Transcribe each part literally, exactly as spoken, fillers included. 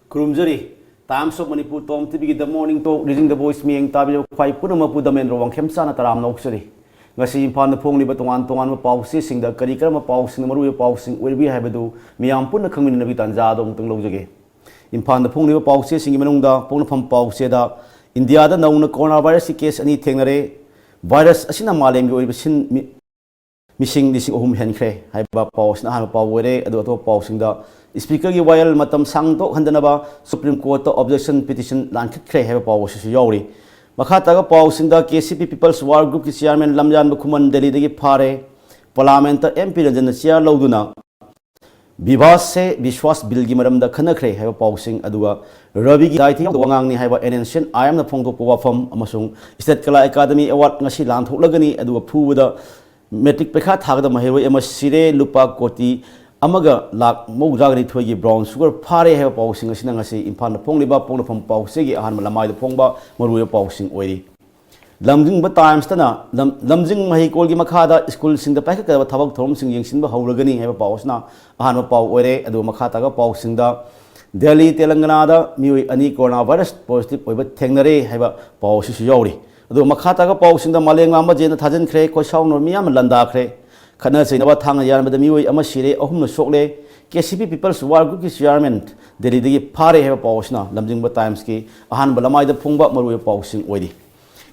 ꯈꯨꯔꯨꯝꯖꯔꯤ꯫ Times of Manipur Tom ꯇꯤꯚꯤꯒꯤ The Morning Talk, Reading the Voice ꯃꯤꯠꯌꯦꯡ ꯇꯥꯕꯤꯔꯤꯕ ꯈ꯭ꯋꯥꯏ ꯄꯨꯝꯅꯃꯛꯄꯨ ꯗꯃꯦꯟꯗ꯭ꯔ ꯋꯥꯡꯈꯦꯝ ꯆꯥꯅ ꯇꯔꯥꯝꯅ ꯑꯣꯛꯆꯔꯤ꯫ ꯉꯁꯤ ꯏꯝꯐꯥꯜꯗ ꯐꯣꯡꯂꯤꯕ ꯇꯣꯉꯥꯟ ꯇꯣꯉꯥꯟꯕ ꯄꯥꯎꯆꯦꯁꯤꯡꯗ ꯀꯔꯤ ꯀꯔꯝꯕ ꯄꯥꯎꯁꯤꯡꯅ ꯃꯔꯨꯑꯣꯏꯕ ꯄꯥꯎꯁꯤꯡ ꯑꯣꯏꯔꯤꯕꯒꯦ ꯍꯥꯏꯕꯗꯨ ꯃꯤꯌꯥꯝ ꯄꯨꯟꯅ ꯈꯪꯃꯤꯟꯅꯅꯕꯒꯤ ꯇꯥꯟꯖꯥ ꯑꯗꯨ ꯑꯃꯨꯛꯇꯪ ꯂꯧꯖꯒꯦ꯫ ꯏꯝꯐꯥꯜꯗ ꯐꯣꯡꯂꯤꯕ ꯄꯥꯎꯆꯦꯁꯤꯡꯒꯤ ꯃꯅꯨꯡꯗ ꯄꯣꯛꯅꯐꯝ ꯄꯥꯎꯆꯦꯗ ꯏꯟꯗꯤꯌꯥꯗ ꯅꯧꯅ ꯀꯣꯔꯣꯅꯥ ꯚꯥꯏꯔꯁꯀꯤ ꯀꯦꯁ ꯑꯅꯤ ꯊꯦꯡꯅꯔꯦ, ꯚꯥꯏꯔꯁ ꯑꯁꯤꯅ ꯃꯥꯂꯦꯝꯒꯤ ꯑꯣꯏꯕ ꯁꯤꯟ ꯃꯤ-, ꯃꯤꯁꯤꯡ ꯂꯤꯁꯤꯡ ꯑꯍꯨꯝ ꯍꯦꯟꯈ꯭ꯔꯦ ꯍꯥꯏꯕ ꯄꯥꯎ ꯑꯁꯤꯅ ꯑꯍꯥꯟꯕ ꯄꯥꯎ ꯑꯣꯏꯔꯦ꯫ ꯑꯗꯨ ꯑꯇꯣꯞꯄ ꯄꯥꯎꯁꯤꯡꯗ, ꯁ꯭ꯄꯤꯀꯔꯒꯤ ꯋꯥꯌꯦꯜ ꯃꯇꯝ ꯁꯥꯡꯗꯣꯛ ꯍꯟꯗꯅꯕ ꯁꯨꯄ꯭ꯔꯤꯝ ꯀꯣꯔꯠꯇ ꯑꯣꯕꯖꯦꯛꯁꯟ ꯄꯤꯇꯤꯁꯟ ꯂꯥꯟꯈꯠꯈ꯭ꯔꯦ ꯍꯥꯏꯕ ꯄꯥꯎ ꯑꯁꯤꯁꯨ ꯌꯥꯎꯔꯤ꯫ ꯃꯈꯥ ꯇꯥꯕ ꯄꯥꯎꯁꯤꯡꯗ, ꯀꯦ ꯁꯤ ꯄꯤ ꯄꯤꯄꯜꯁ ꯋꯥꯔ ꯒ꯭ꯔꯨꯞꯀꯤ ꯆꯤꯌꯥꯔꯃꯦꯟ ꯂꯝꯌꯥꯟꯕ ꯈꯨꯃꯟ ꯗꯦꯜꯂꯤꯗꯒꯤ ꯐꯥꯔꯦ, ꯄꯥꯔꯂꯥꯃꯦꯟꯠꯇ ꯑꯦꯝ ꯄꯤ ꯔꯟꯖꯟꯅ ꯆꯤꯌꯥꯔ ꯂꯧꯗꯨꯅ ꯕꯤꯚꯥꯁ ꯁꯦ ꯕꯤꯁ꯭ꯋꯥꯁ ꯕꯤꯜꯒꯤ ꯃꯔꯝꯗ ꯈꯟꯅꯈ꯭ꯔꯦ ꯍꯥꯏꯕ ꯄꯥꯎꯁꯤꯡ, ꯑꯗꯨꯒ ꯔꯕꯤꯒꯤ ꯗꯥꯏꯊꯤ ꯌꯥꯎꯗꯕ ꯋꯥꯉꯥꯡꯅꯤ ꯍꯥꯏꯕ ꯑꯦꯟ ꯑꯦꯟ ꯁꯤ ꯑꯦꯟ ꯑꯥꯏ ꯑꯦꯝꯅ ꯐꯣꯡꯗꯣꯛꯄ ꯋꯥꯐꯝ, ꯑꯃꯁꯨꯡ ꯁ꯭ꯇꯦꯠ ꯀꯂꯥ ꯑꯦꯀꯥꯗꯃꯤ ꯑꯦꯋꯥꯔꯗ ꯉꯁꯤ ꯂꯥꯟꯊꯣꯛꯂꯒꯅꯤ, ꯑꯗꯨꯒ ꯐꯨꯕꯗ ꯃꯦꯇ꯭ꯔꯤꯛ ꯄꯩꯈꯥ ꯊꯥꯒꯗꯕ ꯃꯍꯩꯔꯣꯏ ꯑꯃ ꯁꯤꯔꯦ, ꯂꯨꯄꯥ ꯀꯣꯇꯤ ꯑꯃꯒ ꯂꯥꯈ ꯃꯧꯗ꯭ꯔꯥꯒ ꯅꯤꯊꯣꯏꯒꯤ ꯕ꯭ꯔꯥꯎꯟ ꯁꯨꯒꯔ ꯐꯥꯔꯦ ꯍꯥꯏꯕ ꯄꯥꯎꯁꯤꯡ ꯑꯁꯤꯅ ꯉꯁꯤ ꯏꯝꯐꯥꯜꯗ ꯐꯣꯡꯂꯤꯕ ꯄꯣꯛꯅꯐꯝ ꯄꯥꯎꯆꯦꯒꯤ ꯑꯍꯥꯟꯕ ꯂꯃꯥꯏꯗ ꯐꯣꯡꯕ ꯃꯔꯨꯑꯣꯏꯕ ꯄꯥꯎꯁꯤꯡ ꯑꯣꯏꯔꯤ꯫ ꯂꯝꯖꯤꯡꯕ ꯇꯥꯏꯝꯁꯇꯅ ꯂꯝ-, ꯂꯝꯖꯤꯡ ꯃꯍꯩꯀꯣꯜꯒꯤ ꯃꯈꯥꯗ ꯁ꯭ꯀꯨꯜꯁꯤꯡꯗ ꯄꯥꯏꯈꯠꯀꯗꯕ ꯊꯕꯛ ꯊꯧꯔꯝꯁꯤꯡ ꯌꯦꯡꯁꯤꯟꯕ ꯍꯧꯔꯒꯅꯤ ꯍꯥꯏꯕ ꯄꯥꯎ ꯑꯁꯤꯅ ꯑꯍꯥꯟꯕ ꯄꯥꯎ ꯑꯣꯏꯔꯦ꯫ ꯑꯗꯨꯒ ꯃꯈꯥ ꯇꯥꯕ ꯄꯥꯎꯁꯤꯡꯗ, ꯗꯦꯜꯂꯤ, ꯇꯦꯂꯪꯒꯅꯥꯗ ꯃꯤꯑꯣꯏ ꯑꯅꯤ ꯀꯣꯔꯣꯅꯥ ꯚꯥꯏꯔꯁ ꯄꯣꯖꯤꯇꯤꯚ ꯑꯣꯏꯕ ꯊꯦꯡꯅꯔꯦ ꯍꯥꯏꯕ ꯄꯥꯎ ꯑꯁꯤꯁꯨ ꯌꯥꯎꯔꯤ꯫ ꯑꯗꯨꯒ ꯃꯈꯥ ꯇꯥꯕ ꯄꯥꯎꯁꯤꯡꯗ, ꯃꯥꯂꯦꯝꯉꯥꯟꯕ ꯖꯦꯟꯗ ꯊꯥꯖꯤꯟꯈ꯭ꯔꯦ, ꯈꯣꯏꯁꯥꯎꯅꯕ ꯃꯤꯌꯥꯝꯅ ꯂꯥꯟꯗꯥꯈ꯭ꯔꯦ, ꯈꯠꯅ ꯆꯩꯅꯕ ꯊꯥꯡꯅ ꯌꯥꯟꯕꯗ ꯃꯤꯑꯣꯏ ꯑꯃ ꯁꯤꯔꯦ, ꯑꯍꯨꯝꯅ ꯁꯣꯛꯂꯦ, ꯀꯦ ꯁꯤ ꯄꯤ ꯄꯤꯄꯜꯁ ꯋꯥꯔ ꯒ꯭ꯔꯨꯞꯀꯤ ꯆꯤꯌꯥꯔꯃꯦꯟ ꯗꯦꯜꯂꯤꯗꯒꯤ ꯐꯥꯔꯦ ꯍꯥꯏꯕ ꯄꯥꯎ ꯑꯁꯤꯅ ꯂꯝꯖꯤꯡꯕ ꯇꯥꯏꯝꯁꯀꯤ ꯑꯍꯥꯟꯕ ꯂꯃꯥꯏꯗ ꯐꯣꯡꯕ ꯃꯔꯨꯑꯣꯏꯕ ꯄꯥꯎꯁꯤꯡ ꯑꯣꯏꯔꯤ꯫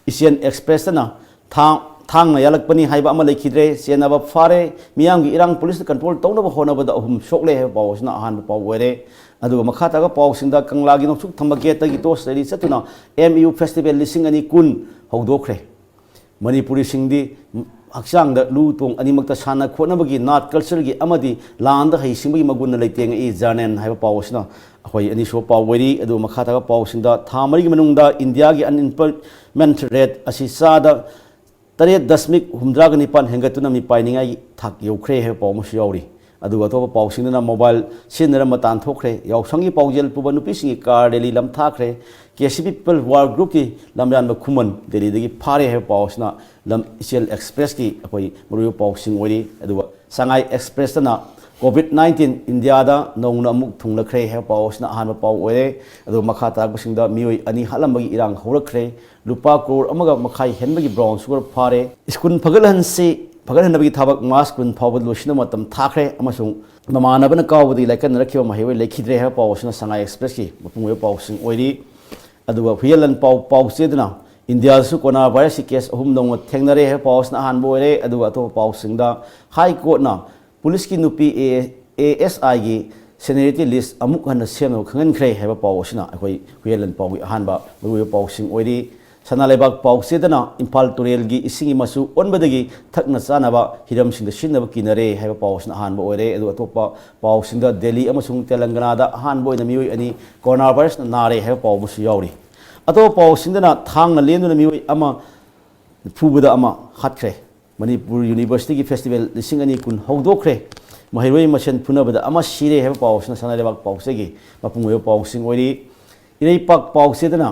ꯏꯆꯦꯜ ꯑꯦꯛꯁꯄ꯭ꯔꯦꯁꯇꯅ ꯊꯥꯡ-, ꯊꯥꯡꯅ ꯌꯥꯜꯂꯛꯄꯅꯤ ꯍꯥꯏꯕ ꯑꯃ ꯂꯩꯈꯤꯗ꯭ꯔꯦ, ꯆꯦꯟꯅꯕ ꯐꯥꯔꯦ, ꯃꯤꯌꯥꯝꯒꯤ ꯏꯔꯥꯡ ꯄꯨꯂꯤꯁꯅ ꯀꯟꯇ꯭ꯔꯣꯜ ꯇꯧꯅꯕ ꯍꯣꯠꯅꯕꯗ ꯑꯍꯨꯝ ꯁꯣꯛꯂꯦ ꯍꯥꯏꯕ ꯄꯥꯎ ꯑꯁꯤꯅ ꯑꯍꯥꯟꯕ ꯄꯥꯎ ꯑꯣꯏꯔꯦ꯫ ꯑꯗꯨꯒ ꯃꯈꯥ ꯇꯥꯕ ꯄꯥꯎꯁꯤꯡꯗ, ꯀꯪꯂꯥꯒꯤ ꯅꯣꯡꯆꯨꯞ ꯊꯪꯕ ꯒꯦꯠꯇꯒꯤ ꯇꯣꯔꯆ ꯔꯦꯂꯤ ꯆꯠꯇꯨꯅ ꯑꯦꯝ ꯌꯨ ꯐꯦꯁꯇꯤꯚꯦꯜ ꯂꯤꯁꯤꯡ ꯑꯅꯤ ꯀꯨꯟ ꯍꯧꯗꯣꯛꯈ꯭ꯔꯦ꯫ ꯃꯅꯤꯄꯨꯔꯤꯁꯤꯡꯗꯤ ꯍꯛꯆꯥꯡꯗ ꯂꯨ ꯇꯣꯡ ꯑꯅꯤꯃꯛꯇ ꯁꯥꯟꯅ ꯈꯣꯠꯅꯕꯒꯤ, ꯅꯥꯠ ꯀꯜꯆꯔꯒꯤ ꯑꯃꯗꯤ ꯂꯥꯟꯗ ꯍꯩꯁꯤꯡꯕꯒꯤ ꯃꯒꯨꯟꯅ ꯂꯩꯇꯦꯡꯉꯛꯏ, ꯖꯔꯅꯦꯜ ꯍꯥꯏꯕ ꯄꯥꯎ ꯑꯁꯤꯅ ꯑꯩꯈꯣꯏ ꯑꯅꯤꯁꯨꯕ ꯄꯥꯎ ꯑꯣꯏꯔꯤ꯫ ꯑꯗꯨꯒ ꯃꯈꯥ ꯇꯥꯕ ꯄꯥꯎꯁꯤꯡꯗ, ꯊꯥ ꯃꯔꯤꯒꯤ ꯃꯅꯨꯡꯗ ꯏꯟꯗꯤꯌꯥꯒꯤ ꯑꯟꯏꯝꯄ꯭ꯂꯣꯏꯃꯦꯟꯠ ꯔꯦꯠ ꯑꯁꯤ ꯆꯥꯗ ꯇꯔꯦꯠ ꯗꯁꯃꯤꯛ ꯍꯨꯝꯗ꯭ꯔꯥꯒ ꯅꯤꯄꯥꯟ ꯍꯦꯟꯒꯠꯇꯨꯅ ꯃꯤꯄꯥꯏꯅꯤꯡꯉꯥꯏꯒꯤ ꯊꯥꯛ ꯌꯧꯈ꯭ꯔꯦ ꯍꯥꯏꯕ ꯄꯥꯎ ꯑꯃꯁꯨ ꯌꯥꯎꯔꯤ꯫ ꯑꯗꯨꯒ ꯑꯇꯣꯞꯄ ꯄꯥꯎꯁꯤꯡꯗꯅ, ꯃꯣꯕꯥꯏꯜ ꯁꯤꯖꯤꯟꯅꯔꯝꯕ ꯇꯥꯟꯊꯣꯛꯈ꯭ꯔꯦ, ꯌꯥꯎꯁꯪꯒꯤ ꯄꯥꯎꯖꯦꯜ ꯄꯨꯕ ꯅꯨꯄꯤꯁꯤꯡꯒꯤ ꯀꯥꯔ ꯔꯦꯂꯤ ꯂꯝꯊꯥꯈ꯭ꯔꯦ, ꯀꯦ ꯁꯤ ꯄꯤ ꯄꯤꯄꯜ ꯋꯥꯔ ꯒ꯭ꯔꯨꯞꯀꯤ ꯂꯝꯌꯥꯟꯕ ꯈꯨꯃꯟ ꯗꯦꯜꯂꯤꯗꯒꯤ ꯐꯥꯔꯦ ꯍꯥꯏꯕ ꯄꯥꯎ ꯑꯁꯤꯅ ꯂꯝ, ꯏꯆꯦꯜ ꯑꯦꯛꯁꯄ꯭ꯔꯦꯁꯀꯤ ꯑꯩꯈꯣꯏ ꯃꯔꯨꯑꯣꯏꯕ ꯄꯥꯎꯁꯤꯡ ꯑꯣꯏꯔꯤ꯫ ꯑꯗꯨꯒ ꯁꯉꯥꯏ ꯑꯦꯛꯁꯄ꯭ꯔꯦꯁꯇꯅ ꯀꯣꯚꯤꯗ ꯅꯥꯏꯟꯇꯤꯟ ꯏꯟꯗꯤꯌꯥꯗ ꯅꯧꯅ ꯑꯃꯨꯛ ꯊꯨꯡꯂꯛꯈ꯭ꯔꯦ ꯍꯥꯏꯕ ꯄꯥꯎ ꯑꯁꯤꯅ ꯑꯍꯥꯟꯕ ꯄꯥꯎ ꯑꯣꯏꯔꯦ꯫ ꯑꯗꯨꯒ ꯃꯈꯥ ꯇꯥꯔꯛꯄꯁꯤꯡꯗ ꯃꯤꯑꯣꯏ ꯑꯅꯤ ꯍꯥꯠꯂꯝꯕꯒꯤ ꯏꯔꯥꯡ ꯍꯧꯔꯛꯈ꯭ꯔꯦ꯫ ꯂꯨꯄꯥ ꯀ꯭ꯔꯣꯔ ꯑꯃꯒ ꯃꯈꯥꯏ ꯍꯦꯟꯕꯒꯤ ꯕ꯭ꯔꯥꯎꯟ ꯁꯨꯒꯔ ꯐꯥꯔꯦ꯫ ꯁ꯭ꯀꯨꯜ ꯐꯒꯠꯍꯟꯁꯤ, ꯐꯒꯠꯍꯟꯅꯕꯒꯤ ꯊꯕꯛ ꯃꯥꯔꯆ ꯀꯨꯟ ꯐꯥꯎꯕ ꯂꯣꯏꯁꯤꯟꯅꯕ ꯃꯇꯝ ꯊꯥꯈ꯭ꯔꯦ ꯑꯃꯁꯨꯡ ꯃꯃꯥꯟꯅꯕꯅ ꯀꯥꯎꯕꯗꯒꯤ ꯂꯥꯏꯀꯠꯅꯔꯛꯈꯤꯕ ꯃꯍꯩꯔꯣꯏ ꯂꯩꯈꯤꯗ꯭ꯔꯦ ꯍꯥꯏꯕ ꯄꯥꯎ ꯑꯁꯤꯅ ꯁꯉꯥꯏ ꯑꯦꯛꯁꯄ꯭ꯔꯦꯁꯀꯤ ꯃꯄꯨꯡ ꯑꯣꯏꯕ ꯄꯥꯎꯁꯤꯡ ꯑꯣꯏꯔꯤ꯫ ꯑꯗꯨꯒ ꯍꯨꯏꯌꯦꯟ ꯂꯥꯟꯄꯥꯎ ꯄꯥꯎꯆꯦꯗꯅ ꯏꯟꯗꯤꯌꯥꯗꯁꯨ ꯀꯣꯔꯣꯅꯥ ꯚꯥꯏꯔꯁꯀꯤ ꯀꯦꯁ ꯑꯍꯨꯝ ꯅꯧꯅ ꯊꯦꯡꯅꯔꯦ ꯍꯥꯏꯕ ꯄꯥꯎ ꯑꯁꯤꯅ ꯑꯍꯥꯟꯕ ꯑꯣꯏꯔꯦ꯫ ꯑꯗꯨꯒ ꯑꯇꯣꯞꯄ ꯄꯥꯎꯁꯤꯡꯗ ꯍꯥꯏ ꯀꯣꯔꯠꯅ ꯄꯨꯂꯤꯁꯀꯤ ꯅꯨꯄꯤ ꯑꯦ ꯑꯦꯁ ꯑꯥꯏꯒꯤ ꯁꯦꯅꯤꯌꯔꯤꯇꯤ ꯂꯤꯁ ꯑꯃꯨꯛ ꯍꯟꯅ ꯁꯦꯝꯅꯕ ꯈꯪꯍꯟꯈ꯭ꯔꯦ ꯍꯥꯏꯕ ꯄꯥꯎ ꯑꯁꯤꯅ ꯑꯩꯈꯣꯏ ꯍꯨꯏꯌꯦꯟ ꯂꯥꯟꯄꯥꯎꯒꯤ ꯑꯍꯥꯟꯕ ꯃꯔꯨꯑꯣꯏꯕ ꯄꯥꯎꯁꯤꯡ ꯑꯣꯏꯔꯤ꯫ ꯁꯅꯥ ꯂꯩꯕꯥꯛ ꯄꯥꯎꯆꯦꯗꯅ ꯏꯝꯐꯥꯜ ꯇꯨꯔꯦꯜꯒꯤ ꯏꯁꯤꯡꯒꯤ ꯃꯆꯨ ꯑꯣꯟꯕꯗꯒꯤ ꯊꯛꯅ ꯆꯥꯅꯕ ꯍꯤꯔꯝꯁꯤꯡꯗ ꯁꯤꯖꯤꯟꯅꯕ ꯀꯤꯅꯔꯦ ꯍꯥꯏꯕ ꯄꯥꯎ ꯑꯁꯤꯅ ꯑꯍꯥꯟꯕ ꯑꯣꯏꯔꯦ꯫ ꯑꯗꯨꯒ ꯑꯇꯣꯞꯄ ꯄꯥꯎꯁꯤꯡꯗ ꯗꯦꯜꯂꯤ ꯑꯃꯁꯨꯡ ꯇꯦꯂꯪꯒꯅꯥꯗ ꯑꯍꯥꯟꯕ ꯑꯣꯏꯅ ꯃꯤꯑꯣꯏ ꯑꯅꯤ ꯀꯣꯔꯣꯅꯥ ꯚꯥꯏꯔꯁꯅ ꯅꯥꯔꯦ ꯍꯥꯏꯕ ꯄꯥꯎ ꯑꯃꯁꯨ ꯌꯥꯎꯔꯤ꯫ ꯑꯇꯣꯞꯄ ꯄꯥꯎꯁꯤꯡꯗꯅ ꯊꯥꯡꯅ ꯂꯦꯟꯗꯨꯅ ꯃꯤꯑꯣꯏ ꯑꯃ ꯐꯨꯕꯗ ꯑꯃ ꯍꯥꯠꯈ꯭ꯔꯦ꯫ ꯃꯅꯤꯄꯨꯔ ꯌꯨꯅꯤꯚꯔꯁꯤꯇꯤꯒꯤ ꯐꯦꯁꯇꯤꯚꯦꯜ ꯂꯤꯁꯤꯡ ꯑꯅꯤ ꯀꯨꯟ ꯍꯧꯗꯣꯛꯈ꯭ꯔꯦ꯫ ꯃꯍꯩꯔꯣꯏ ꯃꯁꯦꯟ ꯐꯨꯅꯕꯗ ꯑꯃ ꯁꯤꯔꯦ ꯍꯥꯏꯕ ꯄꯥꯎ ꯑꯁꯤꯅ ꯁꯅꯥ ꯂꯩꯕꯥꯛ ꯄꯥꯎꯆꯦꯒꯤ ꯃꯄꯨꯡ ꯑꯣꯏꯕ ꯄꯥꯎꯁꯤꯡ ꯑꯣꯏꯔꯤ꯫ ꯏꯔꯩꯄꯥꯛ ꯄꯥꯎꯆꯦꯗꯅ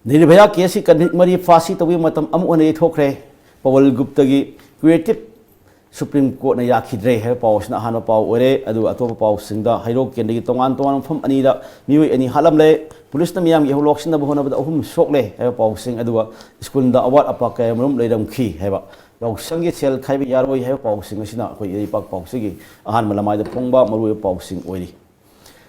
ꯅꯤꯔꯚꯌꯥ ꯀꯦꯁꯀꯤ ꯀꯟꯚꯤꯛ ꯃꯔꯤ ꯐꯥꯁꯤ ꯇꯧꯕꯒꯤ ꯃꯇꯝ ꯑꯃꯨꯛ ꯍꯟꯅ ꯌꯩꯊꯣꯛꯈ꯭ꯔꯦ꯫ ꯄꯋꯜ ꯒꯨꯞꯇꯒꯤ ꯀ꯭ꯔꯤꯌꯦꯇꯤꯞ ꯁꯨꯄ꯭ꯔꯤꯝ ꯀꯣꯔꯠꯅ ꯌꯥꯈꯤꯗ꯭ꯔꯦ ꯍꯥꯏꯕ ꯄꯥꯎ ꯑꯁꯤꯅ ꯑꯍꯥꯟꯕ ꯄꯥꯎ ꯑꯣꯏꯔꯦ꯫ ꯑꯗꯨꯒ ꯑꯇꯣꯞꯄ ꯄꯥꯎꯁꯤꯡꯗ ꯍꯩꯔꯣꯛ ꯀꯦꯟꯗ꯭ꯔꯒꯤ ꯇꯣꯉꯥꯟ ꯇꯣꯉꯥꯟꯕ ꯃꯐꯝ ꯑꯅꯤꯗ ꯃꯤꯑꯣꯏ ꯑꯅꯤ ꯍꯥꯠꯂꯝꯂꯦ꯫ ꯄꯨꯂꯤꯁꯅ ꯃꯤꯌꯥꯝꯒꯤ ꯏꯍꯧ ꯂꯧꯁꯤꯟꯅꯕ ꯍꯣꯠꯅꯕꯗ ꯑꯍꯨꯝ ꯁꯣꯛꯂꯦ ꯍꯥꯏꯕ ꯄꯥꯎꯁꯤꯡ, ꯑꯗꯨꯒ ꯁ꯭ꯀꯨꯜꯗ ꯑꯋꯥꯠ ꯑꯄꯥ ꯀꯌꯥ ꯃꯔꯨꯝ ꯂꯩꯔꯝꯈꯤ ꯍꯥꯏꯕ, ꯌꯥꯎꯁꯪꯒꯤ ꯁꯦꯜ ꯈꯥꯏꯕ ꯌꯥꯔꯣꯏ ꯍꯥꯏꯕ ꯄꯥꯎꯁꯤꯡ ꯑꯁꯤꯅ ꯑꯩꯈꯣꯏ ꯏꯔꯩꯄꯥꯛ ꯄꯥꯎꯆꯦꯒꯤ ꯑꯍꯥꯟꯕ ꯂꯃꯥꯏꯗ ꯐꯣꯡꯕ ꯃꯔꯨꯑꯣꯏꯕ ꯄꯥꯎꯁꯤꯡ ꯑꯣꯏꯔꯤ꯫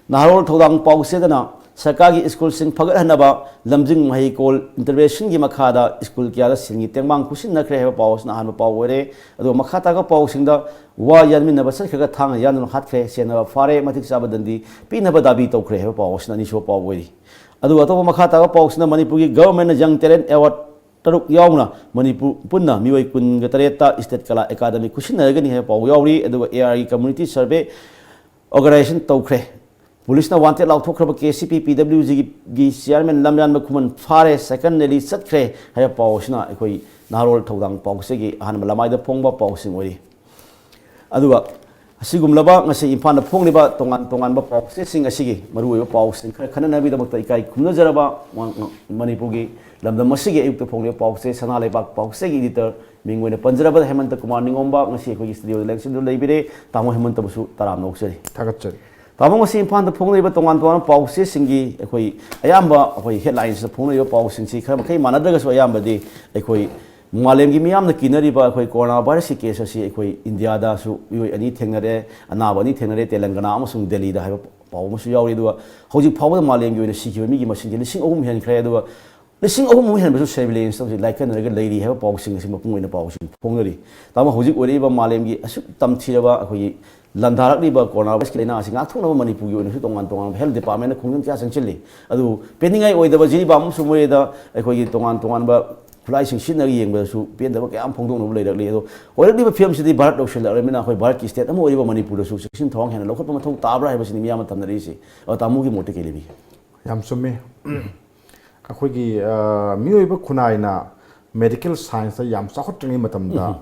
ꯅꯍꯥꯔꯣꯜ ꯊꯧꯗꯥꯡ ꯄꯥꯎꯆꯦꯗꯅ ꯁꯔꯀꯥꯔꯒꯤ ꯁ꯭ꯀꯨꯜꯁꯤꯡ ꯐꯒꯠꯍꯟꯅꯕ ꯂꯝꯖꯤꯡ ꯃꯍꯩꯀꯣꯜ ꯏꯟꯇꯔꯚꯦꯟꯁꯟꯒꯤ ꯃꯈꯥꯗ ꯁ꯭ꯀꯨꯜ ꯀꯌꯥꯗ ꯁꯦꯜꯒꯤ ꯇꯦꯡꯕꯥꯡ ꯈꯨꯠꯁꯤꯟꯅꯈ꯭ꯔꯦ ꯍꯥꯏꯕ ꯄꯥꯎ ꯑꯁꯤꯅ ꯑꯍꯥꯟꯕ ꯄꯥꯎ ꯑꯣꯏꯔꯦ꯫ ꯑꯗꯨꯒ ꯃꯈꯥ ꯇꯥꯕ ꯄꯥꯎꯁꯤꯡꯗ ꯋꯥ ꯌꯥꯟꯃꯤꯟꯅꯕ ꯆꯠꯈ꯭ꯔꯒ ꯊꯥꯡꯅ ꯌꯥꯟꯗꯨꯅ ꯍꯥꯠꯈ꯭ꯔꯦ, ꯁꯦꯟꯅꯕ ꯐꯥꯔꯦ, ꯃꯇꯤꯛ ꯆꯥꯕ ꯗꯟꯗꯤ ꯄꯤꯅꯕ ꯗꯥꯕꯤ ꯇꯧꯈ꯭ꯔꯦ ꯍꯥꯏꯕ ꯄꯥꯎ ꯑꯁꯤꯅ ꯑꯅꯤꯁꯨꯕ ꯄꯥꯎ ꯑꯣꯏꯔꯤ꯫ ꯑꯗꯨꯒ ꯑꯇꯣꯞꯄ ꯃꯈꯥ ꯇꯥꯕ ꯄꯥꯎꯁꯤꯅ ꯃꯅꯤꯄꯨꯔꯒꯤ ꯒꯚꯔꯟꯃꯦꯟꯠꯅ ꯌꯪ ꯇꯦꯂꯦꯟꯠ ꯑꯦꯋꯥꯔꯗ ꯇꯔꯨꯛ ꯌꯥꯎꯅ ꯃꯅꯤꯄꯨꯔ ꯄꯨꯟꯅ ꯃꯤꯑꯣꯏ ꯀꯨꯟꯒ ꯇꯔꯦꯠꯇ ꯁ꯭ꯇꯦꯠ ꯀꯂꯥ ꯑꯦꯀꯥꯗꯃꯤ ꯈꯨꯠꯁꯤꯟꯅꯔꯒꯅꯤ ꯍꯥꯏꯕ ꯄꯥꯎ ꯌꯥꯎꯔꯤ꯫ ꯑꯗꯨꯒ ꯑꯦ ꯑꯥꯔꯒꯤ ꯀꯝꯃ꯭ꯌꯨꯅꯤꯇꯤ ꯁꯔꯚꯦ ꯑꯣꯔꯒꯅꯥꯏꯖꯦꯁꯟ ꯇꯧꯈ꯭ꯔꯦ꯫ ꯄꯨꯂꯤꯁꯅ ꯋꯥꯟꯇꯦꯗ ꯂꯥꯎꯊꯣꯛꯈ꯭ꯔꯕ ꯀꯦ ꯁꯤ ꯄꯤ ꯄꯤ ꯗꯕ꯭ꯂꯤꯎ ꯖꯤꯒꯤ ꯆꯤꯌꯥꯔꯃꯦꯟ ꯂꯝꯌꯥꯟꯕ ꯈꯨꯃꯟ ꯐꯥꯔꯦ, ꯁꯦꯀꯟ ꯔꯦꯂꯤ ꯆꯠꯈ꯭ꯔꯦ ꯍꯥꯏꯕ ꯄꯥꯎ ꯑꯁꯤꯅ ꯑꯩꯈꯣꯏ ꯅꯍꯥꯔꯣꯜ ꯊꯧꯗꯥꯡ ꯄꯥꯎꯆꯦꯒꯤ ꯑꯍꯥꯟꯕ ꯂꯃꯥꯏꯗ ꯐꯣꯡꯕ ꯄꯥꯎꯁꯤꯡ ꯑꯣꯏꯔꯤ꯫ ꯑꯗꯨꯒ ꯑꯁꯤꯒꯨꯝꯂꯕ ꯉꯁꯤ ꯏꯝꯐꯥꯜꯗ ꯐꯣꯡꯂꯤꯕ ꯇꯣꯉꯥꯟ ꯇꯣꯉꯥꯟꯕ ꯄꯥꯎꯆꯦꯁꯤꯡ ꯑꯁꯤꯒꯤ ꯃꯔꯨꯑꯣꯏꯕ ꯄꯥꯎꯁꯤꯡ ꯈꯔ ꯈꯟꯅꯅꯕꯒꯤꯗꯃꯛꯇ ꯏꯀꯥꯏ ꯈꯨꯝꯅꯖꯔꯕ ꯃ-, ꯃ-, ꯃꯅꯤꯄꯨꯔꯒꯤ ꯂꯝꯗꯝ ꯑꯁꯤꯒꯤ ꯑꯌꯨꯛꯇ ꯐꯣꯡꯂꯤꯕ ꯄꯥꯎꯆꯦ ꯁꯅꯥ ꯂꯩꯕꯥꯛ ꯄꯥꯎꯆꯦꯒꯤ editor ꯃꯤꯡ ꯑꯣꯏꯅ ꯄꯟꯖꯔꯕꯗ ꯍꯦꯃꯟꯇ ꯀꯨꯃꯥꯔ ꯅꯤꯉꯣꯝꯕ ꯉꯁꯤ ꯑꯩꯈꯣꯏꯒꯤ studio ꯗ ꯂꯦꯡꯁꯤꯟꯗꯨꯅ ꯂꯩꯕꯤꯔꯦ꯫ ꯇꯥꯃꯣ ꯍꯦꯃꯟꯇꯕꯨꯁꯨ ꯇꯔꯥꯝꯅ ꯑꯣꯛꯆꯔꯤ꯫ ꯊꯥꯒꯠꯆꯔꯤ꯫ ꯇꯥꯃꯣ, ꯉꯁꯤ ꯏꯝꯐꯥꯜꯗ ꯐꯣꯡꯂꯤꯕ ꯇꯣꯉꯥꯟ ꯇꯣꯉꯥꯟꯕ ꯄꯥꯎꯆꯦꯁꯤꯡꯒꯤ ꯑꯩꯈꯣꯏ ꯑꯌꯥꯝꯕ ꯑꯩꯈꯣꯏ headlines ꯇ ꯐꯣꯡꯂꯤꯕ ꯄꯥꯎꯁꯤꯡꯁꯤ ꯈꯔ ꯃꯈꯩ ꯃꯥꯟꯅꯗ꯭ꯔꯒꯁꯨ ꯑꯌꯥꯝꯕꯗꯤ ꯑꯩꯈꯣꯏ ꯃꯥꯂꯦꯝꯒꯤ ꯃꯤꯌꯥꯝꯅ ꯀꯤꯅꯔꯤꯕ ꯑꯩꯈꯣꯏ corona virus ꯀꯤ case ꯑꯁꯤ ꯑꯩꯈꯣꯏ ꯏꯟꯗꯤꯌꯥꯗꯁꯨ ꯃꯤꯑꯣꯏ ꯑꯅꯤ ꯊꯦꯡꯅꯔꯦ, ꯑꯅꯥꯕ ꯑꯅꯤ ꯊꯦꯡꯅꯔꯦ, ꯇꯦꯂꯪꯒꯅꯥ ꯑꯃꯁꯨꯡ ꯗꯦꯜꯂꯤꯗ ꯍꯥꯏꯕ ꯄꯥꯎ ꯑꯃꯁꯨ ꯌꯥꯎꯔꯤ꯫ ꯑꯗꯨꯒ ꯍꯧꯖꯤꯛ ꯐꯥꯎꯕꯗ ꯃꯥꯂꯦꯝꯒꯤ ꯑꯣꯏꯅ ꯁꯤꯈꯤꯕ ꯃꯤꯒꯤ ꯃꯁꯤꯡꯁꯦ ꯂꯤꯁꯤꯡ ꯑꯍꯨꯝ ꯍꯦꯟꯈ꯭ꯔꯦ꯫ ꯑꯗꯨꯒ ꯂꯤꯁꯤꯡ ꯑꯍꯨꯝꯃꯨꯛ ꯍꯦꯟꯕꯁꯨ surveillance ꯇ ꯍꯧꯖꯤꯛ ꯂꯥꯏꯀꯠꯅꯔꯒ ꯂꯩꯔꯤ ꯍꯥꯏꯕ ꯄꯥꯎꯁꯤꯡ ꯑꯁꯤ ꯃꯄꯨꯡ ꯑꯣꯏꯅ ꯄꯥꯎꯁꯤꯡ ꯐꯣꯡꯅꯔꯤ꯫ ꯇꯥꯃꯣ, ꯍꯧꯖꯤꯛ ꯑꯣꯏꯔꯛꯏꯕ ꯃꯥꯂꯦꯝꯒꯤ ꯑꯁꯨꯛ ꯇꯝꯊꯤꯔꯕ ꯑꯩꯈꯣꯏꯒꯤ ꯂꯥꯟꯗꯥꯔꯛꯂꯤꯕ corona virus ꯀꯤ ꯂꯥꯏꯅꯥ ꯑꯁꯤ ꯉꯥꯛꯊꯣꯛꯅꯕ ꯃꯅꯤꯄꯨꯔꯒꯤ ꯑꯣꯏꯅꯁꯨ ꯇꯣꯉꯥꯟ ꯇꯣꯉꯥꯟꯕ health department ꯅ ꯈꯣꯡꯖꯪ ꯀꯌꯥ ꯆꯪꯁꯤꯜꯂꯤ꯫ ꯑꯗꯨꯕꯨ ꯄꯦꯟꯅꯤꯡꯉꯥꯏ ꯑꯣꯏꯗꯕ ꯖꯤꯔꯤꯕꯥꯝ ꯑꯃꯁꯨꯡ ꯃꯣꯔꯦꯗ ꯑꯩꯈꯣꯏꯒꯤ ꯇꯣꯉꯥꯟ ꯇꯣꯉꯥꯟꯕ ꯈꯨꯠꯂꯥꯏꯁꯤꯡ ꯁꯤꯖꯤꯟꯅꯔꯒ ꯌꯦꯡꯕꯗꯁꯨ ꯄꯦꯟꯗꯕ ꯀꯌꯥ ꯑꯃ ꯐꯣꯡꯗꯣꯛꯅꯕ ꯂꯩꯔꯛꯂꯤ꯫ ꯑꯗꯣ ꯑꯣꯏꯔꯛꯂꯤꯕ ꯐꯤꯕꯝꯁꯤꯗꯤ ꯚꯥꯔꯠ ꯂꯧꯁꯤꯜꯂꯛꯂꯕꯅꯤꯅ ꯑꯩꯈꯣꯏ ꯚꯥꯔꯠꯀꯤ state ꯑꯃ ꯑꯣꯏꯔꯤꯕ ꯃꯅꯤꯄꯨꯔꯗꯁꯨ ꯆꯦꯛꯁꯤꯟ ꯊꯧꯔꯥꯡ ꯍꯦꯟꯅ ꯂꯧꯈꯠꯄ ꯃꯊꯧ ꯇꯥꯕ꯭ꯔꯥ ꯍꯥꯏꯕꯁꯤꯅꯤ ꯃꯤꯌꯥꯝꯅ ꯇꯝꯅꯔꯤꯁꯤ꯫ ꯑꯗꯣ ꯇꯥꯃꯣꯒꯤ ꯃꯣꯠꯇ ꯀꯩ ꯂꯩꯕꯤꯒꯦ? ꯌꯥꯝ ꯆꯨꯝꯃꯤ꯫ ꯑꯩꯈꯣꯏꯒꯤ, ꯑ, ꯃꯤꯑꯣꯏꯕ ꯈꯨꯟꯅꯥꯏꯅ medical science ꯇ ꯌꯥꯝ ꯆꯥꯎꯈꯠꯇ꯭ꯔꯤꯉꯩ ꯃꯇꯝꯗ, ꯎꯝ꯫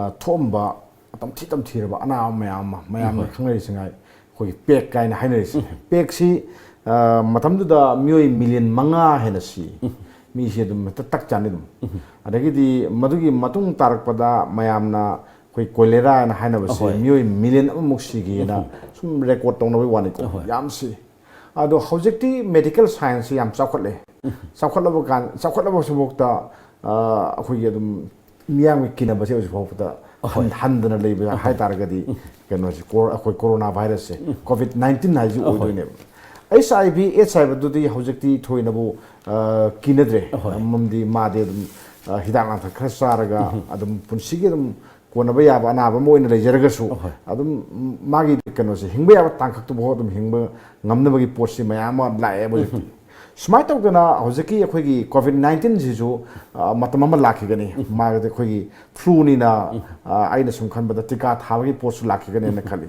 ꯑ, ꯊꯣꯛꯑꯝꯕ ꯇꯝꯊꯤ ꯇꯝꯊꯤꯔꯕ ꯑꯅꯥꯕ ꯃꯌꯥꯝ ꯑꯃ, ꯃꯌꯥꯝꯅ ꯎꯝ꯫ ꯈꯪꯅꯔꯤꯁꯤ ꯉꯥꯏ, ꯑꯩꯈꯣꯏꯒꯤ plague ꯀꯥꯏꯅ ꯍꯥꯏꯅꯔꯤꯁꯦ꯫ ꯎꯝ꯫ Plague ꯁꯤ, ꯑ, ꯃꯇꯝꯗꯨꯗ ꯃꯤꯑꯣꯏ million ꯃꯉꯥ ꯍꯦꯟꯅ ꯁꯤ꯫ ꯎꯝ꯫ ꯃꯤꯁꯤ ꯑꯗꯨꯝ ꯍꯦꯛꯇ ꯇꯛ ꯆꯥꯅꯤ ꯑꯗꯨꯝ꯫ ꯎꯝ꯫ ꯑꯗꯒꯤꯗꯤ ꯃꯗꯨꯒꯤ ꯃꯇꯨꯡ ꯇꯥꯔꯛꯄꯗ ꯃꯌꯥꯝꯅ ꯑꯩꯈꯣꯏ cholera ꯍꯥꯏꯅ ꯍꯥꯏꯅꯕꯁꯦ ꯑꯍꯣꯏ꯫ ꯃꯤꯑꯣꯏ million ꯑꯃꯃꯨꯛ ꯁꯤꯒꯦꯅ ꯎꯝ꯫ ꯁꯨꯝ record ꯇꯧꯅꯕꯒꯤ ꯋꯥꯅꯤꯀꯣ꯫ ꯑꯍꯣꯏ꯫ ꯌꯥꯝ ꯁꯤ꯫ ꯑꯗꯣ ꯍꯧꯖꯤꯛꯇꯤ medical science ꯁꯤ ꯌꯥꯝ ꯆꯥꯎꯈꯠꯂꯦ꯫ ꯎꯝ꯫ ꯆꯥꯎꯈꯠꯂꯕ ꯀꯥꯟ-, ꯆꯥꯎꯈꯠꯂꯕꯁꯤꯐꯥꯎꯗ, ꯑ, ꯑꯩꯈꯣꯏꯒꯤ ꯑꯗꯨꯝ ꯃꯤꯌꯥꯝꯒꯤ ꯀꯤꯅꯕꯁꯦ ꯍꯧꯖꯤꯛ ꯐꯥꯎꯕꯗ ꯑꯍꯣꯏ꯫ ꯍꯟ-, ꯍꯟꯗꯅ ꯂꯩꯕ ꯎꯝ꯫ ꯍꯥꯏꯇꯥꯔꯒꯗꯤ ꯎꯝ꯫ ꯀꯩꯅꯣꯁꯦ ꯀꯣꯔ-, ꯑꯩꯈꯣꯏ corona virus ꯁꯦ, ꯎꯝ꯫ COVID nineteen ꯍꯥꯏꯁꯤ ꯑꯍꯣꯏ꯫ ꯑꯣꯏꯗꯣꯏꯅꯦꯕ꯫ HIV AIDS ꯍꯥꯏꯕꯗꯨꯗꯤ ꯍꯧꯖꯤꯛꯇꯤ ꯊꯣꯏꯅꯕꯨ, ꯑ, ꯀꯤꯅꯗ꯭ꯔꯦ꯫ ꯑꯍꯣꯏ꯫ ꯃꯔꯝꯗꯤ ꯃꯥꯗꯤ ꯑꯗꯨꯝ, ꯑ, ꯍꯤꯗꯥꯛ ꯂꯥꯡꯊꯛ ꯈꯔ ꯆꯥꯔꯒ ꯎꯝ꯫ ꯑꯗꯨꯝ ꯄꯨꯟꯁꯤꯒꯤ ꯑꯗꯨꯝ ꯀꯣꯟꯅꯕ ꯌꯥꯕ ꯑꯅꯥꯕ ꯑꯃ ꯑꯣꯏꯅ ꯂꯩꯖꯔꯒꯁꯨ, ꯑꯍꯣꯏ꯫ ꯑꯗꯨꯝ ꯃꯥꯒꯤ ꯀꯩꯅꯣꯁꯦ, ꯍꯤꯡꯕ ꯌꯥꯕ ꯇꯥꯡꯀꯛꯇꯨꯐꯥꯎ ꯑꯗꯨꯝ ꯍꯤꯡꯕ ꯉꯝꯅꯕꯒꯤ ꯄꯣꯠꯁꯤ ꯃꯌꯥꯝ ꯑꯃ ꯂꯥꯛꯑꯦꯕ ꯍꯧꯖꯤꯛꯇꯤ꯫ ꯎꯝ꯫ ꯁꯨꯃꯥꯏꯅ ꯇꯧꯗꯅ ꯍꯧꯖꯤꯛꯀꯤ ꯑꯩꯈꯣꯏꯒꯤ COVID nineteen ꯁꯤꯁꯨ, ꯑ, ꯃꯇꯝ ꯑꯃ ꯂꯥꯛꯈꯤꯒꯅꯤ꯫ ꯎꯝ꯫ ꯃꯥꯒꯤꯗꯤ ꯑꯩꯈꯣꯏꯒꯤ flu ꯅꯤꯅ, ꯎꯝ꯫ ꯑ, ꯑꯩꯅ ꯁꯨꯝ ꯈꯟꯕꯗ ꯇꯤꯀꯥ ꯊꯥꯕꯒꯤ ꯄꯣꯠꯁꯨ ꯂꯥꯛꯈꯤꯒꯅꯦꯅ ꯎꯝ꯫ ꯈꯜꯂꯤ꯫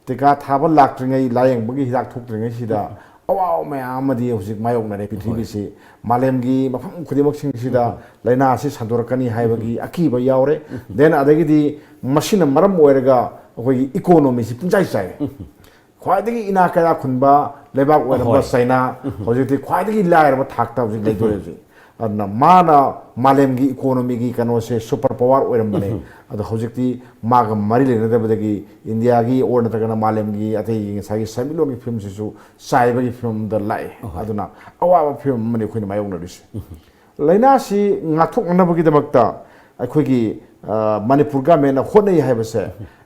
ꯇꯤꯀꯥ ꯊꯥꯕ ꯂꯥꯛꯇ꯭ꯔꯤꯉꯩ, ꯂꯥꯌꯦꯡꯕꯒꯤ ꯍꯤꯗꯥꯛ ꯊꯣꯛꯇ꯭ꯔꯤꯉꯩꯁꯤꯗ ꯎꯝ꯫ ꯑꯋꯥꯕ ꯃꯌꯥꯝ ꯑꯃꯗꯤ ꯍꯧꯖꯤꯛ ꯃꯥꯌꯣꯛꯅꯔꯦ꯫ ꯍꯣꯏ꯫ ꯄ꯭ꯔꯤꯊꯤꯕꯤꯁꯤ, ꯃꯥꯂꯦꯝꯒꯤ ꯃꯐꯝ ꯈꯨꯗꯤꯡꯃꯛꯁꯤꯡꯁꯤꯗ ꯎꯝ꯫ ꯂꯥꯏꯅꯥ ꯑꯁꯤ ꯁꯟꯗꯣꯔꯛꯀꯅꯤ ꯍꯥꯏꯕꯒꯤ ꯎꯝ꯫ ꯑꯀꯤꯕ ꯌꯥꯎꯔꯦ꯫ ꯎꯝ꯫ Then ꯑꯗꯒꯤꯗꯤ ꯃꯁꯤꯅ ꯃꯔꯝ ꯑꯣꯏꯔꯒ ꯑꯩꯈꯣꯏꯒꯤ ꯏꯀꯣꯅꯣꯃꯤꯁꯤ ꯄꯨꯡꯆꯥꯏ ꯆꯥꯏꯔꯦ꯫ ꯈ꯭ꯋꯥꯏꯗꯒꯤ ꯏꯅꯥꯛ ꯀꯩꯔꯥꯛ ꯈꯨꯟꯕ ꯂꯩꯕꯥꯛ ꯑꯣꯏꯔꯝꯕ ꯍꯣꯏ꯫ ꯆꯩꯅꯥ ꯍꯧꯖꯤꯛꯇꯤ ꯈ꯭ꯋꯥꯏꯗꯒꯤ ꯂꯥꯏꯔꯕ ꯊꯥꯛꯇ ꯍꯧꯖꯤꯛ ꯂꯩꯗꯣꯔꯦ ꯍꯧꯖꯤꯛ꯫ ꯑꯗꯨꯅ ꯃꯥꯅ ꯃꯥꯂꯦꯝꯒꯤ ꯏꯀꯣꯅꯣꯃꯤꯒꯤ ꯀꯩꯅꯣꯁꯦ ꯁꯨꯄꯔ ꯄꯋꯥꯔ ꯑꯣꯏꯔꯝꯕꯅꯦ꯫ ꯑꯗꯣ ꯍꯧꯖꯤꯛꯇꯤ ꯃꯥꯒ ꯃꯔꯤ ꯂꯩꯅꯗꯕꯗꯒꯤ ꯏꯟꯗꯤꯌꯥꯒꯤ ꯑꯣꯔ ꯅꯠꯇ꯭ꯔꯒꯅ ꯃꯥꯂꯦꯝꯒꯤ ꯑꯇꯩꯒꯤ ꯉꯁꯥꯏꯒꯤ ꯁꯦꯟꯃꯤꯠꯂꯣꯟꯒꯤ ꯐꯤꯕꯝꯁꯤꯁꯨ ꯆꯥꯏꯕꯒꯤ ꯐꯤꯕꯝꯗ ꯂꯥꯛꯑꯦ꯫ ꯑꯗꯨꯅ ꯑꯋꯥꯕ ꯐꯤꯕꯝ ꯑꯃꯅꯤ ꯑꯩꯈꯣꯏꯅ ꯃꯥꯌꯣꯛꯅꯔꯤꯁꯦ꯫ ꯂꯥꯏꯅꯥꯁꯤ ꯉꯥꯛꯊꯣꯛꯅꯅꯕꯒꯤꯗꯃꯛꯇ ꯑꯩꯈꯣꯏꯒꯤ, ꯑ, ꯃꯅꯤꯄꯨꯔ ꯒꯃꯦꯟꯅ ꯍꯣꯠꯅꯩ ꯍꯥꯏꯕꯁꯦ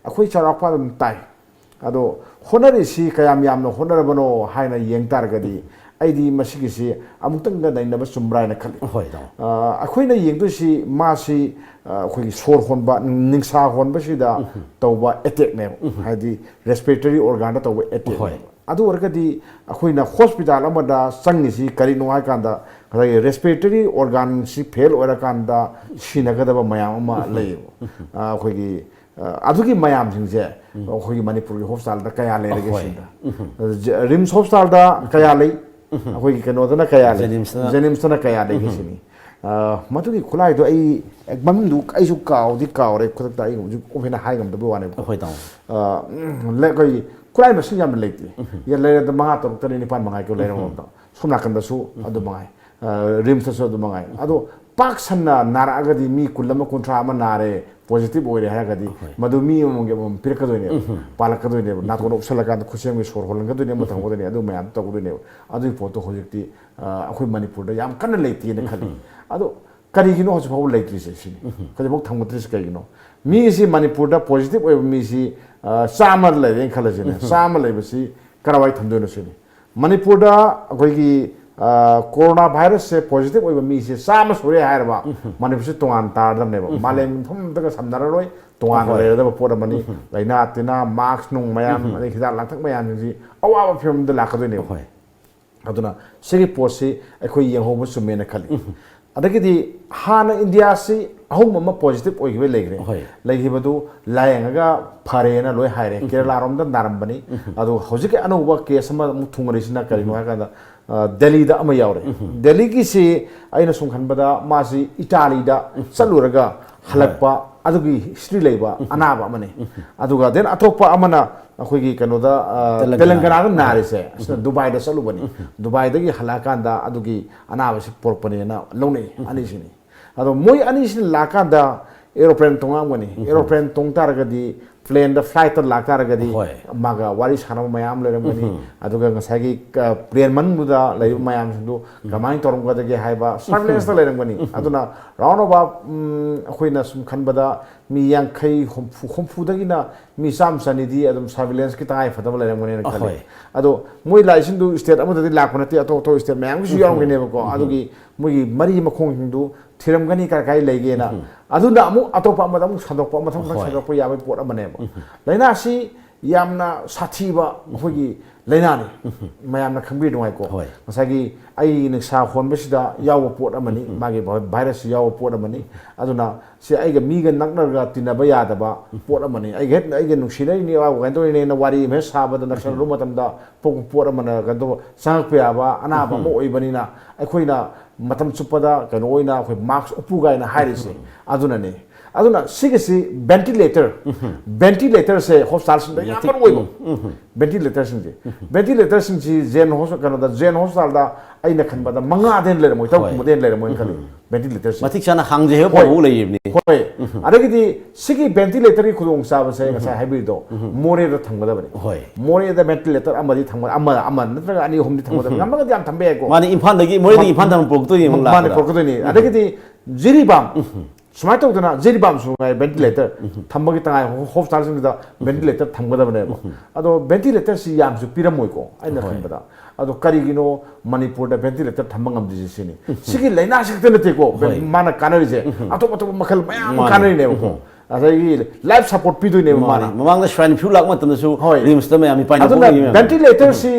ꯑꯩꯈꯣꯏ ꯆꯥꯎꯔꯥꯛꯄ ꯑꯗꯨꯝ ꯇꯥꯏ꯫ ꯑꯗꯣ ꯍꯣꯠꯅꯔꯤꯁꯤ ꯀꯌꯥꯝ ꯌꯥꯝꯅ ꯍꯣꯠꯅꯔꯕꯅꯣ ꯍꯥꯏꯅ ꯌꯦꯡ ꯇꯥꯔꯒꯗꯤ ꯑꯩꯗꯤ ꯃꯁꯤꯒꯤꯁꯤ ꯑꯃꯨꯛꯇꯪꯒ ꯅꯩꯅꯕ ꯆꯨꯝꯕ꯭ꯔꯥ ꯍꯥꯏꯅ ꯈꯜꯂꯤ꯫ ꯍꯣꯏ, ꯏꯇꯥꯎ꯫ ꯑ, ꯑꯩꯈꯣꯏꯅ ꯌꯦꯡꯗꯣꯏꯁꯤ ꯃꯥꯁꯤ, ꯑ, ꯑꯩꯈꯣꯏꯒꯤ ꯁꯣꯔ ꯍꯣꯟꯕ, ꯅꯤꯡꯁꯥ ꯍꯣꯟꯕꯁꯤꯗ ꯇꯧꯕ ꯑꯦꯇꯦꯛꯅꯦꯕ꯫ ꯍꯥꯏꯗꯤ ꯔꯦꯁꯄꯤꯔꯦꯇꯔꯤ ꯑꯣꯔꯒꯥꯟꯗ ꯇꯧꯕ ꯑꯦꯇꯦꯛ꯫ ꯍꯣꯏ꯫ ꯑꯗꯨ ꯑꯣꯏꯔꯒꯗꯤ ꯑꯩꯈꯣꯏꯅ ꯍꯣꯁꯄꯤꯇꯥꯜ ꯑꯃꯗ ꯆꯪꯉꯤꯁꯤ ꯀꯔꯤꯅꯣ ꯍꯥꯏ ꯀꯥꯟꯗ ꯉꯁꯥꯏꯒꯤ ꯔꯦꯁꯄꯤꯔꯦꯇꯔꯤ ꯑꯣꯔꯒꯥꯟꯁꯤ ꯐꯦꯜ ꯑꯣꯏꯔꯀꯥꯟꯗ ꯁꯤꯅꯒꯗꯕ ꯃꯌꯥꯝ ꯑꯃ ꯂꯩꯌꯦꯕ꯫ ꯑ, ꯑꯩꯈꯣꯏꯒꯤ, ꯑ, ꯑꯗꯨꯒꯤ ꯃꯌꯥꯝꯁꯤꯡꯁꯦ ꯑꯩꯈꯣꯏꯒꯤ ꯃꯅꯤꯄꯨꯔꯒꯤ ꯍꯣꯁꯄꯤꯇꯥꯜꯗ ꯀꯌꯥ ꯂꯩꯔꯒꯦ ꯑꯍꯣꯏ꯫ ꯁꯤꯗ? ꯑ, ꯖ-, ꯔꯤꯝꯁ ꯍꯣꯁꯄꯤꯇꯥꯜꯗ ꯀꯌꯥ ꯂꯩ? ꯑꯩꯈꯣꯏꯒꯤ ꯀꯩꯅꯣꯗꯅ ꯀꯌꯥ ꯂꯩ? ꯖꯦꯅꯤꯝꯁꯇ꯫ ꯖꯦꯅꯤꯝꯁꯇꯅ ꯀꯌꯥ ꯂꯩꯒꯦ ꯁꯤꯅꯤ꯫ ꯑ, ꯃꯗꯨꯒꯤ ꯈꯨꯠꯂꯥꯏꯗꯣ ꯑꯩ ꯃꯃꯤꯡꯗꯨ ꯑꯩꯁꯨ ꯀꯥꯎꯗꯤ ꯀꯥꯎꯔꯦ, ꯈꯨꯗꯛꯇ ꯑꯩ ꯍꯧꯖꯤꯛ ꯑꯣꯄꯦꯟ ꯍꯥꯏ ꯉꯝꯗꯕ ꯋꯥꯅꯦꯕꯀꯣ꯫ ꯑꯩꯈꯣꯏ ꯇꯥꯃꯣ꯫ ꯑ, ꯎꯝ, ꯂꯩ-, ꯑꯩꯈꯣꯏꯒꯤ ꯈꯨꯠꯂꯥꯏ ꯃꯁꯤꯡ ꯌꯥꯝꯅ ꯂꯩꯇꯦ꯫ ꯌꯥ-, ꯂꯩꯔꯗ ꯃꯉꯥ, ꯇꯔꯨꯛ, ꯇꯔꯦꯠ, ꯅꯤꯄꯥꯟ ꯃꯉꯥꯏ ꯀꯣ ꯂꯩꯔꯝꯕꯗꯣ꯫ ꯁꯣꯝ ꯅꯥꯀꯟꯗꯁꯨ ꯑꯗꯨ ꯃꯉꯥꯏ꯫ ꯑ, ꯔꯤꯝꯁꯇꯁꯨ ꯑꯗꯨ ꯃꯉꯥꯏ꯫ ꯑꯗꯣ ꯄꯥꯛ ꯁꯟꯅ ꯅꯥꯔꯛꯑꯒꯗꯤ ꯃꯤ ꯀꯨꯟ ꯑꯃ, ꯀꯨꯟꯊ꯭ꯔꯥ ꯑꯃ ꯅꯥꯔꯦ, ꯄꯣꯖꯤꯇꯤꯚ ꯑꯣꯏꯔꯦ ꯍꯥꯏꯔꯒꯗꯤ ꯃꯗꯨ ꯃꯤ ꯑꯃꯃꯝꯒꯤ ꯑꯃꯃꯝ ꯄꯤꯔꯛꯀꯗꯣꯏꯅꯦꯕ꯫ ꯄꯥꯜꯂꯛꯀꯗꯣꯏꯅꯦꯕ꯫ ꯅꯥꯇꯣꯟ ꯎꯞꯁꯜꯂꯀꯥꯟꯗ ꯈꯨꯠꯁꯦꯝꯒꯤ ꯁꯣꯔ ꯍꯣꯜꯍꯟꯒꯗꯣꯏꯅꯦ, ꯑꯃ ꯊꯝꯒꯗꯣꯏꯅꯦ, ꯑꯗꯨ ꯃꯌꯥꯝ ꯇꯧꯒꯗꯣꯏꯅꯦꯕ꯫ ꯑꯗꯨꯒꯤ ꯄꯣꯠꯇꯣ ꯍꯧꯖꯤꯛꯇꯤ, ꯑ, ꯑꯩꯈꯣꯏ ꯃꯅꯤꯄꯨꯔꯗ ꯌꯥꯝ ꯀꯟꯅ ꯂꯩꯇꯦꯅ ꯈꯜꯂꯤ꯫ ꯑꯗꯣ ꯀꯔꯤꯒꯤꯅꯣ ꯍꯧꯖꯤꯛ ꯐꯥꯎꯕ ꯂꯩꯇ꯭ꯔꯤꯁꯦ ꯁꯤꯅꯤ? ꯍꯧꯖꯤꯛꯐꯥꯎ ꯊꯝꯒꯠꯇ꯭ꯔꯤꯁꯦ ꯀꯩꯒꯤꯅꯣ? ꯃꯤꯁꯤ ꯃꯅꯤꯄꯨꯔꯗ ꯄꯣꯖꯤꯇꯤꯚ ꯑꯣꯏꯕ ꯃꯤꯁꯤ, ꯑ, ꯆꯥꯝꯃ ꯂꯩꯔꯦꯅ ꯈꯜꯂꯁꯤꯅꯦ꯫ ꯆꯥꯝꯃ ꯂꯩꯕꯁꯤ ꯀꯔꯥꯏꯋꯥꯏ ꯊꯝꯗꯣꯏꯅꯣ ꯁꯤꯅꯤ? ꯃꯅꯤꯄꯨꯔꯗ ꯑꯩꯈꯣꯏꯒꯤ, ꯑ, ꯀꯣꯔꯣꯅꯥ ꯚꯥꯏꯔꯁꯁꯦ ꯄꯣꯖꯤꯇꯤꯚ ꯑꯣꯏꯕ ꯃꯤꯁꯦ ꯆꯥꯝꯃ ꯁꯨꯔꯦ ꯍꯥꯏꯔꯕ, ꯃꯅꯤꯄꯨꯔꯁꯦ ꯇꯣꯉꯥꯟ ꯇꯥꯔꯗꯕꯅꯦꯕ꯫ ꯃꯥꯂꯦꯝ ꯃꯐꯝ ꯑꯃꯗꯒ ꯁꯝꯅꯔꯔꯣꯏ, ꯇꯣꯉꯥꯟꯅ ꯍꯣꯏ꯫ ꯂꯩꯔꯗꯕ ꯄꯣꯠ ꯑꯃꯅꯤ꯫ ꯂꯥꯏꯅꯥ ꯇꯤꯟꯅꯥ, ꯃꯥꯛꯁ ꯅꯨꯡ ꯃꯌꯥꯝ, ꯑꯗꯩ ꯍꯤꯗꯥꯛ ꯂꯥꯡꯊꯛ ꯃꯌꯥꯝꯁꯤꯡꯁꯤ ꯑꯋꯥꯕ ꯐꯤꯕꯝꯗ ꯂꯥꯛꯀꯗꯣꯏꯅꯦꯕ꯫ ꯍꯣꯏ꯫ ꯑꯗꯨꯅ ꯁꯤꯒꯤ ꯄꯣꯠꯁꯤ ꯑꯩꯈꯣꯏ ꯌꯦꯡꯍꯧꯕ ꯆꯨꯝꯃꯦꯅ ꯈꯜꯂꯤ꯫ ꯑꯗꯒꯤꯗꯤ ꯍꯥꯟꯅ ꯏꯟꯗꯤꯌꯥꯁꯤ ꯑꯍꯨꯝ ꯑꯃ ꯄꯣꯖꯤꯇꯤꯚ ꯑꯣꯏꯈꯤꯕ ꯂꯩꯈ꯭ꯔꯦ꯫ ꯍꯣꯏ꯫ ꯂꯩꯈꯤꯕꯗꯨ ꯂꯥꯏꯌꯦꯡꯉꯒ ꯐꯔꯦꯅ ꯂꯣꯏ ꯍꯥꯏꯔꯦ꯫ ꯀꯦꯔꯂꯥꯔꯣꯝꯗ ꯅꯥꯔꯝꯕꯅꯤ꯫ ꯑꯗꯣ ꯍꯧꯖꯤꯛꯀꯤ ꯑꯅꯧꯕ ꯀꯦꯁ ꯑꯃ ꯑꯃꯨꯛ ꯊꯨꯡꯉꯔꯤꯁꯤꯅ ꯀꯔꯤꯅꯣ ꯍꯥꯏ ꯀꯥꯟꯗ, ꯑ, ꯗꯦꯜꯂꯤꯗ ꯑꯃ ꯌꯥꯎꯔꯦ꯫ ꯗꯦꯜꯂꯤꯒꯤꯁꯤ ꯑꯩꯅ ꯁꯨꯝ ꯈꯟꯕꯗ ꯃꯥꯁꯤ ꯏꯇꯥꯂꯤꯗ ꯆꯠꯂꯨꯔꯒ ꯍꯜꯂꯛꯄ ꯑꯗꯨꯒꯤ ꯍꯤꯁꯇ꯭ꯔꯤ ꯂꯩꯕ ꯑꯅꯥꯕ ꯑꯃꯅꯤ꯫ ꯑꯗꯨꯒ ꯗꯦꯟ ꯑꯇꯣꯞꯄ ꯑꯃꯅ ꯑꯩꯈꯣꯏꯒꯤ ꯀꯩꯅꯣꯗ, ꯑ, ꯇꯦꯂꯪꯒꯅꯥ꯫ ꯇꯦꯂꯪꯒꯅꯥꯗ ꯅꯥꯔꯤꯁꯦ ꯑꯁꯤꯅ ꯗꯨꯕꯥꯏꯗ ꯆꯠꯂꯨꯕꯅꯤ꯫ ꯗꯨꯕꯥꯏꯗꯒꯤ ꯍꯜꯂꯛꯑꯀꯥꯟꯗ ꯑꯗꯨꯒꯤ ꯑꯅꯥꯕꯁꯤ ꯄꯣꯔꯛꯄꯅꯦꯅ ꯂꯧꯅꯩ ꯑꯅꯤꯁꯤꯅꯤ꯫ ꯑꯗꯣ ꯃꯣꯏ ꯑꯅꯤꯁꯤꯅ ꯂꯥꯛꯀꯥꯟꯗ ꯑꯦꯔꯣꯄ꯭ꯂꯦꯟ ꯇꯣꯡꯉꯛꯑꯝꯒꯅꯤ꯫ ꯑꯦꯔꯣꯄ꯭ꯂꯦꯟ ꯇꯣꯡ ꯇꯥꯔꯒꯗꯤ, ꯄ꯭ꯂꯦꯟꯗ, ꯐ꯭ꯂꯥꯏꯠꯇ ꯂꯥꯛꯇꯥꯔꯒꯗꯤ ꯍꯣꯏ꯫ ꯃꯥꯒ ꯋꯥꯔꯤ ꯁꯥꯟꯅꯕ ꯃꯌꯥꯝ ꯂꯩꯔꯝꯒꯅꯤ꯫ ꯑꯗꯨꯒ ꯉꯁꯥꯏꯒꯤ, ꯑ, ꯄ꯭ꯂꯦꯟ ꯃꯅꯨꯡꯗꯨꯗ ꯂꯩꯔꯤꯕ ꯃꯌꯥꯝꯁꯤꯡꯗꯨ ꯀꯃꯥꯏꯅ ꯇꯧꯔꯝꯒꯗꯒꯦ ꯍꯥꯏꯕ ꯁꯔꯚꯤꯂꯦꯟꯁꯇ ꯂꯩꯔꯝꯒꯅꯤ꯫ ꯑꯗꯨꯅ ꯔꯥꯎꯟ ꯑꯕꯥꯎꯠ, ꯎꯝ, ꯑꯩꯈꯣꯏꯅ ꯁꯨꯝ ꯈꯟꯕꯗ ꯃꯤ ꯌꯥꯡꯈꯩ, ꯍꯨꯝꯐꯨ, ꯍꯨꯝꯐꯨꯗꯒꯤꯅ ꯃꯤ ꯆꯥꯝꯃ ꯆꯅꯤꯗꯤ ꯑꯗꯨꯝ ꯁꯔꯚꯤꯂꯦꯟꯁꯀꯤ ꯇꯉꯥꯏ ꯐꯗꯕ ꯂꯩꯔꯝꯒꯅꯤꯅ ꯈꯜꯂꯤ꯫ ꯑꯍꯣꯏ꯫ ꯑꯗꯣ ꯃꯣꯏ ꯂꯥꯛꯏꯁꯤꯡꯗꯨ ꯁ꯭ꯇꯦꯠ ꯑꯃꯗꯗꯤ ꯂꯥꯛꯄ ꯅꯠꯇꯦ, ꯑꯇꯣꯞ ꯑꯇꯣꯞꯄ ꯁ꯭ꯇꯦꯠ ꯃꯌꯥꯝꯒꯤꯁꯨ ꯌꯥꯎꯔꯝꯒꯅꯦꯕꯀꯣ꯫ ꯑꯗꯨꯒꯤ ꯃꯣꯏꯒꯤ ꯃꯔꯤ ꯃꯈꯣꯡꯁꯤꯡꯗꯨ ꯊꯤꯔꯝꯒꯅꯤ ꯀꯥꯏ ꯀꯥꯏ ꯂꯩꯒꯦꯅ꯫ ꯑꯗꯨꯅ ꯑꯃꯨꯛ ꯑꯇꯣꯞꯄ ꯑꯃꯗ ꯑꯃꯨꯛ ꯁꯟꯗꯣꯛꯄ, ꯃꯊꯪ ꯃꯊꯪ ꯍꯣꯏ꯫ ꯁꯟꯗꯣꯛꯄ ꯌꯥꯕꯒꯤ ꯄꯣꯠ ꯑꯃꯅꯦꯕ꯫ ꯂꯥꯏꯅꯥꯁꯤ ꯌꯥꯝꯅ ꯁꯥꯊꯤꯕ ꯑꯩꯈꯣꯏꯒꯤ ꯂꯥꯏꯅꯥꯅꯤ꯫ ꯃꯌꯥꯝꯅ ꯈꯪꯕꯤꯔ ꯅꯨꯡꯉꯥꯏꯀꯣ꯫ ꯍꯣꯏ꯫ ꯉꯁꯥꯏꯒꯤ ꯑꯩ ꯅꯤꯡꯁꯥ ꯍꯣꯟꯕꯁꯤꯗ ꯌꯥꯎꯕ ꯄꯣꯠ ꯑꯃꯅꯤ, ꯃꯥꯒꯤ ꯚꯥꯏ-, ꯚꯥꯏꯔꯁꯁꯤ ꯌꯥꯎꯕ ꯄꯣꯠ ꯑꯃꯅꯤ꯫ ꯑꯗꯨꯅ ꯁꯤ ꯑꯩꯒ ꯃꯤꯒ ꯅꯛꯅꯔꯒ ꯇꯤꯟꯅꯕ ꯌꯥꯗꯕ ꯄꯣꯠ ꯑꯃꯅꯤ꯫ ꯑꯩꯒ ꯍꯦꯛ ꯑꯩꯒ ꯅꯨꯡꯁꯤꯅꯔꯤꯅꯤ, ꯀꯩꯅꯣ ꯇꯧꯔꯤꯅꯦꯅ ꯋꯥꯔꯤ ꯑꯃ ꯍꯦꯛ ꯁꯥꯕꯗ ꯅꯛꯁꯟꯅꯔꯨꯕ ꯃꯇꯝꯗ ꯄꯣꯛꯄ ꯄꯣꯠ ꯑꯃꯅ ꯀꯩꯅꯣ ꯇꯧꯕ, ꯆꯪꯉꯛꯄ ꯌꯥꯕ ꯑꯅꯥꯕ ꯑꯃ ꯑꯣꯏꯕꯅꯤꯅ ꯑꯩꯈꯣꯏꯅ ꯃꯇꯝ ꯆꯨꯞꯄꯗ ꯀꯩꯅꯣ ꯑꯣꯏꯅ ꯑꯩꯈꯣꯏ ꯃꯥꯛꯁ ꯎꯞꯄꯨ ꯀꯥꯏꯅ ꯍꯥꯏꯔꯤꯁꯦ ꯑꯗꯨꯅꯅꯦ꯫ ꯑꯗꯨꯅ ꯁꯤꯒꯤꯁꯤ ꯚꯦꯟꯇꯤꯂꯦꯇꯔ, ꯚꯦꯟꯇꯤꯂꯦꯇꯔꯁꯦ ꯍꯣꯁꯄꯤꯇꯥꯜꯁꯤꯡꯗ ꯌꯥꯝ ꯃꯇꯤꯛ ꯃꯔꯨ ꯑꯣꯏꯕ꯫ ꯚꯦꯟꯇꯤꯂꯦꯇꯔꯁꯤꯡꯁꯦ, ꯚꯦꯟꯇꯤꯂꯦꯇꯔꯁꯤꯡꯁꯤ ꯖꯦꯟ ꯍꯣꯁ-, ꯀꯩꯅꯣꯗ, ꯖꯦꯟ ꯍꯣꯁꯄꯤꯇꯥꯜꯗ ꯑꯩꯅ ꯈꯟꯕꯗ ꯃꯉꯥꯗꯩ ꯍꯦꯟꯅ ꯂꯩꯔꯝꯃꯣꯏ, ꯍꯣꯏ꯫ ꯇꯔꯨꯛ ꯀꯨꯝꯕꯗꯩ ꯍꯦꯟꯅ ꯂꯩꯔꯝꯃꯣꯏꯅ ꯈꯜꯂꯤ꯫ ꯚꯦꯟꯇꯤꯂꯦꯇꯔꯁꯦ꯫ ꯃꯇꯤꯛ ꯆꯥꯅ ꯍꯥꯡꯖꯩ ꯍꯥꯏꯕ ꯍꯣꯏ꯫ ꯄꯥꯎ ꯂꯩꯔꯤꯕꯅꯤ꯫ ꯍꯣꯏ꯫ ꯑꯗꯒꯤꯗꯤ ꯁꯤꯒꯤ ꯚꯦꯟꯇꯤꯂꯦꯇꯔꯒꯤ ꯈꯨꯗꯣꯡꯆꯥꯕꯁꯦ ꯉꯁꯥꯏ ꯍꯥꯏꯕꯤꯔꯤꯗꯣ, ꯃꯣꯔꯦꯗ ꯊꯝꯒꯗꯕꯅꯤ꯫ ꯍꯣꯏ꯫ ꯃꯣꯔꯦꯗ ꯚꯦꯟꯇꯤꯂꯦꯇꯔ ꯑꯃꯗꯤ ꯊꯝꯒ-, ꯑꯃ, ꯑꯃ ꯅꯠꯇ꯭ꯔꯒ ꯑꯅꯤ ꯑꯍꯨꯝꯗꯤ ꯊꯝꯒꯗꯕꯅꯤ꯫ ꯉꯝꯃꯒꯗꯤ ꯌꯥꯝ ꯊꯝꯕ ꯌꯥꯏꯀꯣ꯫ ꯃꯥꯅꯤ, ꯏꯝꯐꯥꯜꯗꯒꯤ, ꯃꯣꯔꯦꯗꯒꯤ ꯃꯥ-, ꯏꯝꯐꯥꯜ ꯊꯝꯕ ꯄꯨꯔꯛꯇꯣꯏꯅꯤ ꯑꯃꯨꯛ ꯃꯥꯅꯤ, ꯂꯥꯛꯄꯗ꯫ ꯄꯨꯔꯛꯀꯗꯣꯏꯅꯤ꯫ ꯑꯗꯒꯤꯗꯤ ꯖꯤꯔꯤꯕꯥꯝ, ꯁꯨꯃꯥꯏꯅ ꯇꯧꯗꯅ ꯖꯤꯔꯤꯕꯥꯝꯁꯨ ꯉꯥꯏ ꯚꯦꯟꯇꯤꯂꯦꯇꯔ ꯊꯝꯕꯒꯤ ꯇꯉꯥꯏ ꯍꯣ-, ꯍꯣꯁꯄꯤꯇꯥꯜꯁꯤꯡꯗꯨꯗ ꯚꯦꯟꯇꯤꯂꯦꯇꯔ ꯊꯝꯒꯗꯕꯅꯦꯕ꯫ ꯑꯗꯣ ꯚꯦꯟꯇꯤꯂꯦꯇꯔꯁꯤ ꯌꯥꯝꯁꯨ ꯄꯤꯔꯝꯃꯣꯏꯀꯣ ꯑꯩꯅ ꯍꯣꯏ꯫ ꯈꯟꯕꯗ꯫ ꯑꯗꯣ ꯀꯔꯤꯒꯤꯅꯣ ꯃꯅꯤꯄꯨꯔꯗ ꯚꯦꯟꯇꯤꯂꯦꯇꯔ ꯊꯝꯕ ꯉꯝꯗ꯭ꯔꯤꯁꯦ ꯁꯤꯅꯤ꯫ ꯁꯤꯒꯤ ꯂꯥꯏꯅꯥꯁꯤ ꯈꯛꯇ ꯅꯠꯇꯦꯀꯣ ꯍꯣꯏ꯫ ꯃꯥꯅ ꯀꯥꯟꯅꯔꯤꯁꯦ꯫ ꯑꯇꯣꯞ ꯑꯇꯣꯞꯄ ꯃꯈꯜ ꯃꯌꯥꯝ ꯑꯃ ꯃꯥꯅꯤ꯫ ꯀꯥꯟꯅꯔꯤꯅꯦꯕꯀꯣ꯫ ꯉꯁꯥꯏꯒꯤ ꯂꯥꯏꯐ ꯁꯄꯣꯔꯠ ꯄꯤꯗꯣꯏꯅꯦꯕ ꯃꯥꯅꯤ꯫ ꯃꯥꯅ꯫ ꯃꯃꯥꯡꯗ ꯁ꯭ꯋꯥꯏꯟ ꯐ꯭ꯂꯨ ꯂꯥꯛꯄ ꯃꯇꯝꯗꯁꯨ ꯍꯣꯏ꯫ ꯔꯤꯝꯁꯇ ꯃꯌꯥꯝ ꯃꯤꯄꯥꯏꯅ ꯑꯗꯨꯅ ꯄꯣꯛꯂꯤꯕ ꯃꯌꯥꯝ꯫ ꯚꯦꯟꯇꯤꯂꯦꯇꯔꯁꯤ,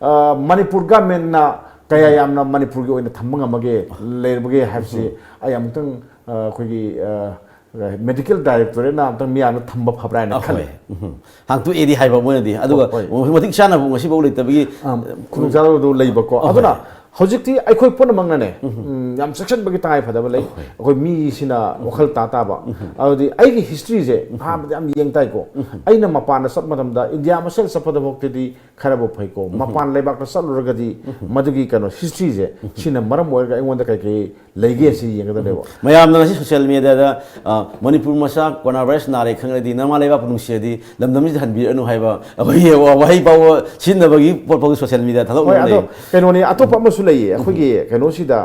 ꯑ, ꯃꯅꯤꯄꯨꯔ ꯒꯃꯦꯟꯅ ꯀꯌꯥ ꯌꯥꯝꯅ ꯃꯅꯤꯄꯨꯔꯒꯤ ꯑꯣꯏꯅ ꯊꯝꯕ ꯉꯝꯃꯒꯦ, ꯂꯩꯔꯕꯒꯦ ꯍꯥꯏꯕꯁꯤ ꯑꯩ ꯑꯃꯨꯛꯇꯪ, ꯑ, ꯑꯩꯈꯣꯏꯒꯤ, ꯑ, ꯃꯦꯗꯤꯀꯦꯜ ꯗꯥꯏꯔꯦꯛꯇꯣꯔꯦꯠꯅ ꯑꯝꯇꯪ ꯃꯤꯌꯥꯝꯗ ꯊꯝꯕ ꯐꯕ꯭ꯔꯥ ꯍꯥꯏꯅ ꯈꯜꯂꯤ꯫ ꯎꯝ꯫ ꯍꯥꯡꯇꯣꯛꯑꯦꯗꯤ ꯍꯥꯏꯕ ꯃꯣꯏꯅꯗꯤ, ꯑꯗꯨꯒ ꯍꯣꯏ꯫ ꯃꯇꯤꯛ ꯆꯥꯅ ꯉꯁꯤꯐꯥꯎ ꯂꯩꯇꯕꯒꯤ ꯑꯝ, ꯈꯨꯗꯣꯡꯆꯥꯗꯕꯗꯨ ꯂꯩꯕꯀꯣ꯫ ꯑꯗꯨꯅ ꯍꯧꯖꯤꯛꯇꯤ ꯑꯩꯈꯣꯏ ꯄꯨꯝꯅꯃꯛꯅꯅꯦ, ꯎꯝ, ꯌꯥꯝ ꯆꯦꯛꯁꯤꯟꯕꯒꯤ ꯇꯉꯥꯏ ꯐꯗꯕ ꯂꯩ꯫ ꯑꯩꯈꯣꯏ ꯃꯤꯁꯤꯅ ꯋꯥꯈꯜ ꯇꯥ ꯇꯥꯕ꯫ ꯑꯗꯨꯗꯤ ꯑꯩꯒꯤ ꯍꯤꯁꯇ꯭ꯔꯤꯁꯦ ꯑꯍꯥꯟꯕꯗ ꯌꯥꯝ ꯌꯦꯡ ꯇꯥꯏꯀꯣ꯫ ꯑꯩꯅ ꯃꯄꯥꯟꯗ ꯆꯠꯄ ꯃꯇꯝꯗ, ꯏꯟꯗꯤꯌꯥ ꯃꯁꯦꯜ ꯆꯠꯄꯗꯐꯥꯎꯗꯗꯤ ꯈꯔꯕꯨ ꯐꯩꯀꯣ꯫ ꯃꯄꯥꯟ ꯂꯩꯕꯥꯛꯇ ꯆꯠꯂꯨꯔꯒꯗꯤ ꯃꯗꯨꯒꯤ ꯀꯩꯅꯣ ꯍꯤꯁꯇ꯭ꯔꯤꯁꯦ, ꯁꯤꯅ ꯃꯔꯝ ꯑꯣꯏꯔꯒ ꯑꯩꯉꯣꯟꯗ ꯀꯩ ꯀꯩ ꯂꯩꯒꯦ ꯁꯤ ꯌꯦꯡꯒꯗꯕꯅꯦꯕ꯫ ꯃꯌꯥꯝꯅ ꯉꯁꯤ ꯁꯣꯁꯤꯌꯦꯜ ꯃꯤꯗꯤꯌꯥꯗ, ꯑ, "ꯃꯅꯤꯄꯨꯔ ꯃꯆꯥ ꯀꯣꯔꯣꯅꯥ ꯚꯥꯏꯔꯁ ꯅꯥꯔꯦ ꯈꯪꯂꯗꯤ ꯅꯃꯥ ꯂꯩꯕꯥꯛꯄꯨ ꯅꯨꯡꯁꯤꯔꯗꯤ ꯂꯝꯗꯝꯁꯤꯗ ꯍꯟꯕꯤꯔꯛꯑꯅꯨ" ꯍꯥꯏꯕ ꯑꯩꯈꯣꯏꯒꯤ ꯋꯥꯍꯩ ꯐꯥꯎꯕ ꯁꯤꯖꯤꯟꯅꯕꯒꯤ ꯄꯣꯠ ꯐꯥꯎꯕ ꯁꯣꯁꯤꯌꯦꯜ ꯃꯤꯗꯤꯌꯥ ꯊꯥꯗꯣꯛꯅꯕ ꯍꯣꯏ, ꯑꯗꯣ ꯂꯩ꯫ ꯀꯩꯅꯣꯅꯤ, ꯑꯇꯣꯞꯄ ꯑꯃꯁꯨ ꯂꯩꯌꯦ꯫ ꯑꯩꯈꯣꯏꯒꯤ ꯀꯩꯅꯣꯁꯤꯗ,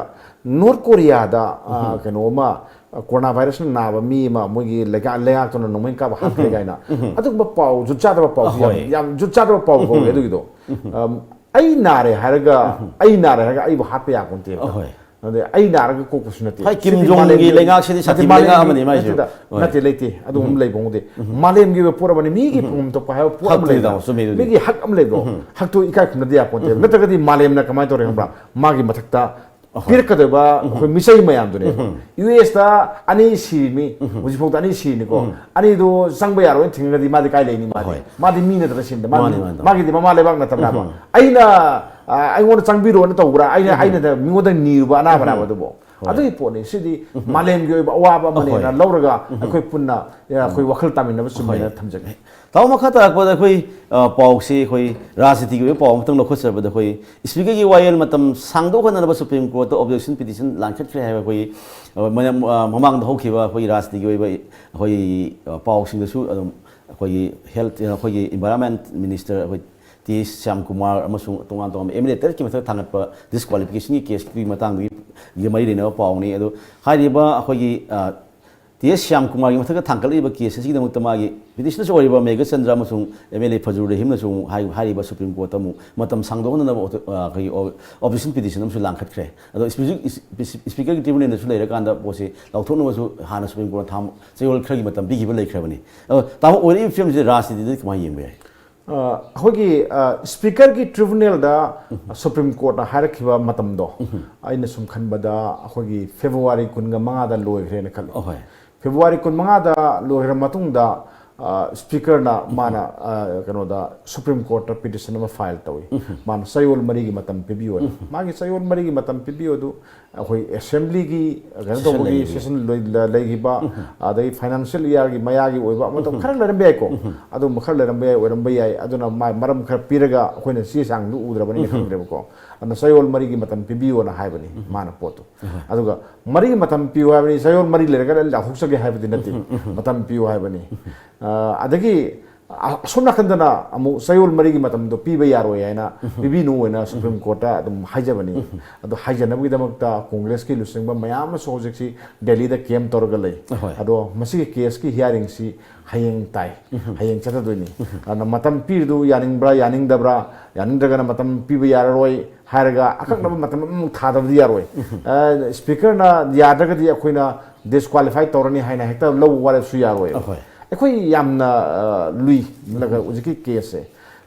ꯅꯣꯔꯠ ꯀꯣꯔꯤꯌꯥꯗ, ꯑ, ꯀꯩꯅꯣ ꯑꯃ, ꯑ, ꯀꯣꯔꯣꯅꯥ ꯚꯥꯏꯔꯁꯅ ꯅꯥꯕ ꯃꯤ ꯑꯃ ꯃꯣꯏꯒꯤ ꯂꯩꯉꯥꯛ-, ꯂꯩꯉꯥꯛꯇꯨꯅ ꯅꯣꯡꯃꯩ ꯀꯥꯞꯄ ꯍꯥꯠꯈ꯭ꯔꯦ ꯀꯥꯏꯅ, ꯑꯗꯨꯒꯨꯝꯕ ꯄꯥꯎ, ꯖꯨꯠ ꯆꯥꯗꯕ ꯄꯥꯎꯁꯨ ꯌꯥꯝ, ꯑꯍꯣꯏ꯫ ꯌꯥꯝ ꯖꯨꯠ ꯆꯥꯗꯕ ꯄꯥꯎ ꯐꯥꯎꯋꯦ꯫ ꯑꯗꯨꯒꯤꯗꯣ, ꯑꯝ, ꯑꯩ ꯅꯥꯔꯦ ꯍꯥꯏꯔꯒ, ꯑꯩ ꯅꯥꯔꯦ ꯍꯥꯏꯔꯒ ꯑꯩꯕꯨ ꯍꯥꯠꯄ ꯌꯥꯄꯣꯟꯇꯦꯕ꯫ ꯑꯍꯣꯏ꯫ ꯑꯗꯩ ꯑꯩ ꯅꯥꯔꯒ ꯀꯣꯛꯄꯁꯨ ꯅꯠꯇꯦ꯫ ꯍꯣꯏ, ꯀꯤꯝ ꯁꯤꯗꯤ ꯖꯣꯡꯒꯤ ꯃꯥꯂꯦꯝꯒꯤ, ꯂꯩꯉꯥꯛꯁꯤꯗꯤ ꯁꯥꯊꯤꯕ ꯅꯠꯇꯦ, ꯂꯩꯉꯥꯛ ꯃꯥꯂꯦꯝꯒꯤ, ꯑꯃꯅꯤ ꯃꯥꯏꯁꯤꯁꯨ꯫ ꯅꯠꯇꯦꯗ, ꯍꯣꯏ꯫ ꯅꯠꯇꯦ, ꯂꯩꯇꯦ꯫ ꯑꯗꯨꯒꯨꯝꯕ ꯂꯩꯕ ꯉꯝꯗꯦ꯫ ꯃꯥꯂꯦꯝꯒꯤ ꯑꯣꯏꯕ ꯄꯣꯠ ꯑꯃꯅꯤ, ꯃꯤꯒꯤ ꯐꯪꯐꯝ ꯊꯣꯛꯄ ꯍꯥꯏꯕ ꯄꯣꯠ ꯑꯃ ꯍꯛꯇꯨꯅꯤ ꯂꯩꯗꯅ꯫ ꯇꯥꯃꯣ, ꯆꯨꯝꯃꯤ ꯑꯗꯨꯗꯤ꯫ ꯃꯤꯒꯤ ꯍꯛ ꯑꯃ ꯂꯩꯕꯗꯣ, ꯍꯛꯇꯣ ꯏꯀꯥꯏ ꯈꯨꯝꯅꯗ ꯌꯥꯄꯣꯟꯇꯦꯕ꯫ ꯅꯠꯇ꯭ꯔꯒꯗꯤ ꯃꯥꯂꯦꯝꯅ ꯀꯃꯥꯏꯅ ꯇꯧꯔꯦ ꯈꯪꯕ꯭ꯔꯥ? ꯃꯥꯒꯤ ꯃꯊꯛꯇ ꯄꯤꯔꯛꯀꯗꯣꯏꯕ ꯑꯩꯈꯣꯏ ꯃꯤꯆꯩ ꯃꯌꯥꯝꯗꯨꯅꯦꯕ꯫ ꯌꯨ ꯑꯦꯁꯇ ꯑꯅꯤ ꯁꯤꯔꯤꯃꯤ, ꯍꯧꯖꯤꯛꯐꯥꯎꯗ ꯑꯅꯤ ꯁꯤꯔꯤꯅꯤꯀꯣ꯫ ꯑꯅꯤꯗꯣ ꯆꯪꯕ ꯌꯥꯔꯣꯏꯅ ꯊꯤꯡꯉꯒꯗꯤ ꯃꯥꯗꯤ ꯀꯥꯏ ꯂꯩꯅꯤ ꯃꯥꯗꯤ? ꯍꯣꯏ꯫ ꯃꯥꯗꯤ ꯃꯤ ꯅꯠꯇꯅ ꯁꯤꯕꯗ, ꯃꯥꯗꯤ, ꯃꯥꯅꯤ, ꯃꯥꯅꯤ, ꯇꯥꯃꯣ꯫ ꯃꯥꯒꯤꯗꯤ ꯃꯃꯥ ꯂꯩꯕꯥꯛ ꯅꯠꯇꯕ꯭ꯔꯥꯕ? ꯑꯩꯅ, ꯑ, ꯑꯩꯉꯣꯟꯗ ꯆꯪꯕꯤꯔꯣꯅ ꯇꯧꯕ꯭ꯔꯥ? ꯑꯩꯅ, ꯑꯩꯅ ꯃꯤꯉꯣꯟꯗ ꯅꯤꯔꯨꯕ ꯑꯅꯥꯕ ꯑꯅꯥꯕ ꯑꯗꯨꯕꯨ? ꯑꯗꯨꯒꯤ ꯄꯣꯠꯅꯤ꯫ ꯁꯤꯗꯤ ꯃꯥꯂꯦꯝꯒꯤ ꯑꯣꯏꯕ ꯑꯋꯥꯕ ꯑꯃꯅꯦꯅ ꯂꯧꯔꯒ ꯑꯩꯈꯣꯏ ꯄꯨꯟꯅ, ꯑ, ꯑꯩꯈꯣꯏ ꯋꯥꯈꯜ ꯇꯥꯃꯤꯟꯅꯕ ꯆꯨꯝꯃꯦꯅ ꯊꯝꯖꯒꯦ꯫ ꯇꯥꯃꯣ, ꯃꯈꯥ ꯇꯥꯔꯛꯄꯗ ꯑꯩꯈꯣꯏ, ꯑ, ꯄꯥꯎꯁꯤ ꯑꯩꯈꯣꯏ ꯔꯥꯖꯅꯤꯇꯤꯒꯤ ꯑꯣꯏꯕ ꯄꯥꯎ ꯑꯃꯇꯪ ꯂꯧꯈꯠꯆꯔꯕꯗ, ꯑꯩꯈꯣꯏ ꯁ꯭ꯄꯤꯀꯔꯒꯤ ꯋꯥꯌꯦꯜ ꯃꯇꯝ ꯁꯥꯡꯗꯣꯛꯍꯟꯅꯅꯕ ꯁꯨꯄ꯭ꯔꯤꯝ ꯀꯣꯔꯠꯇ ꯑꯣꯕꯖꯦꯛꯁꯟ ꯄꯤꯇꯤꯁꯟ ꯂꯥꯟꯈꯠꯈ꯭ꯔꯦ ꯍꯥꯏꯕ ꯑꯩꯈꯣꯏꯒꯤ, ꯑ, ꯃꯌꯥꯝ, ꯑ, ꯃꯃꯥꯡꯗ ꯍꯧꯈꯤꯕ ꯑꯩꯈꯣꯏꯒꯤ ꯔꯥꯖꯅꯤꯇꯤꯒꯤ ꯑꯣꯏꯕ ꯑꯩꯈꯣꯏꯒꯤ, ꯑ, ꯄꯥꯎꯁꯤꯡꯗꯁꯨ ꯑꯗꯨꯝ ꯑꯩꯈꯣꯏꯒꯤ ꯍꯦꯜꯊ, ꯑꯩꯈꯣꯏꯒꯤ ꯏꯟꯚꯥꯏꯔꯣꯟꯃꯦꯟ ꯃꯤꯅꯤꯁꯇꯔ ꯑꯩꯈꯣꯏ ꯇꯤ ꯑꯦꯁ ꯁ꯭ꯌꯥꯝꯀꯨꯃꯥꯔ ꯑꯃꯁꯨꯡ ꯇꯣꯉꯥꯟ ꯇꯣꯉꯥꯟꯕ ꯑꯦꯝ ꯑꯦꯜ ꯑꯦ ꯇꯔꯦꯠꯀꯤ ꯃꯊꯛꯇ ꯊꯥꯡꯒꯠꯄ ꯗꯤꯁꯀ꯭ꯋꯥꯂꯤꯐꯤꯀꯦꯁꯟꯒꯤ ꯀꯦꯁꯀꯤ ꯃꯇꯥꯡꯗꯨꯒꯤ ꯃꯔꯤ ꯂꯩꯅꯕ ꯄꯥꯎꯅꯤ꯫ ꯑꯗꯣ ꯍꯥꯏꯔꯤꯕ ꯑꯩꯈꯣꯏꯒꯤ, ꯑ, ꯇꯤ ꯑꯦꯁ ꯁ꯭ꯌꯥꯝꯀꯨꯃꯥꯔꯒꯤ ꯃꯊꯛꯇ ꯊꯥꯡꯒꯠꯂꯛꯂꯤꯕ ꯀꯦꯁ ꯑꯁꯤꯒꯤꯗꯃꯛꯇ ꯃꯥꯒꯤ ꯄꯤꯇꯤꯁꯅꯔꯁꯨ ꯑꯣꯏꯔꯤꯕ ꯃꯦꯘꯆꯟꯗ꯭ꯔ ꯑꯃꯁꯨꯡ ꯑꯦꯝ ꯑꯦꯜ ꯑꯦ ꯐꯖꯨꯔ ꯔꯍꯤꯝꯅꯁꯨ ꯑꯃꯨꯛ ꯍꯥꯏ-, ꯍꯥꯏꯔꯤꯕ ꯁꯨꯄ꯭ꯔꯤꯝ ꯀꯣꯔꯠꯇ ꯑꯃꯨꯛ ꯃꯇꯝ ꯁꯥꯡꯗꯣꯛꯍꯟꯅꯅꯕ ꯑꯣꯇꯣ-, ꯑ, ꯑꯩꯈꯣꯏꯒꯤ ꯑꯣ-, ꯑꯣꯕꯖꯦꯛꯁꯟ ꯄꯤꯇꯤꯁꯟ ꯑꯃꯁꯨ ꯂꯥꯡꯈꯠꯈ꯭ꯔꯦ꯫ ꯑꯗꯣ ꯏꯁꯄꯤꯁꯤ-, ꯏꯁ-, ꯏꯁ-, ꯏꯁꯄꯤꯀꯔꯒꯤ ꯇ꯭ꯔꯤꯕꯨꯅꯦꯜꯗꯁꯨ ꯂꯩꯔꯀꯥꯟꯗ ꯄꯣꯠꯁꯤ ꯂꯧꯊꯣꯛꯅꯕꯁꯨ ꯍꯥꯟꯅ ꯁꯨꯄ꯭ꯔꯤꯝ ꯀꯣꯔꯠꯅ ꯊꯥ ꯆꯌꯣꯜ ꯈꯔꯒꯤ ꯃꯇꯝ ꯄꯤꯈꯤꯕ ꯂꯩꯈ꯭ꯔꯕꯅꯤ꯫ ꯑꯗꯣ ꯇꯥꯃꯣ, ꯑꯣꯏꯔꯛꯏꯕ ꯐꯤꯕꯝꯁꯤꯗ ꯔꯥꯖꯅꯤꯇꯤꯗꯗꯤ ꯀꯃꯥꯏꯅ ꯌꯦꯡꯕ ꯌꯥꯏ? ꯑ, ꯑꯩꯈꯣꯏꯒꯤ, ꯑ, ꯁ꯭ꯄꯤꯀꯔꯒꯤ ꯇ꯭ꯔꯤꯕꯨꯅꯦꯜꯗ ꯁꯨꯄ꯭ꯔꯤꯝ ꯀꯣꯔꯠꯅ ꯍꯥꯏꯔꯛꯈꯤꯕ ꯃꯇꯝꯗꯣ, ꯑꯩꯅ ꯁꯨꯝ ꯈꯟꯕꯗ ꯑꯩꯈꯣꯏꯒꯤ ꯐꯦꯕ꯭ꯔꯨꯋꯥꯔꯤ ꯀꯨꯟꯒ ꯃꯉꯥꯗ ꯂꯣꯏꯈ꯭ꯔꯦꯅ ꯈꯜꯂꯤ꯫ ꯑꯍꯣꯏ꯫ ꯐꯦꯕ꯭ꯔꯨꯋꯥꯔꯤ ꯀꯨꯟꯃꯉꯥꯗ ꯂꯣꯏꯈ꯭ꯔ ꯃꯇꯨꯡꯗ, ꯑ, ꯁ꯭ꯄꯤꯀꯔꯅ ꯃꯥꯅ, ꯑ, ꯀꯩꯅꯣꯗ, ꯁꯨꯄ꯭ꯔꯤꯝ ꯀꯣꯔꯠꯇ ꯄꯤꯇꯤꯁꯟ ꯑꯃ ꯐꯥꯏꯜ ꯇꯧꯏ꯫ ꯃꯥꯅ ꯆꯌꯣꯜ ꯃꯔꯤꯒꯤ ꯃꯇꯝ ꯄꯤꯕꯤꯌꯨꯅ꯫ ꯃꯥꯒꯤ ꯆꯌꯣꯜ ꯃꯔꯤꯒꯤ ꯃꯇꯝ ꯄꯤꯕꯤꯌꯨ ꯑꯗꯨ ꯑꯩꯈꯣꯏ ꯑꯦꯁꯦꯝꯕ꯭ꯂꯤꯒꯤ ꯀꯩꯅꯣ ꯁꯦꯁꯟ ꯇꯧꯕꯒꯤ ꯂꯩꯔꯤꯕ꯫ ꯁꯦꯁꯟ ꯂꯣꯏ-, ꯂ-, ꯂꯩꯈꯤꯕ, ꯑꯗꯒꯤ ꯐꯥꯏꯅꯥꯟꯁꯤꯌꯦꯜ ꯏꯌꯥꯔꯒꯤ ꯃꯌꯥꯒꯤ ꯑꯣꯏꯕ ꯑꯃ ꯈꯔ ꯂꯩꯔꯝꯕ ꯌꯥꯏꯀꯣ꯫ ꯑꯗꯨꯒꯨꯝꯕ ꯈꯔ ꯂꯩꯔꯝꯕ ꯌꯥꯏ, ꯑꯣꯏꯔꯝꯕ ꯌꯥꯏ꯫ ꯑꯗꯨꯅ ꯃꯥ ꯃꯔꯝ ꯈꯔ ꯄꯤꯔꯒ ꯑꯩꯈꯣꯏꯅ ꯆꯦ ꯆꯥꯡꯗꯨ ꯎꯗ꯭ꯔꯕꯅꯤꯅ ꯈꯪꯗ꯭ꯔꯦꯕꯀꯣ꯫ ꯑꯗꯨꯅ ꯆꯌꯣꯜ ꯃꯔꯤꯒꯤ ꯃꯇꯝ ꯄꯤꯕꯤꯌꯣꯅ ꯍꯥꯏꯕꯅꯤ ꯃꯥꯅ ꯄꯣꯠꯇꯨ꯫ ꯑꯗꯨꯒ ꯃꯔꯤꯒꯤ ꯃꯇꯝ ꯄꯤꯌꯨ ꯍꯥꯏꯕꯅꯤ, ꯆꯌꯣꯜ ꯃꯔꯤ ꯂꯩꯔꯒ ꯂꯥꯎꯊꯣꯛꯆꯒꯦ ꯍꯥꯏꯕꯗꯤ ꯅꯠꯇꯦ꯫ ꯃꯇꯝ ꯄꯤꯌꯨ ꯍꯥꯏꯕꯅꯤ꯫ ꯑ, ꯑꯗꯒꯤ ꯑ-, ꯑꯁꯣꯝ ꯅꯥꯀꯟꯗꯅ ꯑꯃꯨꯛ ꯆꯌꯣꯜ ꯃꯔꯤꯒꯤ ꯃꯇꯝꯗꯣ ꯄꯤꯕ ꯌꯥꯔꯣꯏ ꯍꯥꯏꯅ ꯄꯤꯕꯤꯅꯨ ꯍꯥꯏꯅ ꯁꯨꯄ꯭ꯔꯤꯝ ꯀꯣꯔꯠꯇ ꯑꯗꯨꯝ ꯍꯥꯏꯖꯕꯅꯤ꯫ ꯑꯗꯣ ꯍꯥꯏꯖꯅꯕꯒꯤꯗꯃꯛꯇ ꯀꯣꯡꯒ꯭ꯔꯦꯁꯀꯤ ꯂꯨꯆꯤꯡꯕ ꯃꯌꯥꯝ ꯑꯃꯁꯨ ꯍꯧꯖꯤꯛꯁꯤ ꯗꯦꯜꯂꯤꯗ ꯀꯦꯝ ꯇꯧꯔꯒ ꯂꯩ꯫ ꯑꯍꯣꯏ꯫ ꯑꯗꯣ ꯃꯁꯤꯒꯤ ꯀꯦꯁꯀꯤ ꯍꯤꯌꯥꯔꯤꯡꯁꯤ ꯍꯌꯦꯡ ꯇꯥꯏ꯫ ꯍꯌꯦꯡ ꯆꯠꯊꯗꯣꯏꯅꯤ꯫ ꯑꯗꯨꯅ ꯃꯇꯝ ꯄꯤꯔꯤꯗꯨ ꯌꯥꯅꯤꯡꯕ꯭ꯔꯥ, ꯌꯥꯅꯤꯡꯗꯕ꯭ꯔꯥ, ꯌꯥꯅꯤꯡꯗ꯭ꯔꯒꯅ ꯃꯇꯝ ꯄꯤꯕ ꯌꯥꯔꯔꯣꯏ ꯍꯥꯏꯔꯒ ꯑꯀꯛꯅꯕ ꯃꯇꯝ ꯑꯃꯃꯨꯛ ꯊꯥꯗꯕꯗꯤ ꯌꯥꯔꯣꯏ꯫ ꯑ, ꯁ꯭ꯄꯤꯀꯔꯅ ꯌꯥꯗ꯭ꯔꯒꯗꯤ ꯑꯩꯈꯣꯏꯅ ꯗꯤꯁꯀ꯭ꯋꯥꯂꯤꯐꯥꯏ ꯇꯧꯔꯅꯤ ꯍꯥꯏꯅ ꯍꯦꯛꯇ ꯂꯧꯕ ꯋꯥꯔꯦꯞꯁꯨ ꯌꯥꯔꯣꯏ꯫ ꯑꯍꯣꯏ꯫ ꯑꯩꯈꯣꯏ ꯌꯥꯝꯅ, ꯑ, ꯂꯨꯏ꯫ ꯍꯧꯖꯤꯛꯀꯤ ꯀꯦꯁꯁꯦ,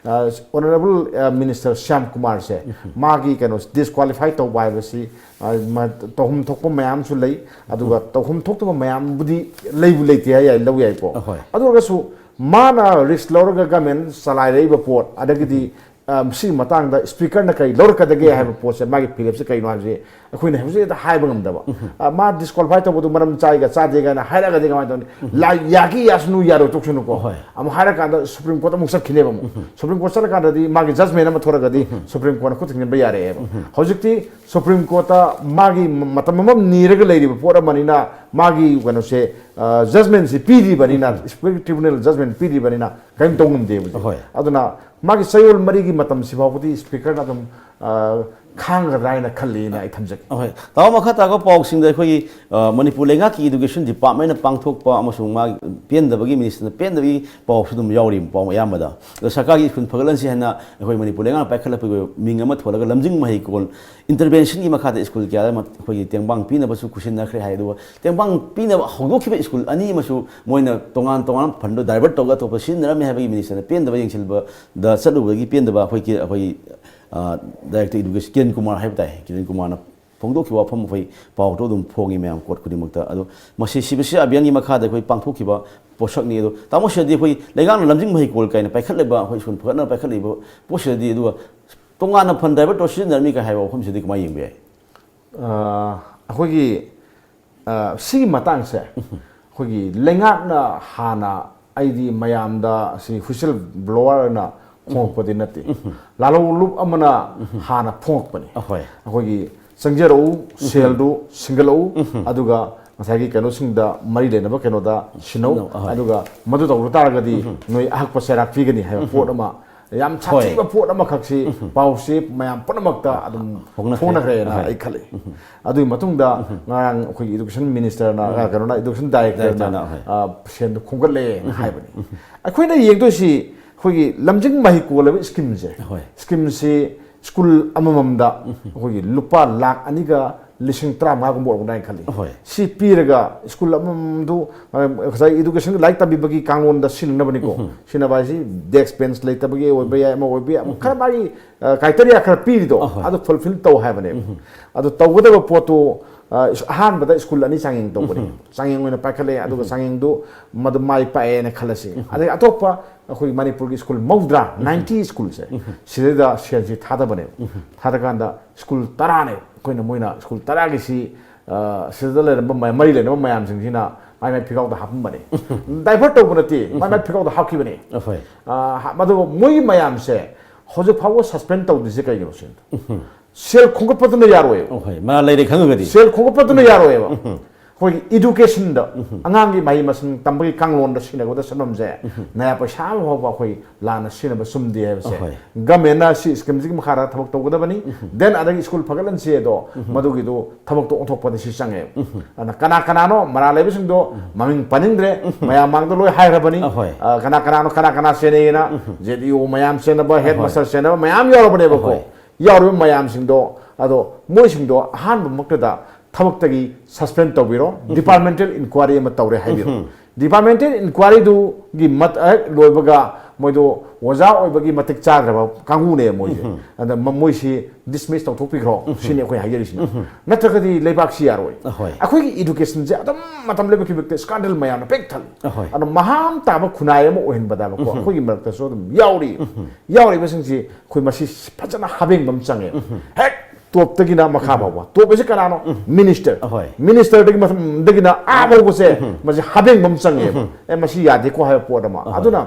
ꯑ, ꯑꯣꯅꯔꯦꯕꯜ, ꯑ, ꯃꯤꯅꯤꯁꯇꯔ ꯁ꯭ꯌꯥꯝ ꯀꯨꯃꯥꯔꯁꯦ, ꯃꯥꯒꯤ ꯀꯩꯅꯣ ꯗꯤꯁꯀ꯭ꯋꯥꯂꯤꯐꯥꯏ ꯇꯧꯕ ꯍꯥꯏꯕꯁꯤ, ꯑ, ꯃ-, ꯇꯧꯐꯝ ꯊꯣꯛꯄ ꯃꯌꯥꯝꯁꯨ ꯂꯩ꯫ ꯑꯗꯨꯒ ꯇꯧꯐꯝ ꯊꯣꯛꯇꯕ ꯃꯌꯥꯝꯕꯨꯗꯤ ꯂꯩꯕꯨ ꯂꯩꯇꯦ ꯍꯥꯏ ꯌꯥꯏ, ꯂꯧ ꯌꯥꯏꯀꯣ꯫ ꯑꯍꯣꯏ꯫ ꯑꯗꯨ ꯑꯣꯏꯔꯒꯁꯨ ꯃꯥꯅ ꯔꯤꯁꯛ ꯂꯧꯔꯒ ꯒꯃꯦꯟ ꯆꯂꯥꯏꯔꯛꯏꯕ ꯄꯣꯠ, ꯑꯗꯒꯤꯗꯤ, ꯑ, ꯁꯤꯒꯤ ꯃꯇꯥꯡꯗ ꯁ꯭ꯄꯤꯀꯔꯅ ꯀꯔꯤ ꯂꯧꯔꯛꯀꯗꯒꯦ ꯍꯥꯏꯕ ꯄꯣꯠꯁꯦ, ꯃꯥꯒꯤ ꯐꯤꯔꯦꯞꯁꯦ ꯀꯩꯅꯣ ꯍꯥꯏꯕꯁꯦ ꯑꯩꯈꯣꯏꯅ ꯍꯧꯖꯤꯛ ꯍꯦꯛꯇ ꯍꯥꯏꯕ ꯉꯝꯗꯕ꯫ ꯑ, ꯃꯥ ꯗꯤꯁꯀ꯭ꯋꯥꯂꯤꯐꯥꯏ ꯇꯧꯕꯗꯨ ꯃꯔꯝ ꯆꯥꯏꯒ ꯆꯥꯗꯦꯒꯅ ꯍꯥꯏꯔꯛꯑꯒꯗꯤ ꯀꯃꯥꯏꯅ ꯇꯧꯅꯤ? ꯂꯥꯏ ꯌꯥꯈꯤ ꯌꯥꯁꯅꯨ, ꯌꯥꯔꯣꯏ ꯇꯣꯛꯁꯅꯨꯀꯣ꯫ ꯍꯣꯏ꯫ ꯑꯃꯨꯛ ꯍꯥꯏꯔꯀꯥꯟꯗ ꯁꯨꯄ꯭ꯔꯤꯝ ꯀꯣꯔꯠ ꯑꯃꯨꯛ ꯆꯠꯈꯤꯅꯦꯕ ꯑꯃꯨꯛ꯫ ꯁꯨꯄ꯭ꯔꯤꯝ ꯀꯣꯔꯠ ꯆꯠꯂꯀꯥꯟꯗꯗꯤ ꯃꯥꯒꯤ ꯖꯖꯃꯦꯟ ꯑꯃ ꯊꯣꯔꯛꯑꯒꯗꯤ ꯁꯨꯄ꯭ꯔꯤꯝ ꯀꯣꯔꯠꯅ ꯈꯨꯠ ꯊꯤꯡꯖꯤꯟꯕ ꯌꯥꯔꯛꯑꯦꯕ꯫ ꯍꯧꯖꯤꯛꯇꯤ ꯁꯨꯄ꯭ꯔꯤꯝ ꯀꯣꯔꯠꯇ ꯃꯥꯒꯤ ꯃꯇꯝ ꯑꯃ ꯅꯤꯔꯒ ꯂꯩꯔꯤꯕ ꯄꯣꯠ ꯑꯃꯅꯤꯅ, ꯃꯥꯒꯤ ꯀꯩꯅꯣꯁꯦ, ꯑ, ꯖꯖꯃꯦꯟꯁꯤ ꯄꯤꯔꯤꯕꯅꯤꯅ, ꯁꯨꯄ꯭ꯔꯤꯝ ꯇ꯭ꯔꯤꯕꯨꯅꯦꯜ ꯖꯖꯃꯦꯟ ꯄꯤꯔꯤꯕꯅꯤꯅ ꯀꯔꯤꯝ ꯇꯧ ꯉꯝꯗꯦꯕ ꯍꯧꯖꯤꯛ꯫ ꯍꯣꯏ꯫ ꯑꯗꯨꯅ ꯃꯥꯒꯤ ꯆꯌꯣꯜ ꯃꯔꯤꯒꯤ ꯃꯇꯝꯁꯤ ꯐꯥꯎꯕꯗꯤ ꯁ꯭ꯄꯤꯀꯔꯅ ꯑꯗꯨꯝ, ꯑ, ꯈꯥꯡꯒꯗ꯭ꯔꯥ ꯍꯥꯏꯅ ꯈꯜꯂꯤꯅ ꯑꯩ ꯊꯝꯖꯒꯦ꯫ ꯑꯍꯣꯏ꯫ ꯇꯥꯃꯣ, ꯃꯈꯥ ꯇꯥꯔꯛꯄ ꯄꯥꯎꯁꯤꯡꯗ ꯑꯩꯈꯣꯏꯒꯤ, ꯑ, ꯃꯅꯤꯄꯨꯔ ꯂꯩꯉꯥꯛꯀꯤ ꯏꯗꯨꯀꯦꯁꯟ ꯗꯤꯄꯥꯔꯠꯃꯦꯟꯅ ꯄꯥꯡꯊꯣꯛꯄ ꯑꯃꯁꯨꯡ ꯃꯥꯒꯤ ꯄꯦꯟꯗꯕꯒꯤ, ꯃꯤꯅꯤꯁꯇꯔꯅ ꯄꯦꯟꯗꯕꯒꯤ ꯄꯥꯎꯁꯨ ꯑꯗꯨꯝ ꯌꯥꯎꯔꯤ, ꯄꯥꯎ ꯑꯌꯥꯝꯕꯗ꯫ ꯑꯗꯣ ꯁꯔꯀꯥꯔꯒꯤ ꯁ꯭ꯀꯨꯜ ꯐꯒꯠꯍꯟꯁꯤ ꯍꯥꯏꯅ ꯑꯩꯈꯣꯏ ꯃꯅꯤꯄꯨꯔ ꯂꯩꯉꯥꯛꯅ ꯄꯥꯏꯈꯠꯂꯛꯄꯒꯤ ꯑꯣꯏꯕ ꯃꯤꯡ ꯑꯃ ꯊꯣꯜꯂꯒ ꯂꯝꯖꯤꯡ ꯃꯍꯩꯀꯣꯜ ꯏꯟꯇꯔꯚꯦꯟꯁꯟꯒꯤ ꯃꯈꯥꯗ ꯁ꯭ꯀꯨꯜ ꯀꯌꯥꯗ ꯃ-, ꯑꯩꯈꯣꯏꯒꯤ ꯇꯦꯡꯕꯥꯡ ꯄꯤꯅꯕꯁꯨ ꯈꯨꯠꯁꯤꯟꯅꯈ꯭ꯔꯦ ꯍꯥꯏ꯫ ꯑꯗꯨꯒ ꯇꯦꯡꯕꯥꯡ ꯄꯤꯅꯕ ꯍꯧꯗꯣꯛꯈꯤꯕ ꯁ꯭ꯀꯨꯜ ꯑꯅꯤ ꯑꯃꯁꯨ ꯃꯣꯏꯅ ꯇꯣꯉꯥꯟ ꯇꯣꯉꯥꯟꯕ ꯐꯟꯗꯣ ꯗꯥꯏꯚꯔꯠ ꯇꯧꯔꯒ ꯑꯇꯣꯞꯄ ꯁꯤꯖꯤꯟꯅꯔꯝꯃꯦ ꯍꯥꯏꯕꯒꯤ ꯃꯤꯅꯤꯁꯇꯔꯅ ꯄꯦꯟꯗꯕ ꯌꯦꯡꯁꯤꯟꯕꯗ ꯆꯠꯂꯨꯕꯗꯒꯤ ꯄꯦꯟꯗꯕ ꯑꯩꯈꯣꯏꯒꯤ, ꯑꯩꯈꯣꯏꯒꯤ, ꯑ, ꯗꯥꯏꯔꯦꯛꯇꯔ ꯏꯗꯨꯀꯦꯁꯟ ꯀꯤꯔꯟ ꯀꯨꯃꯥꯔ ꯍꯥꯏꯕ ꯇꯥꯏ, ꯀꯤꯔꯟ ꯀꯨꯃꯥꯔꯅ ꯐꯣꯡꯗꯣꯛꯈꯤꯕ ꯋꯥꯐꯝ ꯑꯩꯈꯣꯏ ꯄꯥꯎꯗꯣ ꯑꯗꯨꯝ ꯐꯣꯡꯉꯤ ꯃꯌꯥꯝ ꯀꯣꯔꯠ ꯈꯨꯗꯤꯡꯃꯛꯇ꯫ ꯑꯗꯣ ꯃꯁꯤ ꯁꯤ ꯕꯤ ꯁꯤ ꯑꯚꯤꯌꯥꯟꯒꯤ ꯃꯈꯥꯗ ꯑꯩꯈꯣꯏ ꯄꯥꯡꯊꯣꯛꯈꯤꯕ ꯄꯣꯠꯁꯛꯅꯤ꯫ ꯑꯗꯣ ꯇꯥꯃꯣ, ꯁꯤꯗꯗꯤ ꯑꯩꯈꯣꯏ ꯂꯩꯉꯥꯛꯅ ꯂꯝꯖꯤꯡ ꯃꯍꯩꯀꯣꯜ ꯀꯥꯏꯅ ꯄꯥꯏꯈꯠꯂꯤꯕ, ꯑꯩꯈꯣꯏ ꯁ꯭ꯀꯨꯜ ꯐꯒꯠꯅꯕ ꯄꯥꯏꯈꯠꯂꯤꯕ ꯄꯣꯠꯁꯤꯗꯗꯤ, ꯑꯗꯨꯒ ꯇꯣꯉꯥꯟꯅ ꯐꯟ ꯗꯥꯏꯚꯔꯠ ꯇꯧꯔ ꯁꯤꯖꯤꯟꯅꯔꯝꯃꯤ ꯀꯥꯏ ꯍꯥꯏꯕ ꯋꯥꯐꯝꯁꯤꯗꯤ ꯀꯃꯥꯏꯅ ꯌꯦꯡꯕ ꯌꯥꯏ? ꯑ, ꯑꯩꯈꯣꯏꯒꯤ, ꯑ, ꯁꯤꯒꯤ ꯃꯇꯥꯡꯁꯦ ꯑꯩꯈꯣꯏꯒꯤ ꯂꯩꯉꯥꯛꯅ ꯍꯥꯟꯅ, ꯑꯩꯗꯤ ꯃꯌꯥꯝꯗ ꯁꯤ whistle blower ꯑꯣꯏꯅ ꯈꯣꯡꯉꯛꯄꯗꯤ ꯅꯠꯇꯦ, ꯂꯥꯂꯣꯡ ꯂꯨꯞ ꯑꯃꯅ ꯍꯥꯟꯅ ꯐꯣꯡꯉꯛꯄꯅꯤ꯫ ꯑꯍꯣꯏ꯫ ꯑꯩꯈꯣꯏꯒꯤ ꯆꯪꯖꯔꯛꯎ, ꯁꯦꯜꯗꯨ ꯁꯤꯡꯒꯠꯂꯛꯎ, ꯑꯗꯨꯒ ꯉꯁꯥꯏꯒꯤ ꯀꯩꯅꯣꯁꯤꯡꯗ ꯃꯔꯤ ꯂꯩꯅꯕ ꯀꯩꯅꯣꯗ ꯁꯤꯟꯅꯧ, ꯁꯤꯟꯅꯧ, ꯑꯍꯣꯏ꯫ ꯑꯗꯨꯒ ꯃꯗꯨ ꯇꯧꯗ ꯇꯥꯔꯒꯗꯤ ꯅꯣꯏ ꯑꯍꯛꯄ ꯆꯩꯔꯥꯛ ꯄꯤꯒꯅꯤ ꯍꯥꯏꯕ ꯄꯣꯠ ꯑꯃ ꯌꯥꯝ ꯁꯥꯊꯤꯕ ꯄꯣꯠ ꯑꯃꯈꯛꯁꯤ ꯄꯥꯎꯁꯤ ꯃꯌꯥꯝ ꯄꯨꯝꯅꯃꯛꯇ ꯑꯗꯨꯝ ꯐꯣꯡꯅꯈ꯭ꯔꯦ꯫ ꯐꯣꯡꯅꯈ꯭ꯔꯦꯅ ꯑꯍꯣꯏ꯫ ꯑꯩ ꯈꯜꯂꯤ꯫ ꯑꯗꯨꯒꯤ ꯃꯇꯨꯡꯗ ꯉꯔꯥꯡ ꯑꯩꯈꯣꯏꯒꯤ education minister ꯅ, ꯀꯩꯅꯣꯅ, education director ꯅ, Director ꯅ, ꯍꯣꯏ꯫ ꯑ, ꯁꯦꯟꯗꯣ ꯈꯣꯝꯒꯠꯂꯦꯅ ꯍꯥꯏꯕꯅꯤ꯫ ꯑꯩꯈꯣꯏꯅ ꯌꯦꯡꯗꯣꯏꯁꯤ ꯑꯩꯈꯣꯏꯒꯤ ꯂꯝꯖꯤꯡ ꯃꯍꯩꯀꯣꯜ ꯍꯥꯏꯕ scheme ꯁꯦ, ꯍꯣꯏ꯫ scheme ꯁꯤ ꯁ꯭ꯀꯨꯜ ꯑꯃꯃꯝꯗ ꯑꯩꯈꯣꯏꯒꯤ ꯂꯨꯄꯥ ꯂꯥꯈ ꯑꯅꯤꯒ ꯂꯤꯁꯤꯡ ꯇꯔꯥꯃꯉꯥꯒꯨꯝꯕ ꯑꯣꯏꯔꯝꯒꯗ꯭ꯔꯥ ꯍꯥꯏꯅ ꯈꯜꯂꯤ꯫ ꯍꯣꯏ꯫ ꯁꯤ ꯄꯤꯔꯒ ꯁ꯭ꯀꯨꯜ ꯑꯃꯃꯝꯗꯨ, ꯑ, ꯉꯁꯥꯏ education ꯂꯥꯏꯔꯤꯛ ꯇꯝꯕꯤꯕꯒꯤ ꯀꯥꯡꯂꯣꯟꯗ ꯁꯤꯖꯤꯟꯅꯅꯕꯅꯤꯀꯣ꯫ ꯁꯤꯖꯤꯟꯅꯕ ꯍꯥꯏꯁꯤ desk bench ꯂꯩꯇꯕꯒꯤ ꯑꯣꯏꯕ ꯌꯥꯏ, ꯑꯃ ꯑꯣꯏꯕ ꯌꯥꯏ, ꯑꯃ ꯈꯔ ꯃꯥꯒꯤ, ꯑ, criteria ꯈꯔ ꯄꯤꯔꯤꯗꯣ, ꯑꯍꯣꯏ꯫ ꯑꯗꯨ fulfill ꯇꯧ ꯍꯥꯏꯕꯅꯦꯕ꯫ ꯑꯗꯨ ꯇꯧꯒꯗꯕ ꯄꯣꯠꯇꯨ, ꯑ, ꯑꯍꯥꯟꯕꯗ ꯁ꯭ꯀꯨꯜ ꯑꯅꯤ ꯆꯥꯡꯌꯦꯡ ꯇꯧꯕꯅꯤ꯫ ꯆꯥꯡꯌꯦꯡ ꯑꯣꯏꯅ ꯄꯥꯏꯈꯠꯂꯛꯑꯦ, ꯑꯗꯨꯒ ꯆꯥꯡꯌꯦꯡꯗꯨ ꯃꯗꯨ ꯃꯥꯏ ꯄꯥꯛꯑꯦꯅ ꯈꯜꯂꯁꯤ꯫ ꯑꯗꯩ ꯑꯇꯣꯞꯄ ꯑꯩꯈꯣꯏ ꯃꯅꯤꯄꯨꯔꯒꯤ ꯁ꯭ꯀꯨꯜ ꯃꯧꯗ꯭ꯔꯥ, ninety ꯁ꯭ꯀꯨꯜꯁꯦ, ꯁꯤꯗꯩꯗ ꯁꯦꯜꯁꯤ ꯊꯥꯗꯕꯅꯦꯕ꯫ ꯊꯥꯗꯀꯥꯟꯗ ꯁ꯭ꯀꯨꯜ ꯇꯔꯥꯅꯦ ꯑꯩꯈꯣꯏꯅ, ꯃꯣꯏꯅ ꯁ꯭ꯀꯨꯜ ꯇꯔꯥꯒꯤꯁꯤ, ꯑ, ꯁꯤꯗ ꯂꯩꯔꯝꯕ ꯃ-, ꯃꯔꯤ ꯂꯩꯅꯕ ꯃꯌꯥꯝꯁꯤꯡꯁꯤꯅ ꯃꯥꯏ ꯃꯥꯏ ꯐꯤꯒꯥꯎꯗ ꯍꯥꯞꯄꯝꯕꯅꯦ꯫ Divert ꯇꯧꯕ ꯅꯠꯇꯦ, ꯃꯥꯏ ꯃꯥꯏ ꯐꯤꯒꯥꯎꯗ ꯍꯥꯞꯈꯤꯕꯅꯦ꯫ ꯑꯍꯣꯏ꯫ ꯑ, ꯍꯥ-, ꯃꯗꯨ ꯃꯣꯏꯒꯤ ꯃꯌꯥꯝꯁꯦ ꯍꯧꯖꯤꯛ ꯐꯥꯎꯕ suspend ꯇꯧꯗ꯭ꯔꯤꯁꯦ ꯀꯩꯒꯤꯅꯣ ꯁꯤꯅꯤ꯫ ꯁꯦꯜ ꯈꯣꯝꯒꯠꯄꯗꯨꯅ ꯌꯥꯔꯣꯏꯕ꯫ ꯑꯍꯣꯏ, ꯃꯥ ꯂꯩꯔꯦ ꯈꯪꯉꯒꯗꯤ꯫ ꯁꯦꯜ ꯈꯣꯝꯒꯠꯄꯗꯨꯅ ꯌꯥꯔꯣꯏꯕ꯫ ꯑꯩꯈꯣꯏꯒꯤ education ꯗ, ꯑꯉꯥꯡꯒꯤ ꯃꯍꯩ ꯃꯁꯤꯡ ꯇꯝꯕꯒꯤ ꯀꯥꯡꯂꯣꯟꯗ ꯁꯤꯖꯤꯟꯅꯒꯗꯕ ꯁꯦꯟꯐꯝꯁꯦ ꯅꯌꯥ ꯄꯩꯁꯥ ꯑꯃ ꯐꯥꯎꯕ ꯑꯩꯈꯣꯏ ꯂꯥꯟꯅ ꯁꯤꯖꯤꯟꯅꯕ ꯆꯨꯝꯗꯦ ꯍꯥꯏꯕꯁꯦ, ꯑꯍꯣꯏ꯫ Government ꯅ ꯁꯤ scheme ꯁꯤꯒꯤ ꯃꯈꯥꯗ ꯊꯕꯛ ꯇꯧꯒꯗꯕꯅꯤ꯫ Then ꯑꯗꯒꯤ ꯁ꯭ꯀꯨꯜ ꯐꯒꯠꯍꯟꯁꯤ ꯑꯗꯣ, ꯃꯗꯨꯒꯤꯗꯨ ꯊꯕꯛꯇꯣ ꯑꯣꯟꯊꯣꯛꯄꯗ ꯁꯤ ꯆꯪꯉꯦꯕ꯫ ꯑꯗꯨꯅ ꯀꯅꯥ ꯀꯅꯥꯅꯣ ꯃꯔꯥ ꯂꯩꯕꯁꯤꯡꯗꯣ ꯃꯃꯤꯡ ꯄꯟꯅꯤꯡꯗ꯭ꯔꯦ, ꯃꯌꯥꯝ ꯃꯥꯡꯗ ꯂꯣꯏ ꯍꯥꯏꯈ꯭ꯔꯕꯅꯤ꯫ ꯑꯍꯣꯏ꯫ ꯑ, ꯀꯅꯥ ꯀꯅꯥꯅꯣ, ꯀꯅꯥ ꯀꯅꯥ ꯆꯦꯟꯅꯩꯅ, Z E O ꯃꯌꯥꯝ ꯆꯦꯟꯅꯕ, head master ꯆꯦꯟꯅꯕ ꯃꯌꯥꯝ ꯌꯥꯎꯔꯕꯅꯦꯕꯀꯣ꯫ ꯑꯍꯣꯏ꯫ ꯌꯥꯎꯔꯤꯕ ꯃꯌꯥꯝꯁꯤꯡꯗꯣ, ꯑꯗꯣ ꯃꯣꯏꯁꯤꯡꯗꯣ ꯑꯍꯥꯟꯕꯃꯛꯇꯗ ꯊꯕꯛꯇꯒꯤ suspend ꯇꯧꯕꯤꯔꯣ, departmental inquiry ꯑꯃ ꯇꯧꯔꯦ ꯍꯥꯏꯕꯤꯔꯣ꯫ Departmental inquiry ꯗꯨꯒꯤ ꯃꯠ-, ꯍꯦꯛ ꯂꯣꯏꯕꯒ ꯃꯣꯏꯗꯣ ꯑꯣꯖꯥ ꯑꯣꯏꯕꯒꯤ ꯃꯇꯤꯛ ꯆꯥꯗ꯭ꯔꯕ ꯀꯥꯡꯕꯨꯅꯦꯕ ꯃꯣꯏꯁꯦ꯫ ꯑꯗ ꯃ- ꯃꯣꯏꯁꯤ ꯗꯤꯁꯃꯤꯁ ꯇꯧꯊꯣꯛꯄꯤꯈ꯭ꯔꯣ ꯁꯤꯅꯤ ꯑꯩꯈꯣꯏ ꯍꯥꯏꯖꯔꯤꯁꯤꯅ꯫ ꯅꯠꯇ꯭ꯔꯒꯗꯤ ꯂꯩꯕꯥꯛꯁꯤ ꯌꯥꯔꯣꯏ꯫ ꯑꯍꯣꯏ꯫ ꯑꯩꯈꯣꯏꯒꯤ ꯏꯗꯨꯀꯦꯁꯟꯁꯦ ꯑꯗꯨꯝ ꯃꯇꯝ ꯂꯩꯕ ꯈꯨꯗꯤꯡꯃꯛꯇ ꯁ꯭ꯀꯥꯟꯗꯜ ꯃꯌꯥꯝꯅ ꯄꯤꯛ ꯊꯜꯂꯤ꯫ ꯑꯍꯣꯏ꯫ ꯑꯗꯣ ꯃꯍꯥ ꯇꯥꯕ ꯈꯨꯟꯅꯥꯏ ꯑꯃ ꯑꯣꯏꯍꯟꯕꯗꯕꯀꯣ ꯑꯩꯈꯣꯏꯒꯤ ꯃꯔꯛꯇꯁꯨ ꯑꯗꯨꯝ ꯌꯥꯎꯔꯤ꯫ ꯌꯥꯎꯔꯤꯕꯁꯤꯡꯁꯤ ꯑꯩꯈꯣꯏ ꯃꯁꯤ ꯐꯖꯅ ꯍꯥꯕꯦꯡꯕ ꯑꯃ ꯆꯪꯉꯦ꯫ ꯍꯦꯛ ꯇꯣꯞꯇꯒꯤꯅ ꯃꯈꯥ ꯐꯥꯎꯕ꯫ ꯇꯣꯞ ꯑꯁꯤ ꯀꯅꯥꯅꯣ? ꯃꯤꯅꯤꯁꯇꯔ꯫ ꯑꯍꯣꯏ꯫ ꯃꯤꯅꯤꯁꯇꯔꯗꯒꯤ ꯃꯊꯪꯗꯒꯤꯅ ꯑꯥ ꯐꯥꯎꯕꯁꯦ ꯃꯁꯤ ꯍꯥꯕꯦꯡꯕ ꯑꯃ ꯆꯪꯉꯦꯕ꯫ ꯑꯦ, ꯃꯁꯤ ꯌꯥꯗꯦꯀꯣ ꯍꯥꯏꯕ ꯄꯣꯠ ꯑꯃ꯫ ꯑꯗꯨꯅ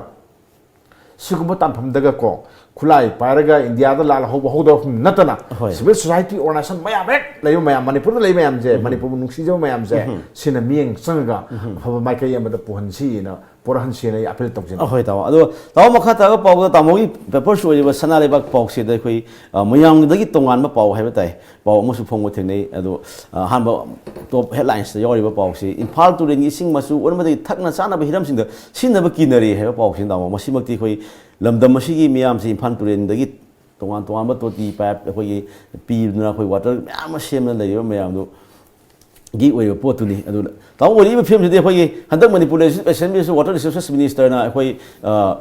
ꯁꯤꯒꯨꯝꯕ ꯇꯥꯟꯐꯝꯗꯒꯀꯣ ꯈꯨꯠꯂꯥꯏ ꯄꯥꯏꯔꯒ ꯏꯟꯗꯤꯌꯥꯗ ꯂꯥꯜꯍꯧꯕ ꯍꯧꯗꯕ ꯅꯠꯇꯅ ꯑꯍꯣꯏ꯫ ꯁꯤꯚꯤꯜ ꯁꯣꯁꯥꯏꯇꯤ ꯑꯣꯔꯒꯅꯥꯏꯖꯦꯁꯟ ꯃꯌꯥꯝ ꯍꯦꯛ ꯂꯩꯕ ꯃꯌꯥꯝ, ꯃꯅꯤꯄꯨꯔꯗ ꯂꯩꯕ ꯃꯌꯥꯝꯁꯦ, ꯃꯅꯤꯄꯨꯔꯕꯨ ꯅꯨꯡꯁꯤꯖꯕ ꯃꯌꯥꯝꯁꯦ, ꯁꯤꯅ ꯃꯤꯠꯌꯦꯡ ꯆꯪꯉꯒ ꯑꯐꯕ ꯃꯥꯏꯀꯩ ꯑꯃꯗ ꯄꯨꯍꯟꯁꯤꯅ ꯄꯨꯔꯛꯍꯟꯁꯤꯅ ꯑꯩ ꯑꯄꯤꯜ ꯇꯧꯖꯅꯤꯡꯏ꯫ ꯑꯍꯣꯏ ꯇꯥꯃꯣ꯫ ꯑꯗꯣ ꯇꯥꯃꯣ, ꯃꯈꯥ ꯇꯥꯔꯒ ꯄꯥꯎꯗ ꯇꯥꯃꯣꯒꯤ ꯄꯦꯄꯔꯁꯨ ꯑꯣꯏꯔꯤꯕ ꯁꯅꯥ ꯂꯩꯕꯥꯛ ꯄꯥꯎꯁꯤꯗ ꯑꯩꯈꯣꯏ ꯑ, ꯃꯌꯥꯝꯗꯒꯤ ꯇꯣꯉꯥꯟꯕ ꯄꯥꯎ ꯍꯥꯏꯕ ꯇꯥꯏ, ꯄꯥꯎ ꯑꯃꯁꯨ ꯐꯣꯡꯕ ꯊꯦꯡꯅꯩ꯫ ꯑꯗꯣ ꯑ, ꯑꯍꯥꯟꯕ ꯇꯣꯞ ꯍꯦꯗꯂꯥꯏꯟꯁꯇ ꯌꯥꯎꯔꯤꯕ ꯄꯥꯎꯁꯤ, ꯏꯝꯐꯥꯜ ꯇꯨꯔꯦꯜꯒꯤ ꯏꯁꯤꯡ ꯃꯆꯨ ꯑꯣꯟꯕꯗꯒꯤ ꯊꯛꯅ ꯆꯥꯅꯕ ꯍꯤꯔꯝꯁꯤꯡꯗ ꯁꯤꯖꯤꯟꯅꯕ ꯀꯤꯅꯔꯦ ꯍꯥꯏꯕ ꯄꯥꯎꯁꯤꯅꯤ ꯇꯥꯃꯣ꯫ ꯃꯁꯤꯃꯛꯇꯤ ꯑꯩꯈꯣꯏ ꯂꯝꯗꯝ ꯑꯁꯤꯒꯤ ꯃꯤꯌꯥꯝꯁꯤ ꯏꯝꯐꯥꯜ ꯇꯨꯔꯦꯜꯗꯒꯤ ꯇꯣꯉꯥꯟ ꯇꯣꯉꯥꯟꯕ ꯇꯣꯇꯤ ꯄꯥꯏꯞ ꯑꯩꯈꯣꯏꯒꯤ ꯄꯤꯗꯨꯅ ꯑꯩꯈꯣꯏ ꯋꯥꯇꯔ ꯃꯌꯥꯝ ꯑꯃ ꯁꯦꯝꯗꯅ ꯂꯩꯔꯤꯕ ꯃꯌꯥꯝꯗꯨ ꯒꯤ ꯑꯣꯏꯕ ꯄꯣꯠꯇꯨꯅꯤ꯫ ꯑꯗꯨꯅ ꯇꯥꯃꯣ, ꯑꯣꯏꯔꯛꯏꯕ ꯐꯤꯕꯝꯁꯤꯗꯤ ꯑꯩꯈꯣꯏꯒꯤ ꯍꯟꯗꯛ ꯃꯅꯤꯄꯨꯔ ꯑꯦꯁꯦꯝꯕ꯭ꯂꯤꯁꯨ ꯋꯥꯇꯔ ꯔꯤꯁꯣꯔꯁꯦꯁ ꯃꯤꯅꯤꯁꯇꯔꯅ ꯑꯩꯈꯣꯏ ꯑ,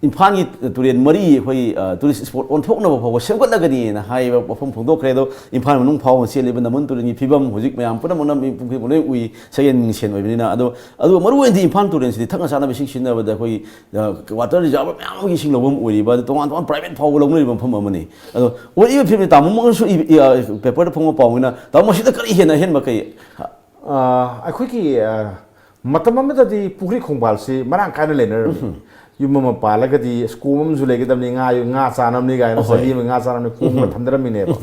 ꯏꯝꯐꯥꯜꯒꯤ ꯇꯨꯔꯦꯜ ꯃꯔꯤ ꯑꯩꯈꯣꯏ ꯑ, ꯇꯨꯔꯤꯁ ꯏꯁꯄꯣꯠ ꯑꯣꯟꯊꯣꯛꯅꯕ ꯐꯥꯎꯕ ꯁꯦꯝꯒꯠꯂꯒꯅꯤꯅ ꯍꯥꯏꯕ ꯋꯥꯐꯝ ꯐꯣꯡꯗꯣꯛꯈ꯭ꯔꯦ꯫ ꯑꯗꯣ ꯏꯝꯐꯥꯜ ꯃꯅꯨꯡ ꯐꯥꯎꯕ ꯆꯦꯜꯂꯤꯕ ꯅꯝꯕꯨꯜ ꯇꯨꯔꯦꯜꯒꯤ ꯐꯤꯕꯝ ꯍꯧꯖꯤꯛ ꯃꯌꯥꯝ ꯄꯨꯝꯅꯃꯛꯅ ꯃꯤ ꯄꯨꯝꯈꯨꯗꯤꯡꯃꯛ ꯂꯣꯏ ꯎꯏ, ꯁꯌꯦꯡ ꯃꯤꯡꯁꯦꯟ ꯑꯣꯏꯕꯅꯤꯅ꯫ ꯑꯗꯣ ꯑꯗꯨꯒ ꯃꯔꯨꯑꯣꯏꯅꯗꯤ ꯏꯝꯐꯥꯜ ꯇꯨꯔꯦꯜꯁꯤꯗꯤ ꯊꯛꯅ ꯆꯥꯅꯕ ꯏꯁꯤꯡ ꯁꯤꯖꯤꯟꯅꯕꯗ ꯑꯩꯈꯣꯏ ꯋꯥꯇꯔ ꯔꯤꯖꯥꯔꯚ ꯃꯌꯥꯝ ꯑꯃꯒꯤ ꯏꯁꯤꯡ ꯂꯧꯐꯝ ꯑꯣꯏꯔꯤꯕ, ꯑꯗꯨ ꯇꯣꯉꯥꯟ ꯇꯣꯉꯥꯟ ꯄ꯭ꯔꯥꯏꯚꯦꯠ ꯐꯥꯎꯕ ꯂꯧꯅꯔꯤꯕ ꯃꯐꯝ ꯑꯃꯅꯤ꯫ ꯑꯗꯣ ꯑꯣꯏꯔꯤꯕ ꯐꯤꯕꯝꯁꯤ ꯇꯥꯃꯣꯃꯛꯅꯁꯨ ꯏ- ꯏ- ꯑ, ꯄꯦꯄꯔꯗ ꯐꯣꯡꯕ ꯄꯥꯎꯅꯤꯅ, ꯇꯥꯃꯣ, ꯃꯁꯤꯗ ꯀꯔꯤ ꯍꯦꯟꯅ ꯑꯍꯦꯟꯕ ꯀꯩ? ꯑꯥ, ꯑꯩꯈꯣꯏꯒꯤ ꯑꯥ, ꯃꯇꯝ ꯑꯃꯗꯗꯤ ꯄꯨꯈ꯭ꯔꯤ ꯈꯣꯡꯕꯥꯜꯁꯤ ꯃꯔꯥꯡ ꯀꯥꯏꯅ ꯂꯩꯅꯔꯝꯃꯤ꯫ ꯌꯨꯝ ꯑꯃ ꯄꯥꯜꯂꯒꯗꯤ ꯑꯁ, ꯀꯣꯝ ꯑꯃꯁꯨ ꯂꯩꯒꯗꯕꯅꯤ, ꯉꯥ ꯉꯥ ꯆꯥꯅꯕꯅꯤ ꯀꯥꯏꯅ, ꯑꯍꯣꯏ꯫ ꯆꯍꯤ ꯑꯃ ꯉꯥ ꯆꯥꯅꯕꯅꯤ ꯀꯣꯝ ꯑꯃ ꯊꯝꯖꯔꯝꯃꯤꯅꯦꯕ꯫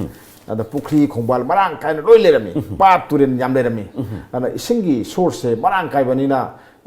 ꯑꯗ ꯄꯨꯈ꯭ꯔꯤ ꯈꯣꯡꯕꯥꯜ ꯃꯔꯥꯡ ꯀꯥꯏꯅ ꯂꯣꯏ ꯂꯩꯔꯝꯃꯤ, ꯄꯥꯠ ꯇꯨꯔꯦꯜ ꯌꯥꯝ ꯂꯩꯔꯝꯃꯤ꯫ ꯑꯗꯨꯅ ꯏꯁꯤꯡꯒꯤ ꯁꯣꯔꯁꯁꯦ ꯃꯔꯥꯡ ꯀꯥꯏꯕꯅꯤꯅ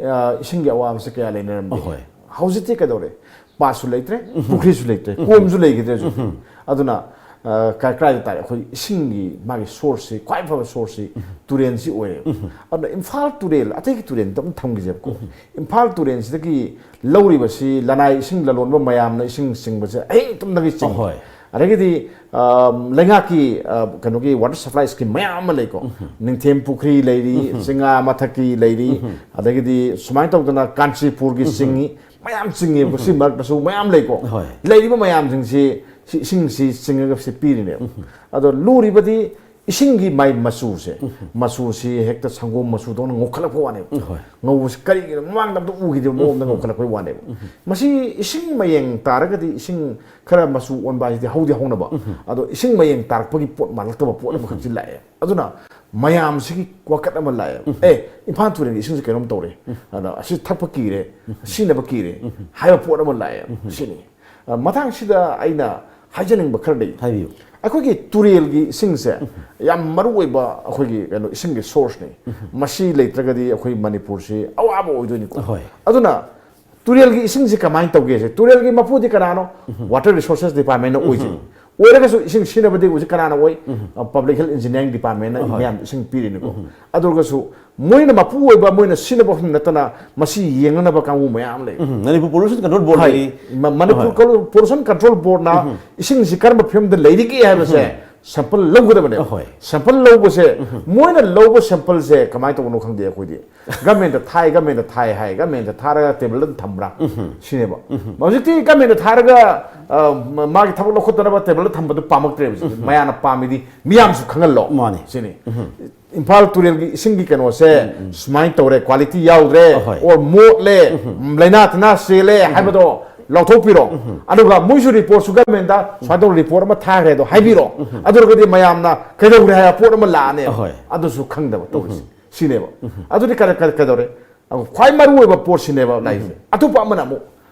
ꯑ, ꯏꯁꯤꯡꯒꯤ ꯑꯋꯥꯕꯁꯦ ꯀꯌꯥ ꯂꯩꯅꯔꯝꯗꯦ꯫ ꯑꯍꯣꯏ꯫ ꯍꯧꯖꯤꯛꯇꯤ ꯀꯩꯗꯧꯔꯦ? ꯄꯥꯠꯁꯨ ꯂꯩꯇ꯭ꯔꯦ, ꯄꯨꯈ꯭ꯔꯤꯁꯨ ꯂꯩꯇ꯭ꯔꯦ, ꯀꯣꯝꯁꯨ ꯂꯩꯈꯤꯗ꯭ꯔꯦ ꯍꯧꯖꯤꯛꯇꯤ꯫ ꯑꯗꯨꯅ ꯑ, ꯀꯥꯏ ꯀꯥꯏꯗ ꯇꯥꯔꯦ? ꯑꯩꯈꯣꯏ ꯏꯁꯤꯡꯒꯤ ꯃꯥꯒꯤ ꯁꯣꯔꯁꯁꯤ, ꯈ꯭ꯋꯥꯏ ꯐꯕ ꯁꯣꯔꯁꯁꯤ ꯇꯨꯔꯦꯜꯁꯤ ꯑꯣꯏꯔꯦꯕ꯫ ꯑꯗꯨꯅ ꯏꯝꯐꯥꯜ ꯇꯨꯔꯦꯜ, ꯑꯇꯩꯒꯤ ꯇꯨꯔꯦꯜꯗ ꯑꯗꯨꯝ ꯊꯝꯈꯤꯁꯦꯕꯀꯣ꯫ ꯏꯝꯐꯥꯜ ꯇꯨꯔꯦꯜꯁꯤꯗꯒꯤ ꯂꯧꯔꯤꯕꯁꯤ ꯂꯅꯥꯏ ꯏꯁꯤꯡ ꯂꯂꯣꯟꯕ ꯃꯌꯥꯝꯅ ꯏꯁꯤꯡ ꯆꯤꯡꯕꯁꯦ ꯑꯍꯤꯡ ꯇꯨꯝꯗꯒꯤ ꯆꯤꯡꯉꯤ꯫ ꯑꯍꯣꯏ꯫ ꯑꯗꯒꯤꯗꯤ ꯑ, ꯂꯩꯉꯥꯛꯀꯤ ꯑ, ꯀꯩꯅꯣꯒꯤ ꯋꯥꯇꯔ ꯁꯄ꯭ꯂꯥꯏ ꯁ꯭ꯀꯤꯝ ꯃꯌꯥꯝ ꯑꯃ ꯂꯩꯀꯣ꯫ ꯅꯤꯡꯊꯦꯝ ꯄꯨꯈ꯭ꯔꯤ ꯂꯩꯔꯤ, ꯆꯤꯡꯉꯥ ꯃꯊꯛꯀꯤ ꯂꯩꯔꯤ, ꯑꯗꯒꯤꯗꯤ ꯁꯨꯃꯥꯏꯅ ꯇꯧꯗꯅ ꯀꯥꯟꯆꯤꯄꯨꯔꯒꯤ ꯆꯤꯡꯉꯤ꯫ ꯃꯌꯥꯝ ꯆꯤꯡꯉꯦꯕꯀꯣ꯫ ꯁꯤ ꯃꯔꯛꯇꯁꯨ ꯃꯌꯥꯝ ꯂꯩꯀꯣ꯫ ꯍꯣꯏ꯫ ꯂꯩꯔꯤꯕ ꯃꯌꯥꯝꯁꯤꯡꯁꯤ ꯁꯤ ꯏꯁꯤꯡꯁꯤ ꯆꯤꯡꯉꯒ ꯁꯤ ꯄꯤꯔꯤꯅꯦꯕ꯫ ꯑꯗꯣ ꯂꯨꯔꯤꯕꯗꯤ ꯏꯁꯤꯡꯒꯤ ꯃꯥꯏ ꯃꯆꯨꯁꯦ, ꯃꯆꯨꯁꯤ ꯍꯦꯛꯇ ꯁꯪꯒꯣꯝ ꯃꯆꯨꯗꯧꯅ ꯉꯧꯈꯠꯂꯛꯄ ꯋꯥꯅꯦꯕ꯫ ꯍꯣꯏ꯫ ꯉꯧꯕꯁꯤ ꯀꯔꯤꯒꯤꯅꯣ ꯃꯃꯥꯡꯗ ꯑꯝꯇ ꯎꯈꯤꯗꯕ ꯃꯑꯣꯡꯗ ꯉꯧꯈꯠꯂꯛꯄꯩ ꯋꯥꯅꯦꯕ꯫ ꯃꯁꯤ ꯏꯁꯤꯡ ꯃꯌꯦꯡ ꯇꯥꯔꯒꯗꯤ ꯏꯁꯤꯡ ꯈꯔ ꯃꯆꯨ ꯑꯣꯟꯕ ꯍꯥꯏꯁꯤꯗꯤ ꯍꯧꯗꯤ ꯍꯧꯅꯕ꯫ ꯑꯗꯣ ꯏꯁꯤꯡ ꯃꯌꯦꯡ ꯇꯥꯔꯛꯄꯒꯤ ꯄꯣꯠ ꯃꯥꯜꯂꯛꯇꯕ ꯄꯣꯠ ꯑꯃꯈꯛꯁꯤ ꯂꯥꯛꯑꯦ꯫ ꯑꯗꯨꯅ ꯃꯌꯥꯝꯁꯤꯒꯤ ꯋꯥꯀꯠ ꯑꯃ ꯂꯥꯛꯑꯦꯕ꯫ ꯑꯦ, ꯏꯝꯐꯥꯜ ꯇꯨꯔꯦꯜꯒꯤ ꯏꯁꯤꯡꯁꯦ ꯀꯩꯅꯣꯝ ꯇꯧꯔꯦ, ꯑꯗ ꯑꯁꯤ ꯊꯛꯄ ꯀꯤꯔꯦ, ꯁꯤꯖꯤꯟꯅꯕ ꯀꯤꯔꯦ ꯍꯥꯏꯕ ꯄꯣꯠ ꯑꯃ ꯂꯥꯛꯑꯦꯕ꯫ ꯁꯤꯅꯤ꯫ ꯑ, ꯃꯇꯥꯡꯁꯤꯗ ꯑꯩꯅ ꯍꯥꯏꯖꯅꯤꯡꯕ ꯈꯔ ꯂꯩ꯫ ꯍꯥꯏꯕꯤꯌꯨ꯫ ꯑꯩꯈꯣꯏꯒꯤ ꯇꯨꯔꯦꯜꯒꯤ ꯏꯁꯤꯡꯁꯦ ꯌꯥꯝ ꯃꯔꯨ ꯑꯣꯏꯕ ꯑꯩꯈꯣꯏꯒꯤ ꯀꯩꯅꯣ ꯏꯁꯤꯡꯒꯤ source ꯅꯤ꯫ ꯃꯁꯤ ꯂꯩꯇ꯭ꯔꯒꯗꯤ ꯑꯩꯈꯣꯏ ꯃꯅꯤꯄꯨꯔꯁꯤ ꯑꯋꯥꯕ ꯑꯣꯏꯗꯣꯏꯅꯤꯀꯣ꯫ ꯍꯣꯏ꯫ ꯑꯗꯨꯅ ꯇꯨꯔꯦꯜꯒꯤ ꯏꯁꯤꯡꯁꯤ ꯀꯃꯥꯏꯅ ꯇꯧꯒꯦꯁꯦ, ꯇꯨꯔꯦꯜꯒꯤ ꯃꯄꯨꯗꯤ ꯀꯅꯥꯅꯣ? Water Resources Department ꯅ ꯑꯣꯏꯖꯩ꯫ ꯑꯣꯏꯔꯒꯁꯨ ꯏꯁꯤꯡ ꯁꯤꯖꯤꯟꯅꯕꯗꯤ ꯍꯧꯖꯤꯛ ꯀꯅꯥꯅ ꯑꯣꯏ? ꯑ, Public Health Engineering Department ꯅ ꯍꯣꯏ꯫ ꯃꯌꯥꯝꯗ ꯏꯁꯤꯡ ꯄꯤꯔꯤꯅꯤꯀꯣ꯫ ꯑꯗꯨ ꯑꯣꯏꯔꯒꯁꯨ ꯃꯣꯏꯅ ꯃꯄꯨ ꯑꯣꯏꯕ, ꯃꯣꯏꯅ ꯁꯤꯖꯤꯟꯅꯕ ꯈꯛ ꯅꯠꯇꯅ ꯃꯁꯤ ꯌꯦꯡꯅꯅꯕ ꯀꯥꯡꯕꯨ ꯃꯌꯥꯝ ꯂꯩ꯫ ꯎꯝ, ꯃꯅꯤꯄꯨꯔ Pollution Control Board ꯂꯩꯔꯤ꯫ ꯃ-, ꯃꯅꯤꯄꯨꯔ ꯍꯣꯏ꯫ ꯀꯣ-, Pollution Control Board ꯅ ꯏꯁꯤꯡꯁꯤ ꯀꯔꯝꯕ ꯐꯤꯕꯝꯗ ꯂꯩꯔꯤꯒꯦ ꯍꯥꯏꯕꯁꯦ sample ꯂꯧꯒꯗꯕꯅꯦꯕ꯫ ꯍꯣꯏ꯫ Sample ꯂꯧꯕꯁꯦ, ꯃꯣꯏꯅ ꯂꯧꯕ sample ꯁꯦ ꯀꯃꯥꯏꯅ ꯇꯧꯕꯅꯣ ꯈꯪꯗꯦ ꯑꯩꯈꯣꯏꯗꯤ꯫ Government ꯇ ꯊꯥꯏ, government ꯇ ꯊꯥꯏ ꯍꯥꯏ, government ꯇ ꯊꯥꯔꯒ table ꯗ ꯊꯝꯕ꯭ꯔꯥ? ꯁꯤꯅꯦꯕ꯫ ꯍꯧꯖꯤꯛꯇꯤ government ꯇ ꯊꯥꯔꯒ, ꯑ, ꯃ-, ꯃꯥꯒꯤ ꯊꯕꯛ ꯂꯧꯈꯠꯇꯅꯕ table ꯗ ꯊꯝꯕꯗꯨ ꯄꯥꯝꯃꯛꯇ꯭ꯔꯦꯕ ꯍꯧꯖꯤꯛꯇꯤ꯫ ꯃꯌꯥꯝꯅ ꯄꯥꯝꯃꯤꯗꯤ ꯃꯤꯌꯥꯝꯁꯨ ꯈꯪꯍꯜꯂꯣ꯫ ꯃꯥꯅꯤ꯫ ꯁꯤꯅꯤ꯫ ꯏꯝꯐꯥꯜ ꯇꯨꯔꯦꯜꯒꯤ ꯏꯁꯤꯡꯒꯤ ꯀꯩꯅꯣꯁꯦ ꯁꯨꯃꯥꯏꯅ ꯇꯧꯔꯦ, quality ꯌꯥꯎꯗ꯭ꯔꯦ, ꯑꯍꯣꯏ꯫ or ꯃꯣꯠꯂꯦ, ꯂꯩꯅꯥ ꯇꯤꯟꯅꯥ ꯆꯦꯜꯂꯦ ꯍꯥꯏꯕꯗꯣ ꯂꯧꯊꯣꯛꯄꯤꯔꯣ꯫ ꯑꯗꯨꯒ ꯃꯣꯏꯁꯨ report ꯁꯨ government ꯇ ꯁꯨꯃꯥꯏꯅ ꯇꯧꯅ report ꯑꯃ ꯊꯥꯈ꯭ꯔꯦ ꯑꯗꯣ ꯍꯥꯏꯕꯤꯔꯣ꯫ ꯑꯗꯨ ꯑꯣꯏꯔꯒꯗꯤ ꯃꯌꯥꯝꯅ ꯀꯩꯗꯧꯔꯦ ꯍꯥꯏꯕ ꯄꯣꯠ ꯑꯃ ꯂꯥꯛꯑꯅꯦꯕ꯫ ꯑꯍꯣꯏ꯫ ꯑꯗꯨꯁꯨ ꯈꯪꯗꯕ ꯇꯧꯔꯤꯁꯦ꯫ ꯁꯤꯅꯦꯕ꯫ ꯑꯗꯨꯗꯤ ꯀꯔ-, ꯀꯔ-, ꯀꯩꯗꯧꯔꯦ? ꯑꯗꯨ ꯈ꯭ꯋꯥꯏ ꯃꯔꯨ ꯑꯣꯏꯕ ꯄꯣꯠꯁꯤꯅꯦꯕ ꯂꯥꯛꯏꯁꯦ꯫ ꯑꯇꯣꯞꯄ ꯑꯃꯅ ꯑꯃꯨꯛ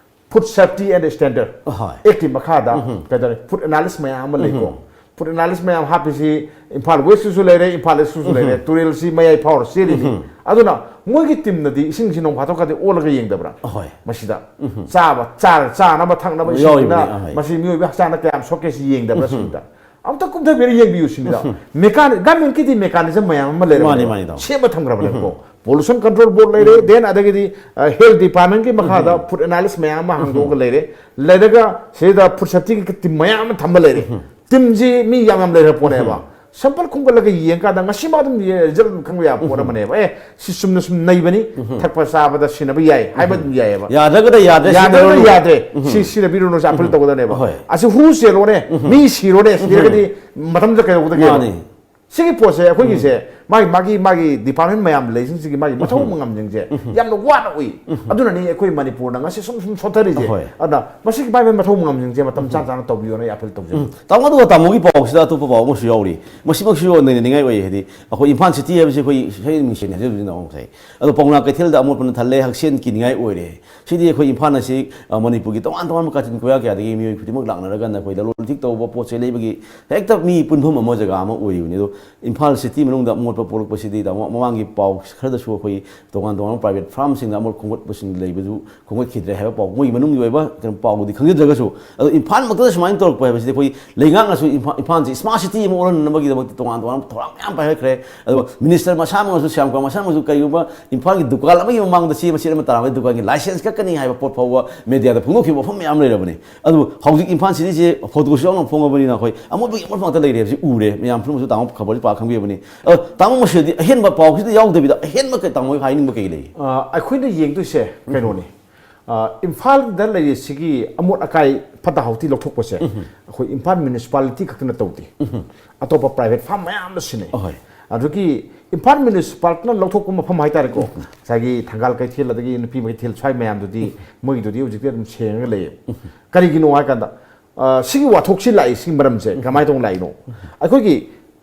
Food Safety and Standard ꯍꯣꯏ꯫ Act ꯀꯤ ꯃꯈꯥꯗ ꯀꯩꯗꯧꯔꯦ? Food analysis ꯃꯌꯥꯝ ꯑꯃ ꯂꯩꯀꯣ꯫ Food analysis ꯃꯌꯥꯝ ꯍꯥꯞꯄꯤꯁꯤ ꯏꯝꯐꯥꯜ West ꯁꯨ ꯂꯩꯔꯦ, ꯏꯝꯐꯥꯜ East ꯁꯨ ꯂꯩꯔꯦ, ꯇꯨꯔꯦꯜꯁꯤ ꯃꯌꯥꯏ ꯐꯥꯎꯔ ꯆꯦꯜꯂꯤꯅꯤ꯫ ꯑꯗꯨꯅ ꯃꯣꯏꯒꯤ team ꯅꯗꯤ ꯏꯁꯤꯡꯁꯤ ꯅꯣꯡ ꯐꯥꯗꯣꯛꯀꯗꯤ ꯑꯣꯜꯂꯒ ꯌꯦꯡꯗꯕ꯭ꯔꯥ? ꯍꯣꯏ꯫ ꯃꯁꯤꯗ ꯆꯥꯕ, ꯆꯥ-, ꯆꯥꯅꯕ ꯊꯛꯅꯕ ꯌꯥꯎꯔꯤꯕꯅꯤ, ꯏꯁꯤꯡꯁꯤꯅ ꯑꯍꯣꯏ꯫ ꯃꯁꯤ ꯃꯤꯑꯣꯏꯕ ꯍꯛꯆꯥꯡꯗ ꯀꯌꯥꯝ ꯁꯣꯛꯀꯦ ꯁꯤ ꯌꯦꯡꯗꯕ꯭ꯔꯥ ꯁꯤꯅꯤꯗ꯫ ꯑꯝꯇ ꯀꯨꯝꯊꯕꯤꯔ ꯌꯦꯡꯕꯤꯌꯨ ꯁꯤꯅꯤꯗ꯫ Mechan-, government ꯀꯤꯗꯤ mechanism ꯃꯌꯥꯝ ꯑꯃ ꯂꯩꯔꯕꯅꯦꯕ꯫ ꯃꯥꯅꯤ, ꯃꯥꯅꯤ, ꯇꯥꯃꯣ꯫ ꯁꯦꯝꯕ ꯊꯝꯈ꯭ꯔꯕꯅꯦꯕꯀꯣ꯫ Pollution Control Board ꯂꯩꯔꯦ, then ꯑꯗꯒꯤꯗꯤ, ꯑ, Health Department ꯀꯤ ꯃꯈꯥꯗ Food Analyst ꯃꯌꯥꯝ ꯑꯃ ꯍꯥꯡꯗꯣꯛꯑꯒ ꯂꯩꯔꯦ꯫ ꯂꯩꯔꯒ ꯁꯤꯗ Food Safety ꯒꯤ team ꯃꯌꯥꯝ ꯑꯃ ꯊꯝꯕ ꯂꯩꯔꯦ꯫ Team ꯁꯤ ꯃꯤ ꯌꯥꯝ ꯌꯥꯝ ꯂꯩꯔ ꯄꯣꯠꯅꯦꯕ꯫ ꯁꯦꯝꯄꯜ ꯈꯣꯝꯒꯠꯂꯒ ꯌꯦꯡꯀꯥꯟꯗ ꯉꯁꯤꯃꯛ ꯑꯗꯨꯝ ꯔꯤꯖꯜ ꯑꯗꯨꯝ ꯈꯪꯕ ꯌꯥꯕ ꯄꯣꯠ ꯑꯃꯅꯦꯕ꯫ ꯑꯦ, ꯁꯤ ꯆꯨꯝꯅ ꯁꯨꯝ ꯅꯩꯕꯅꯤ, ꯊꯛꯄ ꯆꯥꯕꯗ ꯁꯤꯖꯤꯟꯅꯕ ꯌꯥꯏ ꯍꯥꯏꯕ ꯑꯗꯨꯝ ꯌꯥꯏꯑꯕ꯫ ꯌꯥꯗ꯭ꯔꯒꯅ ꯌꯥꯗ꯭ꯔꯦ, ꯌꯥꯗ꯭ꯔꯒꯅ ꯁꯤꯖꯤꯟꯅꯔꯨꯅꯨ꯫ ꯌꯥꯗ꯭ꯔꯦ, ꯁꯤ ꯁꯤꯖꯤꯟꯅꯕꯤꯔꯨꯅꯨ, ꯁꯤ ꯑꯄꯤꯜ ꯇꯧꯒꯗꯕꯅꯦꯕ꯫ ꯍꯣꯏ꯫ ꯑꯁꯤ ꯍꯨ ꯆꯦꯜꯂꯣꯅꯦ, ꯃꯤ ꯁꯤꯔꯣꯅꯦ, ꯁꯤꯔꯒꯗꯤ ꯃꯇꯝꯗ ꯀꯩꯗꯧꯒꯗꯒꯦꯕ? ꯃꯥꯅꯤ꯫ ꯁꯤꯒꯤ ꯄꯣꯠꯁꯦ ꯑꯩꯈꯣꯏꯒꯤꯁꯦ ꯃꯥꯒꯤ ꯃꯥꯒꯤ ꯃꯥꯒꯤ ꯗꯤꯄꯥꯔꯠꯃꯦꯟ ꯃꯌꯥꯝ ꯂꯩꯁꯤꯡꯁꯤꯒꯤ ꯃꯥꯒꯤ ꯃꯊꯧ ꯃꯉꯝꯁꯤꯡꯁꯦ ꯌꯥꯝꯅ ꯋꯥꯅ ꯎꯏ꯫ ꯑꯗꯨꯅꯅꯤ ꯑꯩꯈꯣꯏ ꯃꯅꯤꯄꯨꯔꯅ ꯉꯁꯤ ꯁꯨꯝ ꯁꯨꯝ ꯁꯣꯠꯊꯔꯤꯁꯦ꯫ ꯍꯣꯏ꯫ ꯑꯗꯨꯅ ꯃꯁꯤꯒꯤ ꯃꯥꯒꯤ ꯃꯊꯧ ꯃꯉꯝꯁꯤꯡꯁꯦ ꯃꯇꯝ ꯆꯥ ꯆꯥꯅ ꯇꯧꯕꯤꯌꯣꯅ ꯑꯩ ꯑꯄꯤꯜ ꯇꯧꯖꯩ꯫ ꯇꯥꯃꯣ, ꯑꯗꯨꯒ ꯇꯥꯃꯣꯒꯤ ꯄꯥꯎꯁꯤꯗ ꯑꯇꯣꯞꯄ ꯄꯥꯎ ꯑꯃꯁꯨ ꯌꯥꯎꯔꯤ꯫ ꯃꯁꯤꯃꯛꯁꯨ ꯅꯩꯅꯅꯤꯡꯉꯥꯏ ꯑꯣꯏ꯫ ꯍꯥꯏꯗꯤ ꯑꯩꯈꯣꯏ ꯏꯝꯐꯥꯜ ꯁꯤꯇꯤ ꯍꯥꯏꯕꯁꯤ ꯑꯩꯈꯣꯏ ꯁꯩꯔꯦꯡ ꯃꯤꯡꯁꯦꯟꯅꯤ ꯍꯥꯏꯖꯕꯅꯤꯅ ꯉꯁꯥꯏ꯫ ꯑꯗꯣ ꯄꯥꯎꯅꯥ ꯀꯩꯊꯦꯜꯗ ꯑꯃꯣꯠꯄꯅ ꯊꯜꯂꯦ, ꯍꯛꯁꯦꯜ ꯀꯤꯅꯤꯡꯉꯥꯏ ꯑꯣꯏꯔꯦ꯫ ꯁꯤꯗꯤ ꯑꯩꯈꯣꯏ ꯏꯝꯐꯥꯜ ꯑꯁꯤ, ꯑ, ꯃꯅꯤꯄꯨꯔꯒꯤ ꯇꯣꯉꯥꯟ ꯇꯣꯉꯥꯟꯕ ꯀꯥꯆꯤꯟ ꯀꯣꯌꯥ ꯀꯌꯥꯗꯒꯤ ꯃꯤꯑꯣꯏ ꯈꯨꯗꯤꯡꯃꯛ ꯂꯥꯛꯅꯔꯀꯥꯟꯗ ꯑꯩꯈꯣꯏ ꯂꯂꯣꯟ ꯏꯇꯤꯛ ꯇꯧꯕ, ꯄꯣꯠ ꯆꯩ ꯂꯩꯕꯒꯤ ꯍꯦꯛꯇ ꯃꯤ ꯄꯨꯟꯐꯝ ꯑꯃ, ꯖꯒꯥ ꯑꯃ ꯑꯣꯏꯔꯤꯕꯅꯤ꯫ ꯑꯗꯣ ꯏꯝꯐꯥꯜ ꯁꯤꯇꯤ ꯃꯅꯨꯡꯗ ꯑꯃꯣꯠꯄ ꯄꯣꯛꯂꯛꯄꯁꯤꯗꯤ, ꯇꯥꯃꯣ, ꯃꯃꯥꯡꯒꯤ ꯄꯥꯎ ꯈꯔꯗꯁꯨ ꯑꯩꯈꯣꯏ ꯇꯣꯉꯥꯟ ꯇꯣꯉꯥꯟꯕ ꯄ꯭ꯔꯥꯏꯚꯦꯠ ꯐꯥꯔꯝꯁꯤꯡꯗ ꯑꯃꯣꯠ ꯈꯣꯝꯒꯠꯄꯁꯤꯡ ꯂꯩꯕꯗꯨ ꯈꯣꯝꯒꯠꯈꯤꯗ꯭ꯔꯦ ꯍꯥꯏꯕ ꯄꯥꯎ, ꯃꯣꯏꯒꯤ ꯃꯅꯨꯡꯒꯤ ꯑꯣꯏꯕ ꯀꯩꯅꯣ ꯄꯥꯎꯗꯤ ꯈꯪꯖꯗ꯭ꯔꯒꯁꯨ, ꯑꯗꯣ ꯏꯝꯐꯥꯜꯃꯛꯇꯗ ꯁꯨꯃꯥꯏꯅ ꯇꯧꯔꯛꯄ ꯍꯥꯏꯕꯁꯤꯗꯤ ꯑꯩꯈꯣꯏ ꯂꯩꯉꯥꯛꯅꯁꯨ ꯏꯝꯐꯥꯜ, ꯏꯝꯐꯥꯜꯁꯤ ꯁ꯭ꯃꯥꯔꯠ ꯁꯤꯇꯤ ꯑꯃ ꯑꯣꯜꯍꯟꯅꯕꯒꯤꯗꯃꯛꯇ ꯇꯣꯉꯥꯟ ꯇꯣꯉꯥꯟꯕ ꯊꯧꯔꯥꯡ ꯃꯌꯥꯝ ꯄꯥꯏꯈꯠꯈ꯭ꯔꯦ꯫ ꯑꯗꯨꯒ ꯃꯤꯅꯤꯁꯇꯔ ꯃꯁꯥꯃꯛꯅꯁꯨ, ꯁ꯭ꯌꯥꯝ ꯀꯨꯃꯥꯔ ꯃꯁꯥꯃꯛꯅꯁꯨ ꯀꯔꯤꯒꯨꯝꯕ ꯏꯝꯐꯥꯜꯒꯤ ꯗꯨꯀꯥꯟ ꯑꯃꯒꯤ ꯃꯃꯥꯡꯗ ꯆꯦ ꯃꯆꯦꯠ ꯑꯃ ꯇꯥꯔꯝꯃꯗꯤ ꯗꯨꯀꯥꯟꯒꯤ ꯂꯥꯏꯁꯦꯟꯁ ꯀꯛꯀꯅꯤ ꯍꯥꯏꯕ ꯄꯣꯠ ꯐꯥꯎꯕ ꯃꯦꯗꯤꯌꯥꯗ ꯐꯣꯡꯗꯣꯛꯈꯤꯕ ꯋꯥꯐꯝ ꯃꯌꯥꯝ ꯂꯩꯔꯕꯅꯤ꯫ ꯑꯗꯨꯕꯨ ꯍꯧꯖꯤꯛ ꯏꯝꯐꯥꯜ ꯁꯤꯇꯤꯁꯦ ꯐꯣꯇꯣꯁꯨ ꯌꯥꯎꯅ ꯐꯣꯡꯉꯕꯅꯤꯅ ꯑꯩꯈꯣꯏ ꯑꯃꯣꯠꯄꯒꯤ ꯑꯃꯣꯠꯄ ꯉꯥꯛꯇ ꯂꯩꯔꯦ ꯍꯥꯏꯕꯁꯤ ꯎꯔꯦ꯫ ꯃꯌꯥꯝ ꯄꯨꯝꯅꯃꯛꯁꯨ ꯇꯥꯃꯣ ꯈꯕꯔꯁꯤ ꯄꯥꯛ ꯈꯪꯕꯤꯔꯕꯅꯤ꯫ ꯑꯗꯣ ꯇꯥꯃꯣ, ꯃꯁꯤꯗꯤ ꯑꯍꯦꯟꯕ ꯄꯥꯎꯁꯤꯗ ꯌꯥꯎꯗꯕꯤꯗ ꯑꯍꯦꯟꯕ ꯀꯩ ꯇꯥꯃꯣ ꯍꯥꯏꯅꯤꯡꯕ ꯀꯩ ꯂꯩ? ꯑ, ꯑꯩꯈꯣꯏꯅ ꯌꯦꯡꯗꯣꯏꯁꯦ ꯀꯩꯅꯣꯅꯤ꯫ ꯑ, ꯏꯝꯐꯥꯜꯗ ꯂꯩꯔꯤꯁꯤꯒꯤ ꯑꯃꯣꯠ ꯑꯀꯥꯏ ꯐꯠꯇ ꯍꯥꯎꯊꯤ ꯂꯧꯊꯣꯛꯄꯁꯦ ꯑꯩꯈꯣꯏ ꯏꯝꯐꯥꯜ ꯃ꯭ꯌꯨꯅꯤꯁꯤꯄꯥꯂꯤꯇꯤ ꯈꯛꯇꯅ ꯇꯧꯗꯦ꯫ ꯑꯇꯣꯞꯄ ꯄ꯭ꯔꯥꯏꯚꯦꯠ ꯐꯥꯔꯝ ꯃꯌꯥꯝꯅ ꯁꯤꯟꯅꯩ꯫ ꯑꯍꯣꯏ꯫ ꯑꯗꯨꯒꯤ ꯏꯝꯐꯥꯜ ꯃ꯭ꯌꯨꯅꯤꯁꯤꯄꯥꯂꯤꯇꯤꯅ ꯂꯧꯊꯣꯛꯄ ꯃꯐꯝ ꯍꯥꯏꯇꯥꯔꯦꯀꯣ, ꯉꯁꯥꯏꯒꯤ ꯊꯪꯒꯥꯜ ꯀꯩꯊꯦꯜ ꯑꯗꯒꯤ ꯅꯨꯄꯤ ꯀꯩꯊꯦꯜ ꯁ꯭ꯋꯥꯏ ꯃꯌꯥꯝꯗꯨꯗꯤ ꯃꯣꯏꯒꯤꯗꯨꯗꯤ ꯍꯧꯖꯤꯛꯇꯤ ꯑꯗꯨꯝ ꯁꯦꯡꯉꯒ ꯂꯩꯌꯦꯕ꯫ ꯀꯔꯤꯒꯤꯅꯣ ꯍꯥꯏꯀꯥꯟꯗ, ꯑ, ꯁꯤꯒꯤ ꯋꯥꯊꯣꯛꯁꯤ ꯂꯥꯛꯏ, ꯁꯤꯒꯤ ꯃꯔꯝꯁꯦ ꯀꯃꯥꯏꯅ ꯇꯧꯅ ꯂꯥꯛꯏꯅꯣ? ꯑꯩꯈꯣꯏꯒꯤ,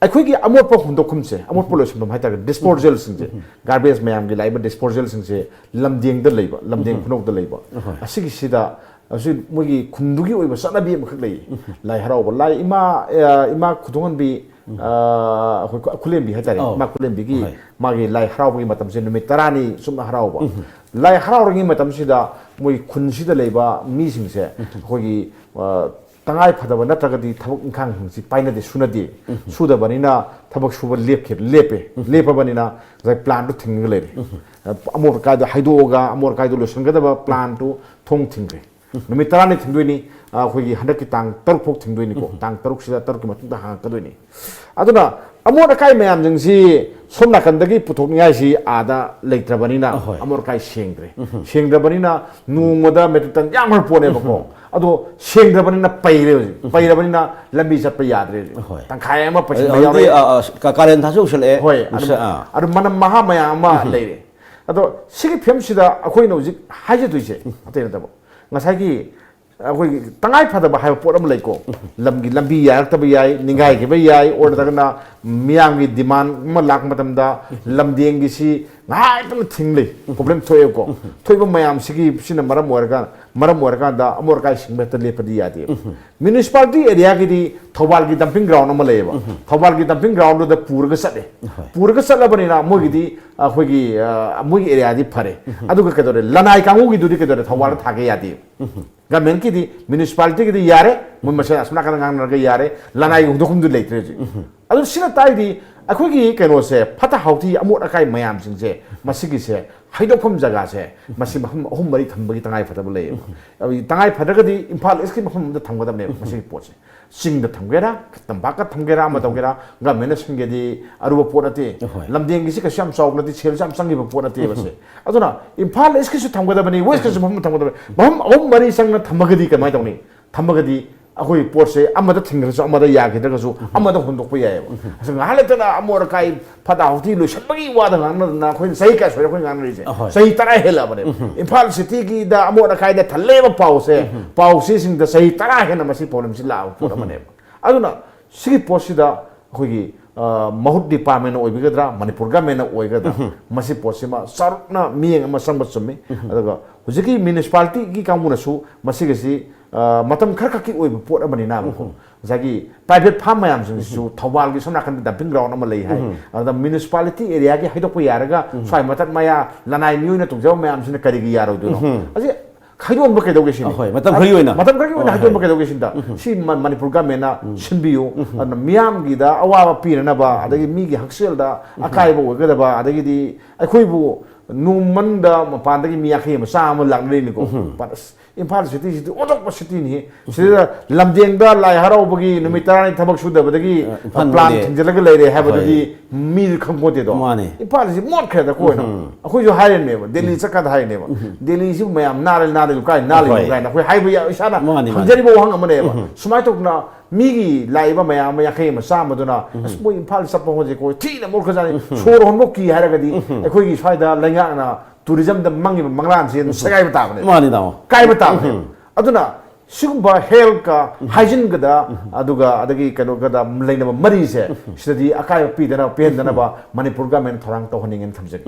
ꯑꯩꯈꯣꯏꯒꯤ ꯑꯃꯣꯠꯄ ꯍꯨꯟꯗꯣꯛꯐꯝꯁꯦ, ꯑꯃꯣꯠꯄ ꯂꯣꯏꯁꯤꯟꯐꯝ ꯍꯥꯏꯇꯥꯔꯦ, ꯗꯤꯁꯄꯣꯖꯦꯜꯁꯤꯡꯁꯦ, ꯒꯥꯔꯕꯦꯖ ꯃꯌꯥꯝꯒꯤ ꯂꯥꯛꯏꯕ ꯗꯤꯁꯄꯣꯖꯦꯜꯁꯤꯡꯁꯦ ꯂꯝꯗꯦꯡꯗ ꯂꯩꯕ, ꯂꯝꯗꯦꯡ ꯈꯨꯅꯧꯗ ꯂꯩꯕ, ꯑꯁꯤꯒꯤꯁꯤꯗ ꯑꯁꯤ ꯃꯣꯏꯒꯤ ꯈꯨꯟꯗꯨꯒꯤ ꯑꯣꯏꯕ ꯆꯠꯅꯕꯤ ꯑꯃꯈꯛ ꯂꯩꯌꯦ꯫ ꯂꯥꯏ ꯍꯔꯥꯎꯕ, ꯂꯥꯏ ꯏꯃꯥ, ꯑ, ꯏꯃꯥ ꯈꯨꯗꯣꯡꯍꯟꯕꯤ, ꯑ, ꯑꯩꯈꯣꯏ ꯈꯨ-, ꯈꯨꯂꯦꯝꯕꯤ ꯍꯥꯏꯇꯥꯔꯦ, ꯑꯧ꯫ ꯏꯃꯥ ꯈꯨꯂꯦꯝꯕꯤꯒꯤ ꯍꯣꯏ꯫ ꯃꯥꯒꯤ ꯂꯥꯏ ꯍꯔꯥꯎꯕꯒꯤ ꯃꯇꯝꯁꯦ ꯅꯨꯃꯤꯠ ꯇꯔꯥꯅꯤ ꯆꯨꯞꯅ ꯍꯔꯥꯎꯕ꯫ ꯂꯥꯏ ꯍꯔꯥꯎꯔꯤꯉꯩ ꯃꯇꯝꯁꯤꯗ ꯃꯣꯏ ꯈꯨꯟꯁꯤꯗ ꯂꯩꯕ ꯃꯤꯁꯤꯡꯁꯦ ꯑꯩꯈꯣꯏꯒꯤ, ꯑ, ꯇꯉꯥꯏ ꯐꯗꯕ ꯅꯠꯇ꯭ꯔꯒꯗꯤ ꯊꯕꯛ ꯏꯪꯈꯥꯡꯁꯤ ꯄꯥꯏꯅꯗꯦ, ꯁꯨꯅꯗꯦ꯫ ꯁꯨꯗꯕꯅꯤꯅ ꯊꯕꯛ ꯁꯨꯕ ꯂꯦꯞꯈꯤ-, ꯂꯦꯞꯄꯦ꯫ ꯂꯦꯞꯄꯕꯅꯤꯅ ꯉꯁꯥꯏ ꯄ꯭ꯂꯥꯟꯗꯨ ꯊꯤꯡꯉꯒ ꯂꯩꯔꯦ꯫ ꯑꯃꯣꯠ ꯑꯀꯥꯏꯗꯣ ꯍꯩꯗꯣꯛꯑꯒ ꯑꯃꯣꯠ ꯑꯀꯥꯏꯗꯣ ꯂꯣꯏꯁꯤꯟꯒꯗꯕ ꯄ꯭ꯂꯥꯟꯗꯨ ꯊꯣꯡ ꯊꯤꯡꯈ꯭ꯔꯦ꯫ ꯅꯨꯃꯤꯠ ꯇꯔꯥꯅꯤ ꯊꯤꯡꯗꯣꯏꯅꯤ꯫ ꯑ, ꯑꯩꯈꯣꯏꯒꯤ ꯍꯟꯗꯛꯀꯤ ꯇꯥꯡ ꯇꯔꯨꯛ ꯐꯥꯎ ꯊꯤꯡꯗꯣꯏꯅꯤꯀꯣ꯫ ꯇꯥꯡ ꯇꯔꯨꯛꯁꯤꯗ, ꯇꯔꯨꯛꯀꯤ ꯃꯇꯨꯡꯗ ꯍꯥꯡꯉꯛꯀꯗꯣꯏꯅꯤ꯫ ꯑꯗꯨꯅ ꯑꯃꯣꯠ ꯑꯀꯥꯏ ꯃꯌꯥꯝꯁꯤꯡꯁꯤ ꯁꯣꯝ ꯅꯥꯀꯟꯗꯒꯤ ꯄꯨꯊꯣꯛꯅꯤꯡꯉꯥꯏꯁꯤ ꯑꯥꯗ ꯂꯩꯇ꯭ꯔꯕꯅꯤꯅ ꯑꯍꯣꯏ꯫ ꯑꯃꯣꯠ ꯑꯀꯥꯏ ꯁꯦꯡꯗ꯭ꯔꯦ꯫ ꯁꯦꯡꯗ꯭ꯔꯕꯅꯤꯅ ꯅꯣꯡꯃꯗ metric ton ꯌꯥꯝꯈ꯭ꯔ ꯄꯣꯠꯅꯦꯕꯀꯣ꯫ ꯑꯗꯣ ꯁꯦꯡꯗ꯭ꯔꯕꯅꯤꯅ ꯄꯩꯔꯦ ꯍꯧꯖꯤꯛ꯫ ꯄꯩꯔꯕꯅꯤꯅ ꯂꯝꯕꯤ ꯆꯠꯄ ꯌꯥꯗ꯭ꯔꯦ ꯍꯧꯖꯤꯛ꯫ ꯑꯍꯣꯏ꯫ ꯇꯪꯈꯥꯏ ꯑꯃ ꯄꯩꯁꯤꯟꯕ ꯍꯧꯖꯤꯛꯇꯤ, ꯌꯥꯎꯔꯦ꯫ ꯑ, ꯑ, ꯀꯥ-, ꯀꯥꯂꯦꯟ ꯊꯥꯁꯨ ꯌꯧꯁꯜꯂꯛꯑꯦ꯫ ꯍꯣꯏ, ꯑꯗꯨ, ꯅꯨꯡꯁꯥ-, ꯑꯥ꯫ ꯑꯗꯨ ꯃꯅꯝ ꯃꯍꯥ ꯃꯌꯥꯝ ꯑꯃ ꯂꯩꯔꯦ꯫ ꯑꯗꯣ ꯁꯤꯒꯤ ꯐꯤꯕꯝꯁꯤꯗ ꯑꯩꯈꯣꯏꯅ ꯍꯧꯖꯤꯛ ꯍꯥꯏꯖꯗꯣꯏꯁꯦ ꯑꯇꯩ ꯅꯠꯇꯕ, ꯉꯁꯥꯏꯒꯤ ꯑꯩꯈꯣꯏꯒꯤ ꯇꯉꯥꯏ ꯐꯗꯕ ꯍꯥꯏꯕ ꯄꯣꯠ ꯑꯃ ꯂꯩꯀꯣ꯫ ꯂꯝꯒꯤ ꯂꯝꯕꯤ ꯌꯥꯔꯛꯇꯕ ꯌꯥꯏ, ꯅꯤꯡꯒꯥꯏꯈꯤꯕ ꯌꯥꯏ, or ꯅꯠꯇ꯭ꯔꯒꯅ ꯃꯤꯌꯥꯝꯒꯤ demand ꯑꯃ ꯂꯥꯛꯄ ꯃꯇꯝꯗ ꯂꯝꯗꯦꯡꯒꯤꯁꯤ ꯉꯥꯏꯍꯥꯛꯇꯪ ꯊꯤꯡ ꯂꯩ, problem ꯊꯣꯛꯑꯦꯕꯀꯣ꯫ ꯊꯣꯛꯏꯕ ꯃꯌꯥꯝꯁꯤꯒꯤ, ꯁꯤꯅ ꯃꯔꯝ ꯑꯣꯏꯔꯒ, ꯃꯔꯝ ꯑꯣꯏꯔꯀꯥꯟꯗ ꯑꯃꯣꯠ ꯑꯀꯥꯏ ꯁꯤꯡꯕ ꯍꯦꯛꯇ ꯂꯦꯞꯄꯗꯤ ꯌꯥꯗꯦꯕ꯫ Municipality area ꯒꯤꯗꯤ ꯊꯧꯕꯥꯜꯒꯤ dumping ground ꯑꯃ ꯂꯩꯌꯦꯕ꯫ ꯊꯧꯕꯥꯜꯒꯤ dumping ground ꯗꯨꯗ ꯄꯨꯔꯒ ꯆꯠꯂꯦ꯫ ꯍꯣꯏ꯫ ꯄꯨꯔꯒ ꯆꯠꯂꯕꯅꯤꯅ ꯃꯣꯏꯒꯤꯗꯤ, ꯑ, ꯑꯩꯈꯣꯏꯒꯤ, ꯑ, ꯃꯣꯏꯒꯤ area ꯗꯤ ꯐꯔꯦ꯫ ꯑꯗꯨꯒ ꯀꯩꯗꯧꯔꯦ? ꯂꯅꯥꯏ ꯀꯥꯡꯕꯨꯒꯤꯗꯨꯗꯤ ꯀꯩꯗꯧꯔꯦ? ꯊꯧꯕꯥꯜꯗ ꯊꯥꯒꯦ ꯌꯥꯗꯦ꯫ Government ꯀꯤꯗꯤ, municipality ꯒꯤꯗꯤ ꯌꯥꯔꯦ, ꯃꯣꯏ ꯃꯁꯦꯟ ꯑꯁꯣꯝ ꯅꯥꯀꯟꯗ ꯉꯥꯡꯅꯔꯒ ꯌꯥꯔꯦ, ꯂꯅꯥꯏꯒꯤ ꯍꯨꯟꯗꯣꯛꯐꯝꯗꯨ ꯂꯩꯇ꯭ꯔꯦ ꯍꯧꯖꯤꯛ꯫ ꯑꯗꯨ ꯁꯤꯅ ꯇꯥꯛꯏꯗꯤ ꯑꯩꯈꯣꯏꯒꯤ ꯀꯩꯅꯣꯁꯦ, ꯐꯠꯇ ꯍꯥꯎꯊꯤ ꯑꯃꯣꯠ ꯑꯀꯥꯏ ꯃꯌꯥꯝꯁꯤꯡꯁꯦ, ꯃꯁꯤꯒꯤꯁꯦ ꯍꯩꯗꯣꯛꯐꯝ ꯖꯒꯥꯁꯦ, ꯃꯁꯤ ꯃꯐꯝ ꯑꯍꯨꯝ ꯃꯔꯤ ꯊꯝꯕꯒꯤ ꯇꯉꯥꯏ ꯐꯗꯕ ꯂꯩꯌꯦꯕ꯫ ꯑꯗꯨꯒꯤ ꯇꯉꯥꯏ ꯐꯗ꯭ꯔꯒꯗꯤ ꯏꯝꯐꯥꯜ ꯏꯁꯀꯤ ꯃꯐꯝ ꯑꯃꯗ ꯊꯝꯒꯗꯕꯅꯦꯕ ꯃꯁꯤꯒꯤ ꯄꯣꯠꯁꯦ꯫ ꯆꯤꯡꯗ ꯊꯝꯒꯦꯔꯥ, ꯇꯝꯄꯥꯛꯇ ꯊꯝꯒꯦꯔꯥ, ꯑꯃ ꯇꯧꯒꯦꯔꯥ, government ꯅ ꯁꯤꯟꯒꯦꯗꯤ ꯑꯔꯨꯕ ꯄꯣꯠ ꯅꯠꯇꯦ꯫ ꯍꯣꯏ꯫ ꯂꯝꯗꯦꯡꯒꯤꯁꯤ ꯀꯩꯁꯨ ꯌꯥꯝ ꯆꯥꯎꯕ ꯅꯠꯇꯦ, ꯁꯦꯜꯁꯨ ꯌꯥꯝ ꯆꯪꯈꯤꯕ ꯄꯣꯠ ꯅꯠꯇꯦꯕ ꯁꯦ꯫ ꯑꯗꯨꯅ ꯏꯝꯐꯥꯜ ꯏꯁꯀꯤꯁꯨ ꯊꯝꯒꯗꯕꯅꯤ, West ꯀꯤꯁꯨ ꯃꯐꯝ ꯊꯝꯒꯗꯕꯅꯤ꯫ ꯃꯐꯝ ꯑꯍꯨꯝ ꯃꯔꯤ ꯆꯪꯅ ꯊꯝꯃꯒꯗꯤ ꯀꯃꯥꯏꯅ ꯇꯧꯅꯤ? ꯊꯝꯃꯒꯗꯤ ꯑꯩꯈꯣꯏ ꯄꯣꯠꯁꯦ ꯑꯃꯗ ꯊꯤꯡꯈ꯭ꯔꯁꯨ, ꯑꯃꯗ ꯌꯥꯈꯤꯗ꯭ꯔꯒꯁꯨ, ꯑꯃꯗ ꯍꯣꯟꯗꯣꯛꯄ ꯌꯥꯏꯑꯕ꯫ ꯑꯁ, ꯉꯥꯏꯍꯥꯛ ꯂꯩꯇꯅ ꯑꯃꯣꯠ ꯑꯀꯥꯏ ꯐꯠꯇ ꯍꯥꯎꯊꯤ ꯂꯣꯏꯁꯤꯟꯕꯒꯤ ꯋꯥꯗ ꯉꯥꯡꯅꯗꯅ ꯑꯩꯈꯣꯏꯅ ꯆꯍꯤ ꯀꯌꯥ ꯁꯨꯔꯦ ꯑꯩꯈꯣꯏ ꯉꯥꯡꯅꯔꯤꯁꯦ? ꯑꯍꯣꯏ꯫ ꯆꯍꯤ ꯇꯔꯥ ꯍꯦꯜꯂꯛꯑꯕꯅꯦꯕ꯫ ꯏꯝꯐꯥꯜ ꯁꯤꯇꯤꯒꯤꯗ ꯑꯃꯣꯠ ꯑꯀꯥꯏꯗ ꯊꯜꯂꯦꯕ ꯄꯥꯎꯁꯦ, ꯄꯥꯎꯆꯦꯁꯤꯡꯗ ꯆꯍꯤ ꯇꯔꯥ ꯍꯦꯟꯅ ꯃꯁꯤ problem ꯁꯤ ꯂꯥꯛꯑꯕ ꯄꯣꯠ ꯑꯃꯅꯦꯕ꯫ ꯑꯗꯨꯅ ꯁꯤꯒꯤ ꯄꯣꯠꯁꯤꯗ ꯑꯩꯈꯣꯏꯒꯤ, ꯑ, ꯃꯍꯨꯠ department ꯅ ꯑꯣꯏꯕꯤꯒꯗ꯭ꯔꯥ, ꯃꯅꯤꯄꯨꯔ government ꯅ ꯑꯣꯏꯒꯗ꯭ꯔꯥ, ꯃꯁꯤ ꯄꯣꯠꯁꯤꯃ ꯆꯥꯎꯔꯥꯛꯅ ꯃꯤꯠꯌꯦꯡ ꯑꯃ ꯆꯪꯕ ꯆꯨꯝꯃꯤ꯫ ꯑꯗꯨꯒ ꯍꯧꯖꯤꯛꯀꯤ municipality ꯒꯤ ꯀꯥꯡꯕꯨꯅꯁꯨ ꯃꯁꯤꯒꯤꯁꯤ, ꯑ, ꯃꯇꯝ ꯈꯔ ꯈꯛꯀꯤ ꯑꯣꯏꯕ ꯄꯣꯠ ꯑꯃꯅꯤꯅ ꯑꯃꯨꯛꯀꯣ, ꯉꯁꯥꯏꯒꯤ private farm ꯃꯌꯥꯝꯁꯤꯡꯁꯤꯁꯨ ꯊꯧꯕꯥꯜꯒꯤ ꯁꯣꯝ ꯅꯥꯀꯟꯗ dumping ground ꯑꯃ ꯂꯩ ꯍꯥꯏ꯫ ꯑꯗꯨꯗ municipality area ꯒꯤ ꯍꯥꯏꯗꯣꯛꯄ ꯌꯥꯔꯒ ꯁ꯭ꯋꯥꯏ ꯃꯇꯠ ꯃꯌꯥ ꯂꯅꯥꯏ ꯃꯤꯑꯣꯏꯅ ꯇꯣꯡꯖꯕ ꯃꯌꯥꯝꯁꯤꯅ ꯀꯔꯤꯒꯤ ꯌꯥꯔꯣꯏꯗꯣꯏꯅꯣ? ꯑꯁꯤ ꯈꯥꯏꯗꯣꯛꯍꯟꯕ ꯀꯩꯗꯧꯒꯦ ꯁꯤꯅꯤ? ꯑꯍꯣꯏ, ꯃꯇꯝ ꯈꯔꯒꯤ ꯑꯣꯏꯅ꯫ ꯃꯇꯝ ꯈꯔꯒꯤ ꯑꯣꯏꯅ ꯍꯣꯏ, ꯍꯥꯏꯗꯣꯛꯍꯟꯕ ꯍꯣꯏ꯫ ꯀꯩꯗꯧꯒꯦ ꯁꯤꯅꯤꯗ? ꯁꯤ ꯃ-, ꯃꯅꯤꯄꯨꯔ government ꯅ ꯁꯤꯟꯕꯤꯌꯨ꯫ ꯑꯗꯨꯅ ꯃꯤꯌꯥꯝꯒꯤꯗ ꯑꯋꯥꯕ ꯄꯤꯅꯅꯕ, ꯑꯗꯒꯤ ꯃꯤꯒꯤ ꯍꯛꯁꯦꯜꯗ ꯑꯀꯥꯏꯕ ꯑꯣꯏꯒꯗꯕ, ꯑꯗꯒꯤꯗꯤ ꯑꯩꯈꯣꯏꯕꯨ ꯅꯣꯡꯃꯟꯗ ꯃꯄꯥꯟꯗꯒꯤ ꯃꯤ ꯌꯥꯡꯈꯩ ꯑꯃ, ꯆꯥꯝꯃ ꯑꯃ ꯂꯥꯛꯅꯔꯤꯅꯤꯀꯣ꯫ ꯄꯥꯠ-, ꯑꯁ, ꯏꯝꯐꯥꯜ ꯁꯤꯇꯤꯁꯤꯗꯤ ꯑꯣꯟꯊꯣꯛꯄ ꯁꯤꯇꯤꯅꯤ꯫ ꯁꯤꯗ ꯂꯝꯗꯦꯡꯗ ꯂꯥꯏ ꯍꯔꯥꯎꯕꯒꯤ ꯅꯨꯃꯤꯠ ꯇꯔꯥꯅꯤ ꯊꯕꯛ ꯁꯨꯗꯕꯗꯒꯤ ꯑ, ꯏꯝꯐꯥꯜ ꯄ꯭ꯂꯥꯟ ꯃꯣꯗꯦ꯫ ꯊꯤꯡꯖꯤꯜꯂꯒ ꯂꯩꯔꯦ ꯍꯥꯏꯕꯗꯨꯗꯤ ꯃꯤꯗꯤ ꯈꯪꯄꯣꯠꯇꯦꯗꯣ꯫ ꯃꯥꯅꯦ꯫ ꯏꯝꯐꯥꯜꯁꯤ ꯃꯣꯠꯈ꯭ꯔꯦꯗ ꯑꯩꯈꯣꯏꯅ꯫ ꯑꯩꯈꯣꯏꯁꯨ ꯍꯥꯏꯔꯤꯅꯦꯕ, ꯗꯦꯜꯂꯤ ꯆꯠꯀꯥꯟꯗ ꯍꯥꯏꯔꯤꯅꯦꯕ, ꯗꯦꯜꯂꯤꯁꯤꯕꯨ ꯃꯌꯥꯝ ꯅꯥꯜꯂꯤ ꯅꯥꯜꯂꯤꯕ ꯀꯥꯏ ꯅꯥꯜꯂꯤꯕ ꯍꯣꯏ꯫ ꯀꯥꯏꯅ ꯑꯩꯈꯣꯏ ꯍꯥꯏꯕ ꯌꯥ-, ꯏꯁꯥꯅ ꯃꯥꯅꯤ, ꯃꯥꯅꯤ꯫ ꯍꯪꯖꯔꯤꯕ ꯋꯥꯍꯪ ꯑꯃꯅꯦꯕ꯫ ꯁꯨꯃꯥꯏꯅ ꯇꯧꯗꯅ ꯃꯤꯒꯤ ꯂꯥꯛꯏꯕ ꯃꯌꯥꯝ ꯑꯃ ꯌꯥꯡꯈꯩ ꯑꯃ ꯆꯥꯝꯃꯗꯨꯅ ꯑꯁ ꯃꯣꯏ ꯏꯝꯐꯥꯜ ꯆꯠꯄ ꯍꯧꯖꯤꯛ ꯑꯩꯈꯣꯏ ꯊꯤꯅ ꯃꯣꯠꯈ꯭ꯔꯖꯥꯠꯅꯤ, ꯁꯣꯔ ꯍꯣꯟꯕ ꯀꯤ ꯍꯥꯏꯔꯒꯗꯤ ꯑꯩꯈꯣꯏꯒꯤ ꯁ꯭ꯋꯥꯏꯗ ꯂꯩꯉꯥꯛꯅ ꯇꯨꯔꯤꯖꯝꯗ ꯃꯪꯉꯤꯕ ꯃꯪꯂꯥꯟꯁꯤ ꯑꯗꯨꯝ ꯁꯦꯒꯥꯏꯕ ꯇꯥꯕꯅꯦ꯫ ꯃꯥꯅꯤ ꯇꯥꯃꯣ꯫ ꯀꯥꯏꯕ ꯇꯥꯕꯅꯦ꯫ ꯑꯗꯨꯅ ꯁꯤꯒꯨꯝꯕ ꯍꯦꯜꯊꯀ ꯍꯥꯏꯖꯤꯟꯒꯗ ꯑꯗꯨꯒ ꯑꯗꯒꯤ ꯀꯩꯅꯣꯒꯗ ꯂꯩꯅꯕ ꯃꯔꯤꯁꯦ ꯁꯤꯗꯗꯤ ꯑꯀꯥꯏꯕ ꯄꯤꯗꯅꯕ ꯄꯦꯟꯗꯅꯕ ꯃꯅꯤꯄꯨꯔ ꯒꯃꯦꯟ ꯊꯧꯔꯥꯡ ꯇꯧꯍꯟꯅꯤꯡꯉꯦꯅ ꯊꯝꯖꯒꯦ꯫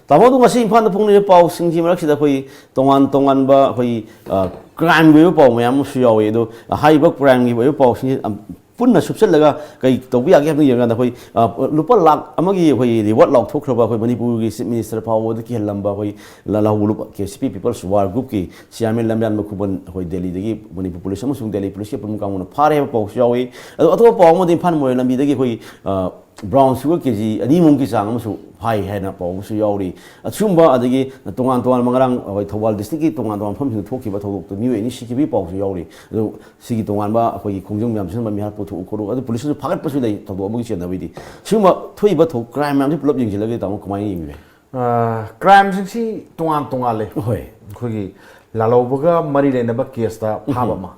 ꯇꯥꯃꯣ, ꯑꯗꯣ ꯉꯁꯤ ꯏꯝꯐꯥꯜꯗ ꯐꯣꯡꯂꯤꯕ ꯄꯥꯎꯁꯤꯡꯒꯤ ꯃꯔꯛꯁꯤꯗ ꯑꯩꯈꯣꯏ ꯇꯣꯉꯥꯟ ꯇꯣꯉꯥꯟꯕ ꯑꯩꯈꯣꯏ, ꯑ, ꯀ꯭ꯔꯥꯏꯝꯒꯤ ꯑꯣꯏꯕ ꯄꯥꯎ ꯃꯌꯥꯝ ꯑꯃꯁꯨ ꯌꯥꯎꯏ꯫ ꯑꯗꯣ ꯍꯥꯏꯔꯤꯕ ꯀ꯭ꯔꯥꯏꯝꯒꯤ ꯑꯣꯏꯕ ꯄꯥꯎꯁꯤꯡꯁꯤ, ꯑꯝ, ꯄꯨꯟꯅ ꯁꯨꯞꯆꯜꯂꯒ ꯀꯩ ꯇꯧꯕ ꯌꯥꯒꯦ ꯍꯥꯏꯕꯗꯨ ꯌꯦꯡꯀꯥꯟꯗ ꯑꯩꯈꯣꯏ, ꯑ, ꯂꯨꯄꯥ ꯂꯥꯈ ꯑꯃꯒꯤ ꯑꯩꯈꯣꯏ ꯔꯤꯋꯥꯔꯗ ꯂꯥꯎꯊꯣꯛꯈ꯭ꯔꯕ ꯑꯩꯈꯣꯏ ꯃꯅꯤꯄꯨꯔꯒꯤ ꯆꯤꯐ ꯃꯤꯅꯤꯁꯇꯔ ꯐꯥꯎꯕꯗ ꯀꯤꯍꯜꯂꯝꯕ ꯑꯩꯈꯣꯏ ꯂ-, ꯂꯍꯧ ꯂꯨꯞ-, ꯀꯦ ꯁꯤ ꯄꯤ ꯄꯤꯄꯜꯁ ꯋꯥꯔ ꯒ꯭ꯔꯨꯞꯀꯤ ꯆꯤꯌꯥꯔꯃꯦꯟ ꯂꯝꯌꯥꯟꯕ ꯈꯨꯕꯟ ꯑꯩꯈꯣꯏ ꯗꯦꯜꯂꯤꯗꯒꯤ ꯃꯅꯤꯄꯨꯔ ꯄꯨꯂꯤꯁ ꯑꯃꯁꯨꯡ ꯗꯦꯜꯂꯤ ꯄꯨꯂꯤꯁꯀꯤ ꯑꯄꯨꯟꯕ ꯀꯥꯡꯕꯨꯅ ꯐꯥꯔꯦ ꯍꯥꯏꯕ ꯄꯥꯎꯁꯨ ꯌꯥꯎꯏ꯫ ꯑꯗꯣ ꯑꯇꯣꯞꯄ ꯄꯥꯎ ꯑꯃꯗꯤ ꯏꯝꯐꯥꯜ ꯃꯣꯏꯔꯥꯡ ꯂꯝꯕꯤꯗꯒꯤ ꯑꯩꯈꯣꯏ, ꯑ, ꯕ꯭ꯔꯥꯎꯟ ꯁꯨꯒꯔ ꯀꯦ ꯖꯤ ꯑꯅꯤꯃꯨꯛꯀꯤ ꯆꯥꯡ ꯑꯃꯁꯨ ꯐꯥꯏ ꯍꯥꯏꯅ ꯄꯥꯎ ꯑꯃꯁꯨ ꯌꯥꯎꯔꯤ꯫ ꯑꯁꯤꯒꯨꯝꯕ ꯑꯗꯒꯤ ꯇꯣꯉꯥꯟ ꯇꯣꯉꯥꯟꯕ ꯉꯔꯥꯡ ꯑꯩꯈꯣꯏ ꯊꯧꯕꯥꯜ ꯗꯤꯁꯇ꯭ꯔꯤꯛꯀꯤ ꯇꯣꯉꯥꯟ ꯇꯣꯉꯥꯟꯕ ꯃꯐꯝꯁꯤꯡꯗ ꯊꯣꯛꯈꯤꯕ ꯊꯧꯗꯣꯛꯇ ꯃꯤꯑꯣꯏ ꯑꯅꯤ ꯁꯤꯈꯤꯕꯒꯤ ꯄꯥꯎꯁꯨ ꯌꯥꯎꯔꯤ꯫ ꯑꯗꯨ ꯁꯤꯒꯤ ꯇꯣꯉꯥꯟꯕ ꯑꯩꯈꯣꯏꯒꯤ ꯈꯣꯡꯖꯪ ꯃꯌꯥꯝꯁꯤꯅ ꯃꯃꯤ ꯍꯥꯠꯄ ꯊꯣꯛꯎ ꯈꯣꯠꯂꯨ, ꯑꯗꯨ ꯄꯨꯂꯤꯁꯁꯨ ꯐꯥꯒꯠꯄꯁꯨ ꯂꯩ ꯊꯧꯗꯣꯛ ꯑꯃꯒꯤ ꯆꯦꯟꯅꯕꯩꯗꯤ꯫ ꯁꯤꯒꯨꯝꯕ ꯊꯣꯛꯏꯕ ꯊꯧ-, ꯀ꯭ꯔꯥꯏꯝ ꯃꯌꯥꯝꯁꯤ ꯄꯨꯂꯞ ꯌꯦꯡꯁꯤꯜꯂꯒꯗꯤ ꯇꯥꯃꯣ ꯀꯃꯥꯏꯅ ꯌꯦꯡꯕꯤꯕ ꯌꯥꯏ? ꯀ꯭ꯔꯥꯏꯝꯁꯤꯡꯁꯤ ꯇꯣꯉꯥꯟ ꯇꯣꯉꯥꯜꯂꯦ꯫ ꯍꯣꯏ꯫ ꯑꯩꯈꯣꯏꯒꯤ ꯂꯥꯜꯍꯧꯕꯒ ꯃꯔꯤ ꯂꯩꯅꯕ ꯀꯦꯁꯇ ꯐꯥꯕ ꯑꯃ,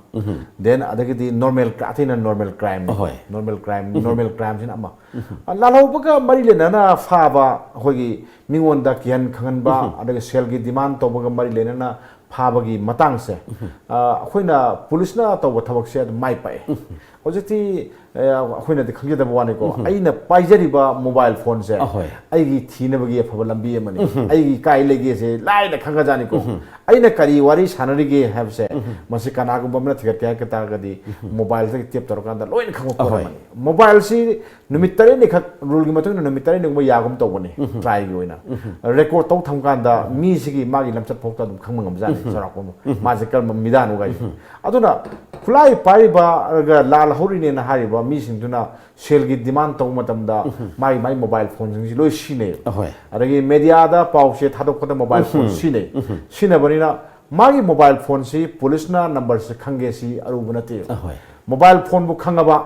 ꯗꯦꯟ ꯑꯗꯒꯤꯗꯤ ꯅꯣꯔꯃꯦꯜ, ꯑꯇꯩꯅ ꯅꯣꯔꯃꯦꯜ ꯀ꯭ꯔꯥꯏꯝ, ꯑꯍꯣꯏ꯫ ꯅꯣꯔꯃꯦꯜ ꯀ꯭ꯔꯥꯏꯝ, ꯅꯣꯔꯃꯦꯜ ꯀ꯭ꯔꯥꯏꯝꯁꯤꯅ ꯑꯃ꯫ ꯂꯥꯜꯍꯧꯕꯒ ꯃꯔꯤ ꯂꯩꯅꯅ ꯐꯥꯕ ꯑꯩꯈꯣꯏꯒꯤ ꯃꯤꯉꯣꯟꯗ ꯀꯤꯍꯟ ꯈꯪꯍꯟꯕ ꯑꯗꯒꯤ ꯁꯦꯜꯒꯤ ꯗꯤꯃꯥꯟ ꯇꯧꯕꯒ ꯃꯔꯤ ꯂꯩꯅꯅ ꯐꯥꯕꯒꯤ ꯃꯇꯥꯡꯁꯦ, ꯑ, ꯑꯩꯈꯣꯏꯅ ꯄꯨꯂꯤꯁꯅ ꯇꯧꯕ ꯊꯕꯛꯁꯦ ꯑꯗꯨꯝ ꯃꯥꯏ ꯄꯥꯛꯑꯦ꯫ ꯍꯧꯖꯤꯛꯇꯤ, ꯑ, ꯑꯩꯈꯣꯏꯅꯗꯤ ꯈꯪꯖꯗꯕ ꯋꯥꯅꯤꯀꯣ, ꯑꯩꯅ ꯄꯥꯏꯖꯔꯤꯕ ꯃꯣꯕꯥꯏꯜ ꯐꯣꯟꯁꯦ ꯑꯍꯣꯏ꯫ ꯑꯩꯒꯤ ꯊꯤꯅꯕꯒꯤ ꯑꯐꯕ ꯂꯝꯕꯤ ꯑꯃꯅꯤ꯫ ꯑꯩꯒꯤ ꯀꯥꯏ ꯂꯩꯒꯦꯁꯦ ꯂꯥꯏꯅ ꯈꯪꯉꯖꯥꯠꯅꯤꯀꯣ꯫ ꯑꯩꯅ ꯀꯔꯤ ꯋꯥꯔꯤ ꯁꯥꯟꯅꯔꯤꯒꯦ ꯍꯥꯏꯕꯁꯦ ꯃꯁꯤ ꯀꯅꯥꯒꯨꯝꯕ ꯑꯃꯅ ꯊꯤꯒꯠꯀꯦ ꯍꯥꯏ ꯇꯥꯔꯒꯗꯤ ꯃꯣꯕꯥꯏꯜꯁꯤꯗꯒꯤ ꯇꯦꯞ ꯇꯧꯔꯀꯥꯟꯗ ꯂꯣꯏꯅ ꯈꯪꯕ ꯄꯣꯠ ꯑꯍꯣꯏ꯫ ꯑꯃꯅꯤ꯫ ꯃꯣꯕꯥꯏꯜꯁꯤ ꯅꯨꯃꯤꯠ ꯇꯔꯦꯠꯅꯤꯈꯛ, ꯔꯨꯜꯒꯤ ꯃꯇꯨꯡ ꯏꯟꯅ ꯅꯨꯃꯤꯠ ꯇꯔꯦꯠꯅꯤꯒꯨꯝꯕ ꯌꯥꯒꯨꯝ ꯇꯧꯕꯅꯤ ꯇ꯭ꯔꯥꯏꯒꯤ ꯑꯣꯏꯅ꯫ ꯔꯦꯀꯣꯔꯠ ꯇꯧ ꯊꯝ ꯀꯥꯟꯗ ꯃꯤꯁꯤꯒꯤ ꯃꯥꯒꯤ ꯂꯝꯆꯠ ꯐꯥꯎꯇ ꯑꯗꯨꯝ ꯈꯪꯕ ꯉꯝꯖꯥꯠꯅꯤ ꯆꯥꯎꯔꯥꯛꯄ ꯑꯃ꯫ ꯃꯥꯁꯦ ꯀꯔꯝꯕ ꯃꯤꯗꯥꯅꯣ ꯀꯥꯏꯁꯦ꯫ ꯑꯗꯨꯅ ꯈꯨꯠꯂꯥꯏ ꯄꯥꯏꯔꯤꯕ ꯑꯗꯨꯒ ꯂꯥꯜ ꯍꯧꯔꯤꯅꯦꯅ ꯍꯥꯏꯔꯤꯕ ꯃꯤꯁꯤꯡꯗꯨꯅ ꯁꯦꯜꯒꯤ ꯗꯤꯃꯥꯟ ꯇꯧꯕ ꯃꯇꯝꯗ ꯃꯥꯒꯤ ꯃꯥꯒꯤ ꯃꯣꯕꯥꯏꯜ ꯐꯣꯟꯁꯤꯡꯁꯤ ꯂꯣꯏ ꯁꯤꯖꯤꯟꯅꯩꯌꯦꯕ꯫ ꯑꯍꯣꯏ꯫ ꯑꯗꯒꯤ ꯃꯦꯗꯤꯌꯥꯗ ꯄꯥꯎꯁꯦ ꯊꯥꯗꯣꯛꯄꯗ ꯃꯣꯕꯥꯏꯜ ꯐꯣꯟ ꯁꯤꯖꯤꯟꯅꯩ꯫ ꯁꯤꯖꯤꯟꯅꯕꯅꯤꯅ ꯃꯥꯒꯤ ꯃꯣꯕꯥꯏꯜ ꯐꯣꯟꯁꯤ ꯄꯨꯂꯤꯁꯅ ꯅꯝꯕꯔꯁꯤ ꯈꯪꯒꯦ ꯁꯤ ꯑꯔꯨꯕ ꯅꯠꯇꯦꯕ꯫ ꯑꯍꯣꯏ꯫ ꯃꯣꯕꯥꯏꯜ ꯐꯣꯟꯕꯨ ꯈꯪꯉꯕ,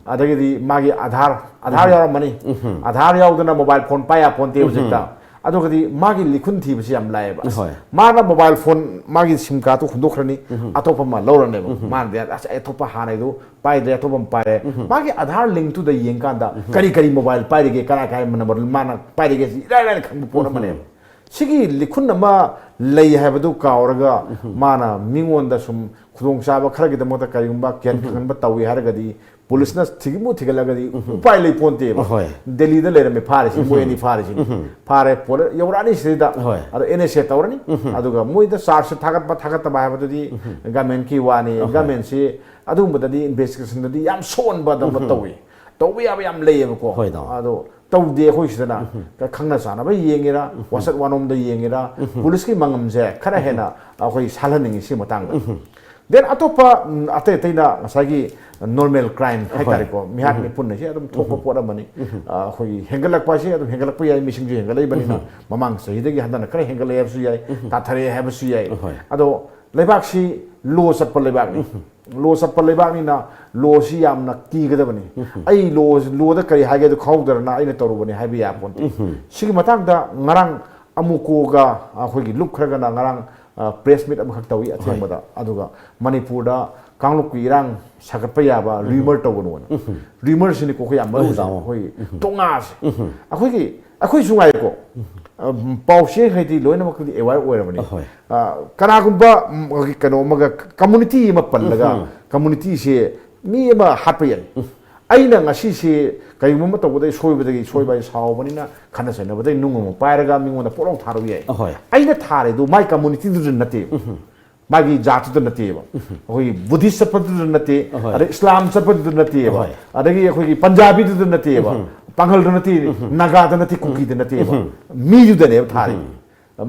ꯑꯗꯒꯤꯗꯤ ꯃꯥꯒꯤ ꯑꯙꯥꯔ, ꯑꯙꯥꯔ ꯌꯥꯎꯔꯝꯃꯅꯤ꯫ ꯑꯙꯥꯔ ꯌꯥꯎꯗꯅ ꯃꯣꯕꯥꯏꯜ ꯐꯣꯟ ꯄꯥꯏ ꯌꯥꯄꯣꯟꯇꯦ ꯍꯧꯖꯤꯛꯇ꯫ ꯑꯗꯨꯒꯗꯤ ꯃꯥꯒꯤ ꯂꯤꯈꯨꯟ ꯊꯤꯕꯁꯤ ꯌꯥꯝ ꯂꯥꯏꯌꯦꯕ꯫ ꯑꯁ, ꯍꯣꯏ꯫ ꯃꯥꯅ ꯃꯣꯕꯥꯏꯜ ꯐꯣꯟ, ꯃꯥꯒꯤ ꯁꯤꯝ ꯀꯥꯔꯠꯇꯨ ꯍꯨꯟꯗꯣꯛꯈ꯭ꯔꯅꯤ, ꯑꯇꯣꯞꯄ ꯑꯃ ꯂꯧꯔꯅꯦꯕ꯫ ꯃꯥꯅꯗꯤ ꯑꯁ, ꯑꯩ ꯑꯇꯣꯞꯄ ꯍꯥꯟꯅꯩꯗꯨ ꯄꯥꯏꯗ꯭ꯔꯦ, ꯑꯇꯣꯞꯄ ꯑꯃ ꯄꯥꯏꯔꯦ꯫ ꯃꯥꯒꯤ ꯑꯙꯥꯔ ꯂꯤꯡꯇꯨꯗ ꯌꯦꯡꯀꯥꯟꯗ ꯀꯔꯤ ꯀꯔꯤ ꯃꯣꯕꯥꯏꯜ ꯄꯥꯏꯔꯤꯒꯦ, ꯀꯅꯥ ꯀꯅꯥ ꯅꯝꯕꯔ ꯃꯥꯅ ꯄꯥꯏꯔꯤꯒꯦ ꯁꯤ ꯏꯔꯥꯏ ꯂꯥꯏꯅ ꯈꯪꯕ ꯄꯣꯠ ꯑꯃꯅꯦꯕ꯫ ꯁꯤꯒꯤ ꯂꯤꯈꯨꯟ ꯑꯃ ꯂꯩ ꯍꯥꯏꯕꯗꯨ ꯀꯥꯎꯔꯒ ꯃꯥꯅ ꯃꯤꯉꯣꯟꯗ ꯁꯨꯝ ꯈꯨꯗꯣꯡꯆꯥꯕ ꯈꯔꯒꯤꯗꯃꯛꯇ ꯀꯔꯤꯒꯨꯝꯕ ꯀꯤꯍꯟ ꯈꯪꯍꯟꯕ ꯇꯧꯏ ꯍꯥꯏꯔꯒꯗꯤ ꯄꯨꯂꯤꯁꯅ ꯊꯤꯒꯠꯄꯨ ꯊꯤꯒꯠꯂꯒꯗꯤ ꯎꯄꯥꯏ ꯂꯩ ꯄꯣꯟꯇꯦꯕ꯫ ꯍꯣꯏ꯫ ꯗꯦꯜꯂꯤꯗ ꯂꯩꯔꯝꯃꯦ ꯐꯥꯔꯤꯁꯤ, ꯃꯣꯏ ꯑꯅꯤ ꯐꯥꯔꯤꯁꯤ꯫ ꯐꯥꯔꯦ, ꯄꯣꯂ-, ꯌꯧꯔꯛꯑꯅꯤ ꯁꯤꯗꯩꯗ꯫ ꯍꯣꯏ꯫ ꯑꯗꯣ ꯑꯦꯟ ꯑꯦꯁ ꯑꯦ ꯇꯧꯔꯅꯤ꯫ ꯑꯗꯨꯒ ꯃꯣꯏꯗ ꯆꯥꯔꯖ ꯊꯥꯒꯠꯄ ꯊꯥꯒꯠꯇꯕ ꯍꯥꯏꯕꯗꯨꯗꯤ ꯒꯃꯦꯟꯀꯤ ꯋꯥꯅꯤ꯫ ꯒꯃꯦꯟꯁꯤ ꯑꯗꯨꯒꯨꯝꯕꯗꯗꯤ ꯏꯟꯚꯦꯁꯇꯤꯒꯦꯁꯟꯗꯗꯤ ꯌꯥꯝ ꯁꯣꯟꯕꯗꯧꯅ ꯇꯧꯏ꯫ ꯇꯧꯕ ꯌꯥꯕ ꯌꯥꯝ ꯂꯩꯌꯦꯕꯀꯣ꯫ ꯍꯣꯏ, ꯇꯥꯃꯣ꯫ ꯑꯗꯣ ꯇꯧꯗꯦ ꯑꯩꯈꯣꯏ ꯁꯤꯗꯅ꯫ ꯈꯪꯅ ꯆꯥꯟꯅꯕ ꯌꯦꯡꯉꯤꯔꯥ, ꯋꯥꯆꯠ ꯋꯥꯅꯣꯝꯗ ꯌꯦꯡꯉꯤꯔꯥ, ꯄꯨꯂꯤꯁꯀꯤ ꯃꯉꯝꯁꯦ ꯈꯔ ꯍꯦꯟꯅ ꯑꯩꯈꯣꯏ ꯁꯥꯜꯍꯟꯅꯤꯡꯉꯤ ꯁꯤ ꯃꯇꯥꯡꯗ꯫ ꯗꯦꯟ ꯑꯇꯣꯞꯄ, ꯎꯝ, ꯑꯇꯩ ꯑꯇꯩꯅ ꯉꯁꯥꯏꯒꯤ ꯅꯣꯔꯃꯦꯜ ꯀ꯭ꯔꯥꯏꯝ ꯍꯥꯏꯇꯥꯔꯦꯀꯣ, ꯃꯤꯍꯥꯠ ꯃꯤꯄꯨꯟ ꯍꯥꯏꯁꯦ ꯑꯗꯨꯝ ꯊꯣꯛꯄ ꯄꯣꯠ ꯑꯃꯅꯤ꯫ ꯑ, ꯑꯩꯈꯣꯏꯒꯤ ꯍꯦꯟꯒꯠꯂꯛꯄ ꯍꯥꯏꯁꯦ ꯑꯗꯨꯝ ꯍꯦꯟꯒꯠꯂꯛꯄ ꯌꯥꯏ, ꯃꯤꯁꯤꯡꯁꯨ ꯍꯦꯟꯒꯠꯂꯛꯏꯕꯅꯤꯅ꯫ ꯃꯃꯥꯡ ꯆꯍꯤꯗꯒꯤ ꯍꯟꯗꯛꯅ ꯈꯔ ꯍꯦꯟꯒꯠꯂꯛꯑꯦ ꯍꯥꯏꯕꯁꯨ ꯌꯥꯏ, ꯇꯥꯊꯔꯛꯑꯦ ꯍꯥꯏꯕꯁꯨ ꯌꯥꯏ꯫ ꯍꯣꯏ꯫ ꯑꯗꯣ ꯂꯩꯕꯥꯛꯁꯤ ꯂꯣ ꯆꯠꯄ ꯂꯩꯕꯥꯛꯅꯤ꯫ ꯂꯣ ꯆꯠꯄ ꯂꯩꯕꯥꯛꯅꯤꯅ ꯂꯣꯁꯤ ꯌꯥꯝꯅ ꯀꯤꯒꯗꯕꯅꯤ꯫ ꯑꯩ ꯂꯣ, ꯂꯣꯗ ꯀꯔꯤ ꯍꯥꯏꯒꯦ ꯑꯗꯨ ꯈꯪꯍꯧꯗꯅ ꯑꯩꯅ ꯇꯧꯔꯨꯕꯅꯤ ꯍꯥꯏꯕ ꯌꯥꯄꯣꯟꯇꯦ꯫ ꯁꯤꯒꯤ ꯃꯇꯥꯡꯗ ꯉꯔꯥꯡ ꯑꯃꯨꯀꯣꯒ ꯑꯩꯈꯣꯏꯒꯤ ꯂꯨꯞ ꯈꯔꯒꯅ ꯉꯔꯥꯡ, ꯑ, ꯄ꯭ꯔꯦꯁ ꯃꯤꯠ ꯑꯃꯈꯛ ꯇꯧꯏ ꯑꯊꯦꯡꯕꯗ꯫ ꯑꯗꯨꯒ ꯃꯅꯤꯄꯨꯔꯗ ꯀꯥꯡꯂꯨꯞꯀꯤ ꯏꯔꯥꯡ ꯁꯥꯒꯠꯄ ꯌꯥꯕ ꯔꯤꯃꯔ ꯇꯧꯒꯅꯨꯅ꯫ ꯔꯤꯃꯔꯁꯤꯅꯤꯀꯣ ꯑꯩꯈꯣꯏ ꯌꯥꯝ ꯃꯔꯨ ꯑꯣꯏꯁꯦ꯫ ꯇꯥꯃꯣ꯫ ꯑꯩꯈꯣꯏꯒꯤ ꯇꯣꯉꯥꯁꯦ꯫ ꯑꯩꯈꯣꯏꯒꯤ, ꯑꯩꯈꯣꯏꯁꯨ ꯉꯥꯏꯀꯣ꯫ ꯑ, ꯄꯥꯎꯆꯦ ꯍꯥꯏꯗꯤ ꯂꯣꯏꯅꯃꯛꯇꯗꯤ ꯑꯦꯋꯥꯔ ꯑꯣꯏꯔꯕꯅꯤ꯫ ꯑꯍꯣꯏ꯫ ꯑ, ꯀꯅꯥꯒꯨꯝꯕ, ꯎꯝ, ꯑꯩꯈꯣꯏꯒꯤ ꯀꯩꯅꯣ ꯑꯃꯒ, ꯀꯝꯃꯨꯅꯤꯇꯤ ꯑꯃ ꯄꯜꯂꯒ, ꯀꯝꯃꯨꯅꯤꯇꯤꯁꯦ ꯃꯤ ꯑꯃ ꯍꯥꯠꯄ ꯌꯥꯏ꯫ ꯑꯩꯅ ꯉꯁꯤꯁꯦ ꯀꯔꯤꯒꯨꯝꯕ ꯑꯃ ꯇꯧꯕꯗ ꯑꯩ ꯁꯣꯏꯕꯗꯒꯤ, ꯁꯣꯏꯕ ꯍꯥꯏ ꯁꯥꯎꯕꯅꯤꯅ ꯈꯠꯅ ꯆꯩꯅꯕꯗꯒꯤ ꯅꯨꯡ ꯑꯃ ꯄꯥꯏꯔꯒ ꯃꯤꯉꯣꯟꯗ ꯄꯣꯠ ꯑꯃ ꯊꯥꯔꯨ ꯌꯥꯏ꯫ ꯑꯍꯣꯏ꯫ ꯑꯩꯅ ꯊꯥꯔꯤꯗꯨ ꯃꯥꯏ ꯀꯝꯃꯨꯅꯤꯇꯤꯗꯨꯗ ꯅꯠꯇꯦ꯫ ꯃꯥꯒꯤ ꯖꯥꯠꯇꯨꯗ ꯅꯠꯇꯦꯕ꯫ ꯑꯩꯈꯣꯏꯒꯤ ꯕꯨꯙꯤꯁ ꯆꯠꯄꯗꯨꯗ ꯅꯠꯇꯦ, ꯑꯍꯣꯏ꯫ ꯑꯗꯩ ꯏꯁꯂꯥꯝ ꯆꯠꯄꯗꯨꯗ ꯅꯠꯇꯦꯕ, ꯑꯍꯣꯏ꯫ ꯑꯗꯒꯤ ꯑꯩꯈꯣꯏꯒꯤ ꯄꯟꯖꯥꯕꯤꯗꯨꯗ ꯅꯠꯇꯦꯕ, ꯄꯥꯡꯒꯜꯗ ꯅꯠꯇꯦ, ꯅꯥꯒꯥꯗ ꯅꯠꯇꯦ, ꯀꯨꯀꯤꯗ ꯅꯠꯇꯦꯕ, ꯃꯤꯗꯨꯗꯅꯦꯕ ꯊꯥꯔꯤ꯫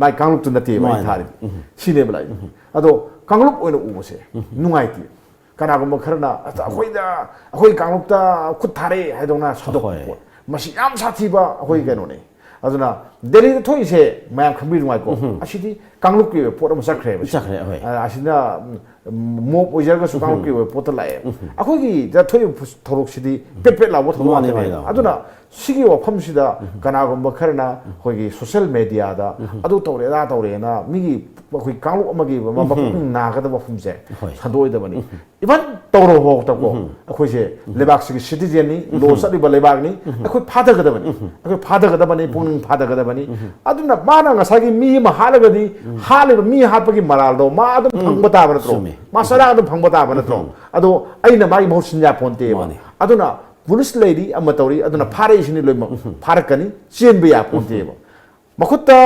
ꯃꯥꯏ ꯀꯥꯡꯂꯨꯞꯇꯨ ꯅꯠꯇꯦꯕ ꯑꯩ ꯃꯥꯅꯤ꯫ ꯊꯥꯔꯤ꯫ ꯁꯤꯅꯦꯕ ꯂꯥꯛꯏ꯫ ꯑꯗꯣ ꯀꯥꯡꯂꯨꯞ ꯑꯣꯏꯅ ꯎꯕꯁꯦ ꯅꯨꯡꯉꯥꯏꯇꯦ꯫ ꯀꯅꯥꯒꯨꯝꯕ ꯈꯔꯅ "ꯑꯁ, ꯑꯩꯈꯣꯏꯗ, ꯑꯩꯈꯣꯏ ꯀꯥꯡꯂꯨꯞꯇ ꯈꯨꯠ ꯊꯥꯔꯦ" ꯍꯥꯏꯗꯧꯅ ꯁꯟꯗꯣꯛꯄ ꯑꯍꯣꯏ꯫ ꯄꯣꯠ꯫ ꯃꯁꯤ ꯌꯥꯝ ꯁꯥꯊꯤꯕ ꯑꯩꯈꯣꯏ ꯀꯩꯅꯣꯅꯦ꯫ ꯑꯗꯨꯅ ꯗꯦꯜꯂꯤꯗ ꯊꯣꯛꯏꯁꯦ ꯃꯌꯥꯝ ꯈꯪꯕꯤꯕ ꯅꯨꯡꯉꯥꯏꯀꯣ, ꯑꯁꯤꯗꯤ ꯀꯥꯡꯂꯨꯞꯀꯤ ꯑꯣꯏꯕ ꯄꯣꯠ ꯑꯃ ꯆꯠꯈ꯭ꯔꯦꯕ ꯁꯤꯗꯤ꯫ ꯆꯠꯈ꯭ꯔꯦ, ꯍꯣꯏ꯫ ꯑ, ꯑꯁꯤꯅ ꯃꯣꯞ ꯑꯣꯏꯖꯔꯒꯁꯨ ꯀꯥꯡꯂꯨꯞꯀꯤ ꯑꯣꯏꯕ ꯄꯣꯠꯇ ꯂꯥꯛꯑꯦ꯫ ꯑꯩꯈꯣꯏꯒꯤꯗ ꯊꯣꯛꯏꯕ ꯊꯧꯗꯣꯛꯁꯤꯗꯤ ꯄꯦꯠ ꯄꯦꯠ ꯂꯥꯎꯕ ꯊꯧꯗꯣꯛ ꯃꯥꯅꯦ, ꯉꯥꯛꯇꯅꯦ꯫ ꯃꯥꯅꯦ꯫ ꯑꯗꯨꯅ ꯁꯤꯒꯤ ꯋꯥꯐꯝꯁꯤꯗ ꯀꯅꯥꯒꯨꯝꯕ ꯈꯔꯅ ꯑꯩꯈꯣꯏꯒꯤ ꯁꯣꯁꯦꯜ ꯃꯦꯗꯤꯌꯥꯗ ꯑꯗꯨ ꯇꯧꯔꯦ ꯑꯗꯥ ꯇꯧꯔꯦꯅ ꯃꯤꯒꯤ ꯑꯩꯈꯣꯏ ꯀꯥꯡꯂꯨꯞ ꯑꯃꯒꯤ ꯃ- ꯄꯨꯛꯅꯤꯡ ꯅꯥꯒꯗꯕ ꯋꯥꯐꯝꯁꯦ ꯍꯣꯏ꯫ ꯁꯟꯗꯣꯛꯑꯣꯏꯗꯕꯅꯤ꯫ ꯏꯚꯟ ꯇꯧꯔꯣ ꯐꯥꯎꯗꯀꯣ ꯑꯩꯈꯣꯏꯁꯦ ꯂꯩꯕꯥꯛꯁꯤꯒꯤ ꯁꯤꯇꯤꯖꯦꯟꯅꯤ, ꯂꯣ ꯆꯠꯂꯤꯕ ꯂꯩꯕꯥꯛꯅꯤ꯫ ꯑꯩꯈꯣꯏ ꯐꯥꯊꯒꯗꯕꯅꯤ, ꯑꯩꯈꯣꯏ ꯐꯥꯊꯒꯗꯕꯅꯤ, ꯄꯨꯛꯅꯤꯡ ꯐꯥꯊꯒꯗꯕꯅꯤ꯫ ꯑꯗꯨꯅ ꯃꯥꯅ ꯉꯁꯥꯏꯒꯤ ꯃꯤ ꯑꯃ ꯍꯥꯠꯂꯒꯗꯤ ꯍꯥꯠꯂꯤꯕ ꯃꯤ ꯍꯥꯠꯄꯒꯤ ꯃꯔꯥꯜꯗꯣ ꯃꯥ ꯑꯗꯨꯝ ꯐꯪꯕ ꯇꯥꯕ ꯅꯠꯇ꯭ꯔꯣ? ꯆꯨꯝꯃꯦ꯫ ꯃꯥ ꯆꯔꯥ ꯑꯗꯨꯝ ꯐꯪꯕ ꯇꯥꯕ ꯅꯠꯇ꯭ꯔꯣ? ꯑꯗꯣ ꯑꯩꯅ ꯃꯥꯒꯤ ꯃꯍꯨꯠ ꯁꯤꯟ ꯌꯥꯄꯣꯟꯇꯦꯕ꯫ ꯃꯥꯅꯦ꯫ ꯑꯗꯨꯅ ꯄꯨꯂꯤꯁ ꯂꯩꯔꯤ ꯑꯃ ꯇꯧꯔꯤ, ꯑꯗꯨꯅ ꯐꯥꯔꯛꯏꯁꯤꯅꯤ ꯂꯣꯏꯅꯃꯛ꯫ ꯐꯥꯔꯛꯀꯅꯤ, ꯆꯦꯟꯕ ꯌꯥꯄꯣꯟꯇꯦꯕ꯫ ꯃꯈꯨꯠꯇ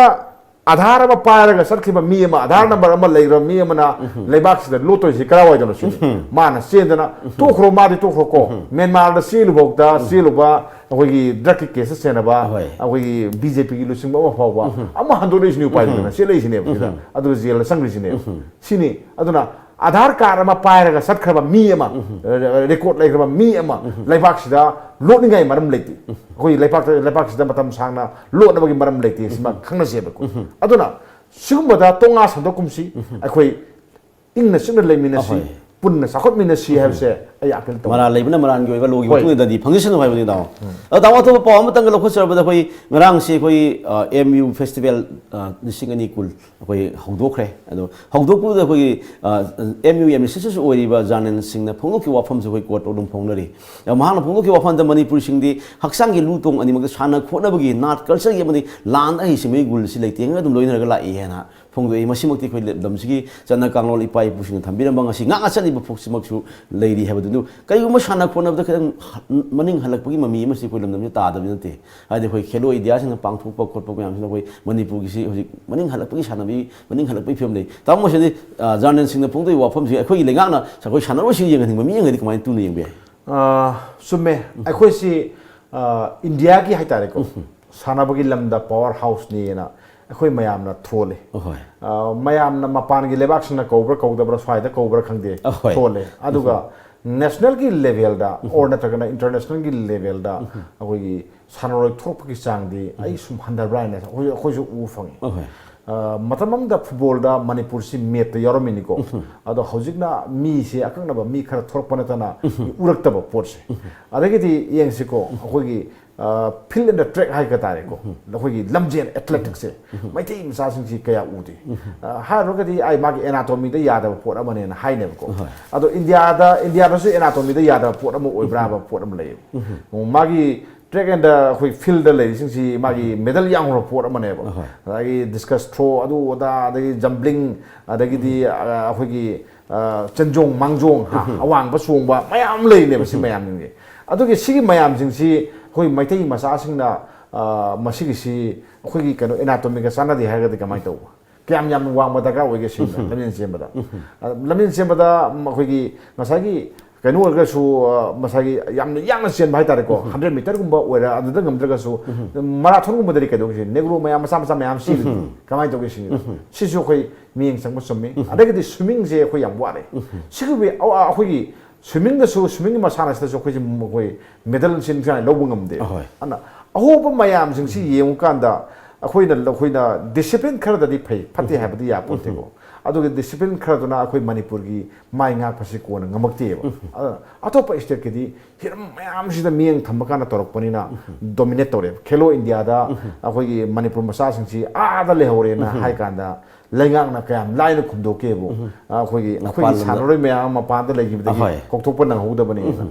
ꯑꯙꯥꯔ ꯑꯃ ꯄꯥꯏꯔꯒ ꯆꯠꯈꯤꯕ ꯃꯤ ꯑꯃ, ꯑꯙꯥꯔ ꯅꯝꯕꯔ ꯑꯃ ꯂꯩꯈ꯭ꯔꯕ ꯃꯤ ꯑꯃꯅ ꯂꯩꯕꯥꯛꯁꯤꯗ ꯂꯣꯠꯇꯣꯏꯁꯤ ꯀꯔꯥꯏꯋꯥꯏꯗꯅꯣ ꯁꯤꯅꯤ꯫ ꯃꯥꯅ ꯆꯦꯟꯗꯅ ꯇꯣꯛꯈ꯭ꯔꯣ, ꯃꯥꯗꯤ ꯇꯣꯛꯈ꯭ꯔꯣꯀꯣ꯫ ꯃ꯭ꯌꯥꯟꯃꯥꯔꯗ ꯆꯦꯜꯂꯨꯐꯥꯎꯗ ꯆꯦꯜꯂꯨꯕ ꯑꯩꯈꯣꯏꯒꯤ ꯗ꯭ꯔꯛꯀꯤ ꯀꯦꯁꯇ ꯆꯦꯟꯅꯕ ꯍꯣꯏ꯫ ꯑꯩꯈꯣꯏꯒꯤ ꯕꯤ ꯖꯦ ꯄꯤꯒꯤ ꯂꯨꯆꯤꯡꯕ ꯑꯃ ꯐꯥꯎꯕ ꯑꯃ ꯍꯟꯗꯣꯔꯛꯏꯁꯤꯅꯤ ꯎꯄꯥꯏ ꯂꯩꯇꯅ ꯆꯦꯜꯂꯛꯏꯁꯤꯅꯦꯕ ꯁꯤꯗ꯫ ꯑꯗꯨꯒ ꯖꯦꯜꯗ ꯆꯪꯈ꯭ꯔꯤꯁꯤꯅꯦꯕ꯫ ꯁꯤꯅꯤ꯫ ꯑꯗꯨꯅ ꯑꯙꯥꯔ ꯀꯥꯔꯗ ꯑꯃ ꯄꯥꯏꯔꯒ ꯆꯠꯈ꯭ꯔꯕ ꯃꯤ ꯑꯃ, ꯔꯦꯀꯣꯔꯗ ꯂꯩꯈ꯭ꯔꯕ ꯃꯤ ꯑꯃ ꯂꯩꯕꯥꯛꯁꯤꯗ ꯂꯣꯠꯅꯤꯡꯉꯥꯏ ꯃꯔꯝ ꯂꯩꯇꯦ꯫ ꯑꯩꯈꯣꯏ ꯂꯩꯄꯥꯛꯇ, ꯂꯩꯕꯥꯛꯁꯤꯗ ꯃꯇꯝ ꯁꯥꯡꯅ ꯂꯣꯠꯅꯕꯒꯤ ꯃꯔꯝ ꯂꯩꯇꯦ, ꯁꯤꯃ ꯈꯪꯅꯁꯦꯕꯀꯣ꯫ ꯑꯗꯨꯅ ꯁꯤꯒꯨꯝꯕꯗ ꯇꯣꯉꯥ ꯁꯟꯗꯣꯛꯀꯨꯝꯁꯤ꯫ ꯑꯩꯈꯣꯏ ꯏꯪꯅ ꯆꯤꯛꯅ ꯂꯩꯃꯤꯟꯅꯁꯤ, ꯑꯍꯣꯏ꯫ ꯄꯨꯟꯅ ꯆꯥꯎꯈꯠꯃꯤꯟꯅꯁꯤ ꯍꯥꯏꯕꯁꯦ ꯑꯩ ꯑꯥꯄꯤꯜ ꯇꯧꯏ꯫ ꯃꯔꯥꯜ ꯂꯩꯕꯅ ꯃꯔꯥꯜꯒꯤ ꯑꯣꯏꯕ ꯂꯣꯒꯤ ꯍꯣꯏ꯫ ꯃꯇꯨꯡ ꯏꯟꯅꯗꯤ ꯐꯪꯖꯁꯅꯨ ꯍꯥꯏꯕꯅꯤ ꯇꯥꯃꯣ꯫ ꯑꯗꯣ ꯇꯥꯃꯣ, ꯑꯇꯣꯞꯄ ꯄꯥꯎ ꯑꯃꯇꯪꯒ ꯂꯧꯈꯠꯆꯔꯕꯗ, ꯑꯩꯈꯣꯏ ꯉꯔꯥꯡꯁꯦ ꯑꯩꯈꯣꯏ ꯑꯦꯝ ꯌꯨ ꯐꯦꯁꯇꯤꯚꯦꯜ ꯂꯤꯁꯤꯡ ꯑꯅꯤ ꯀꯨꯟ ꯑꯩꯈꯣꯏ ꯍꯧꯗꯣꯛꯈ꯭ꯔꯦ꯫ ꯑꯗꯣ ꯍꯧꯗꯣꯛꯄꯗꯨꯗ ꯑꯩꯈꯣꯏꯒꯤ ꯑꯦꯝ ꯌꯨ ꯑꯦꯝ ꯑꯦꯁ ꯑꯣꯏꯔꯤꯕ ꯖꯔꯅꯦꯜꯁꯤꯡꯅ ꯐꯣꯡꯗꯣꯛꯈꯤꯕ ꯋꯥꯐꯝꯁꯦ ꯑꯩꯈꯣꯏ ꯀꯣꯔꯠꯇ ꯑꯗꯨꯝ ꯐꯣꯡꯅꯔꯤ꯫ ꯑꯗꯣ ꯃꯍꯥꯛꯅ ꯐꯣꯡꯗꯣꯛꯈꯤꯕ ꯋꯥꯐꯝꯗ ꯃꯅꯤꯄꯨꯔꯤꯁꯤꯡꯗꯤ ꯍꯛꯆꯥꯡꯒꯤ ꯂꯨ ꯇꯣꯡ ꯑꯅꯤꯃꯛꯇ ꯁꯥꯟꯅ ꯈꯣꯠꯅꯕꯒꯤ ꯅꯥꯠ ꯀꯜꯆꯔꯒꯤ ꯑꯃꯗꯤ ꯂꯥꯟꯗ ꯍꯩꯁꯤꯡꯕꯒꯤ ꯒꯨꯜꯁꯤ ꯂꯩꯇꯦꯡꯉꯒ ꯑꯗꯨꯝ ꯂꯣꯏꯅꯔꯒ ꯂꯥꯛꯏ ꯍꯥꯏꯅ ꯐꯣꯡꯗꯣꯛꯏ꯫ ꯃꯁꯤꯃꯛꯇꯤ ꯑꯩꯈꯣꯏ ꯂꯝꯗꯝꯁꯤꯒꯤ ꯆꯠꯅ ꯀꯥꯡꯂꯣꯟ ꯏꯄꯥ ꯏꯄꯨꯁꯤꯡꯅ ꯊꯝꯕꯤꯔꯝꯕ ꯉꯁꯤ ꯉꯥꯛꯅ ꯆꯠꯂꯤꯕ ꯐꯧꯁꯤꯃꯛꯁꯨ ꯂꯩꯔꯤ ꯍꯥꯏꯕꯗꯨ꯫ ꯀꯔꯤꯒꯨꯝꯕ ꯁꯥꯟꯅ ꯈꯣꯠꯅꯕꯗ ꯈꯤꯇꯪ ꯃꯅꯤꯡ ꯍꯜꯂꯛꯄꯒꯤ ꯃꯃꯤ ꯑꯃꯁꯤ ꯑꯩꯈꯣꯏ ꯂꯝꯗꯝꯁꯤꯗ ꯇꯥꯗꯕꯗꯤ ꯅꯠꯇꯦ꯫ ꯍꯥꯏꯗꯤ ꯑꯩꯈꯣꯏ ꯈꯦꯂꯣ ꯏꯟꯗꯤꯌꯥꯁꯤꯡꯅ ꯄꯥꯡꯊꯣꯛꯄ ꯈꯣꯠꯄ ꯃꯌꯥꯝꯁꯤꯅ ꯑꯩꯈꯣꯏ ꯃꯅꯤꯄꯨꯔꯒꯤꯁꯤ ꯍꯧꯖꯤꯛ ꯃꯅꯤꯡ ꯍꯜꯂꯛꯄꯒꯤ ꯁꯥꯟꯅꯕꯒꯤ ꯃꯅꯤꯡ ꯍꯜꯂꯛꯄꯒꯤ ꯐꯤꯕꯝ ꯂꯩ꯫ ꯇꯥꯃꯣ, ꯃꯁꯤꯗꯤ ꯖꯔꯅꯦꯜꯁꯤꯡꯅ ꯐꯣꯡꯗꯣꯛꯏꯕ ꯋꯥꯐꯝꯁꯤ ꯑꯩꯈꯣꯏꯒꯤ ꯂꯩꯉꯥꯛꯅ ꯑꯩꯈꯣꯏ ꯁꯥꯟꯅꯔꯣꯏꯁꯤꯡ ꯌꯦꯡꯍꯟꯅꯤꯡꯕ ꯃꯤꯠꯌꯦꯡꯒꯗꯤ ꯀꯃꯥꯏꯅ ꯇꯨꯅ ꯌꯦꯡꯕ ꯌꯥꯏ? ꯑ, ꯆꯨꯝꯃꯦ꯫ ꯑꯩꯈꯣꯏꯁꯤ, ꯑ, ꯏꯟꯗꯤꯌꯥꯒꯤ ꯍꯥꯏꯇꯥꯔꯦꯀꯣ, ꯁꯥꯟꯅꯕꯒꯤ ꯂꯝꯗ ꯄꯋꯥꯔ ꯍꯥꯎꯁꯅꯤꯅ ꯑꯩꯈꯣꯏ ꯃꯌꯥꯝꯅ ꯊꯣꯜꯂꯤ꯫ ꯑꯍꯣꯏ꯫ ꯑ, ꯃꯌꯥꯝꯅ ꯃꯄꯥꯟꯒꯤ ꯂꯩꯕꯥꯛꯁꯤꯡꯅ ꯀꯧꯕ꯭ꯔꯥ ꯀꯧꯗꯕ꯭ꯔꯥ, ꯁ꯭ꯋꯥꯏꯗ ꯀꯧꯕ꯭ꯔꯥ ꯈꯪꯗꯦ, ꯑꯍꯣꯏ꯫ ꯊꯣꯜꯂꯦ꯫ ꯑꯗꯨꯒ ꯅꯦꯁꯅꯦꯜꯒꯤ ꯂꯦꯚꯦꯜꯗ ꯑꯣꯔ ꯅꯠꯇ꯭ꯔꯒꯅ ꯏꯟꯇꯔꯅꯦꯁꯅꯦꯜꯒꯤ ꯂꯦꯚꯦꯜꯗ ꯑꯩꯈꯣꯏꯒꯤ ꯁꯥꯟꯅꯔꯣꯏ ꯊꯣꯛꯂꯛꯄꯒꯤ ꯆꯥꯡꯗꯤ ꯑꯩ ꯁꯨꯝ ꯍꯟꯊꯕ꯭ꯔꯥ ꯍꯥꯏꯅ ꯑꯩꯈꯣꯏ ꯑꯩꯈꯣꯏꯁꯨ ꯎꯕ ꯐꯪꯉꯤ꯫ ꯑꯍꯣꯏ꯫ ꯑ, ꯃꯇꯝ ꯑꯃꯗ ꯐꯨꯠꯕꯣꯜꯗ ꯃꯅꯤꯄꯨꯔꯁꯤ ꯃꯦꯞꯇ ꯌꯥꯎꯔꯝꯃꯤꯅꯤꯀꯣ꯫ ꯑꯗꯣ ꯍꯧꯖꯤꯛꯅ ꯃꯤꯁꯦ ꯑꯀꯛꯅꯕ ꯃꯤ ꯈꯔ ꯊꯣꯛꯂꯛꯄ ꯅꯠꯇꯅ ꯎꯔꯛꯇꯕ ꯄꯣꯠꯁꯦ꯫ ꯑꯗꯒꯤꯗꯤ ꯌꯦꯡꯁꯤꯀꯣ, ꯑꯩꯈꯣꯏꯒꯤ ꯐꯤꯜ ꯑꯦꯟ ꯗ ꯇ꯭ꯔꯦꯛ ꯍꯥꯏꯒ ꯇꯥꯔꯦꯀꯣ, ꯑꯩꯈꯣꯏꯒꯤ ꯂꯝꯖꯦꯟ ꯑꯦꯊꯂꯦꯇꯤꯛꯁꯦ ꯃꯩꯇꯩ ꯃꯆꯥꯁꯤꯡꯁꯤ ꯀꯌꯥ ꯎꯗꯦ꯫ ꯑ, ꯍꯥꯏꯔꯨꯔꯒꯗꯤ ꯑꯩ ꯃꯥꯒꯤ ꯑꯦꯅꯥꯇꯣꯃꯤꯗ ꯌꯥꯗꯕ ꯄꯣꯠ ꯑꯃꯅꯦꯅ ꯍꯥꯏꯅꯦꯕꯀꯣ꯫ ꯍꯣꯏ꯫ ꯑꯗꯣ ꯏꯟꯗꯤꯌꯥꯗ, ꯏꯟꯗꯤꯌꯥꯗꯁꯨ ꯑꯦꯅꯥꯇꯣꯃꯤꯗ ꯌꯥꯗꯕ ꯄꯣꯠ ꯑꯃ ꯑꯣꯏꯕ꯭ꯔꯥ ꯍꯥꯏꯕ ꯄꯣꯠ ꯑꯃ ꯂꯩꯌꯦꯕ꯫ ꯃꯥꯒꯤ ꯇ꯭ꯔꯦꯛ ꯑꯦꯟ ꯗ ꯑꯩꯈꯣꯏ ꯐꯤꯜꯗ ꯂꯩꯔꯤꯁꯤꯡꯁꯤ ꯃꯥꯒꯤ ꯃꯦꯗꯜ ꯌꯥꯝꯈ꯭ꯔꯕ ꯄꯣꯠ ꯑꯃꯅꯦꯕ꯫ ꯑꯍꯣꯏ꯫ ꯑꯗꯒꯤ ꯗꯤꯁꯀꯁ ꯊ꯭ꯔꯣ, ꯑꯗꯨ ꯑꯗꯥ, ꯑꯗꯒꯤ ꯖꯝꯕ꯭ꯂꯤꯡ, ꯑꯗꯒꯤꯗꯤ ꯑ, ꯑꯩꯈꯣꯏꯒꯤ ꯑ, ꯆꯦꯟꯖꯣꯡ ꯃꯥꯡꯖꯣꯡ, ꯍꯥ, ꯑꯋꯥꯡꯕ ꯆꯣꯡꯕ ꯃꯌꯥꯝ ꯂꯩꯔꯤꯅꯦꯕ ꯁꯤ ꯃꯌꯥꯝꯁꯤꯡꯁꯦ꯫ ꯑꯗꯨꯒꯤ ꯁꯤꯒꯤ ꯃꯌꯥꯝꯁꯤꯡꯁꯤ ꯑꯩꯈꯣꯏ ꯃꯩꯇꯩ ꯃꯆꯥꯁꯤꯡꯅ ꯑ, ꯃꯁꯤꯒꯤꯁꯤ ꯑꯩꯈꯣꯏꯒꯤ ꯀꯩꯅꯣ ꯑꯦꯅꯥꯇꯣꯃꯤꯒ ꯆꯥꯟꯅꯗꯦ ꯍꯥꯏꯔꯒꯗꯤ ꯀꯃꯥꯏꯅ ꯇꯧꯕ? ꯀꯌꯥꯝ ꯌꯥꯝꯅ ꯋꯥꯡꯕ ꯗꯔꯀꯥꯔ ꯑꯣꯏꯒꯦ ꯁꯤꯅ ꯂꯝꯖꯦꯟ ꯆꯦꯟꯕꯗ? ꯑ, ꯂꯝꯖꯦꯟ ꯆꯦꯟꯕꯗ ꯃꯈꯣꯏꯒꯤ ꯉꯁꯥꯏꯒꯤ ꯀꯩꯅꯣ ꯑꯣꯏꯔꯒꯁꯨ, ꯑ, ꯉꯁꯥꯏꯒꯤ ꯌꯥꯝꯅ ꯌꯥꯡꯅ ꯆꯦꯟꯕ ꯍꯥꯏꯇꯥꯔꯦꯀꯣ, ꯍꯟꯗ꯭ꯔꯦꯠ ꯃꯤꯇꯔꯒꯨꯝꯕ ꯑꯣꯏꯔ ꯑꯗꯨꯗ ꯉꯝꯗ꯭ꯔꯒꯁꯨ, ꯃꯔꯥꯊꯣꯟꯒꯨꯝꯕꯗꯗꯤ ꯀꯩꯗꯧꯒꯦ ꯁꯤ? ꯅꯦꯒ꯭ꯔꯣ ꯃꯌꯥꯝ ꯃꯆꯥ ꯃꯆꯥ ꯃꯌꯥꯝ ꯆꯦꯜꯂꯤꯗꯨꯗꯤ ꯀꯃꯥꯏꯅ ꯇꯧꯒꯦ ꯁꯤꯅꯤꯗ? ꯁꯤꯁꯨ ꯑꯩꯈꯣꯏ ꯃꯤꯠꯌꯦꯡ ꯆꯪꯕ ꯆꯨꯝꯃꯤ꯫ ꯑꯗꯒꯤꯗꯤ ꯁ꯭ꯋꯤꯃꯤꯡꯁꯦ ꯑꯩꯈꯣꯏ ꯌꯥꯝ ꯋꯥꯠꯂꯦ꯫ ꯁꯤꯒꯤ ꯑꯩꯈꯣꯏꯒꯤ ꯁ꯭ꯋꯤꯃꯤꯡꯗꯁꯨ, ꯁ꯭ꯋꯤꯃꯤꯡꯒꯤ ꯃꯁꯥꯟꯅꯁꯤꯗꯁꯨ ꯑꯩꯈꯣꯏꯁꯦ, ꯑꯩꯈꯣꯏ ꯃꯦꯗꯜꯁꯤ ꯅꯤꯡꯊꯤꯅ ꯂꯧꯕ ꯉꯝꯗꯦ꯫ ꯑꯍꯣꯏ꯫ ꯑꯗꯨꯅ ꯑꯍꯣꯕ ꯃꯌꯥꯝꯁꯤꯡꯁꯤ ꯌꯦꯡꯉꯨꯀꯥꯟꯗ ꯑꯩꯈꯣꯏꯅ, ꯑꯩꯈꯣꯏꯅ ꯗꯤꯁꯤꯄ꯭ꯂꯤꯟ ꯈꯔꯗꯗꯤ ꯐꯩ, ꯐꯠꯇꯦ ꯍꯥꯏꯕꯗꯤ ꯌꯥꯄꯣꯠꯇꯦꯀꯣ꯫ ꯑꯗꯨꯒ ꯗꯤꯁꯤꯄ꯭ꯂꯤꯟ ꯈꯔꯗꯨꯅ ꯑꯩꯈꯣꯏ ꯃꯅꯤꯄꯨꯔꯒꯤ ꯃꯥꯏ ꯉꯥꯛꯄꯁꯤ ꯀꯣꯟꯅ ꯉꯝꯃꯛꯇꯦꯕ꯫ ꯑꯗꯨꯅ ꯑꯇꯣꯞꯄ ꯁ꯭ꯇꯦꯠꯀꯤꯗꯤ ꯍꯤꯔꯝ ꯃꯌꯥꯝꯁꯤꯗ ꯃꯤꯠꯌꯦꯡ ꯊꯝꯕ ꯀꯥꯟꯗ ꯇꯧꯔꯛꯄꯅꯤꯅ ꯗꯣꯃꯤꯅꯦꯠ ꯇꯧꯔꯦꯕ꯫ ꯈꯦꯂꯣ ꯏꯟꯗꯤꯌꯥꯗ ꯑꯩꯈꯣꯏꯒꯤ ꯃꯅꯤꯄꯨꯔ ꯃꯆꯥꯁꯤꯡꯁꯤ ꯑꯥꯗ ꯂꯩꯍꯧꯔꯦꯅ ꯍꯥꯏ ꯀꯥꯟꯗ ꯂꯩꯉꯥꯛꯅ ꯀꯌꯥꯝ ꯂꯥꯏꯅ ꯈꯨꯝꯗꯣꯛꯀꯦꯕꯨ, ꯑꯩꯈꯣꯏꯒꯤ, ꯑꯩꯈꯣꯏꯒꯤ ꯃꯄꯥꯟ ꯂꯝꯗ꯫ ꯁꯥꯟꯅꯔꯣꯏ ꯃꯌꯥꯝ ꯑꯃ ꯃꯄꯥꯟꯗ ꯂꯩꯈꯤꯕꯗꯒꯤ ꯑꯍꯣꯏ꯫ ꯀꯧꯊꯣꯛꯄ ꯅꯪꯍꯧꯗꯕꯅꯤ꯫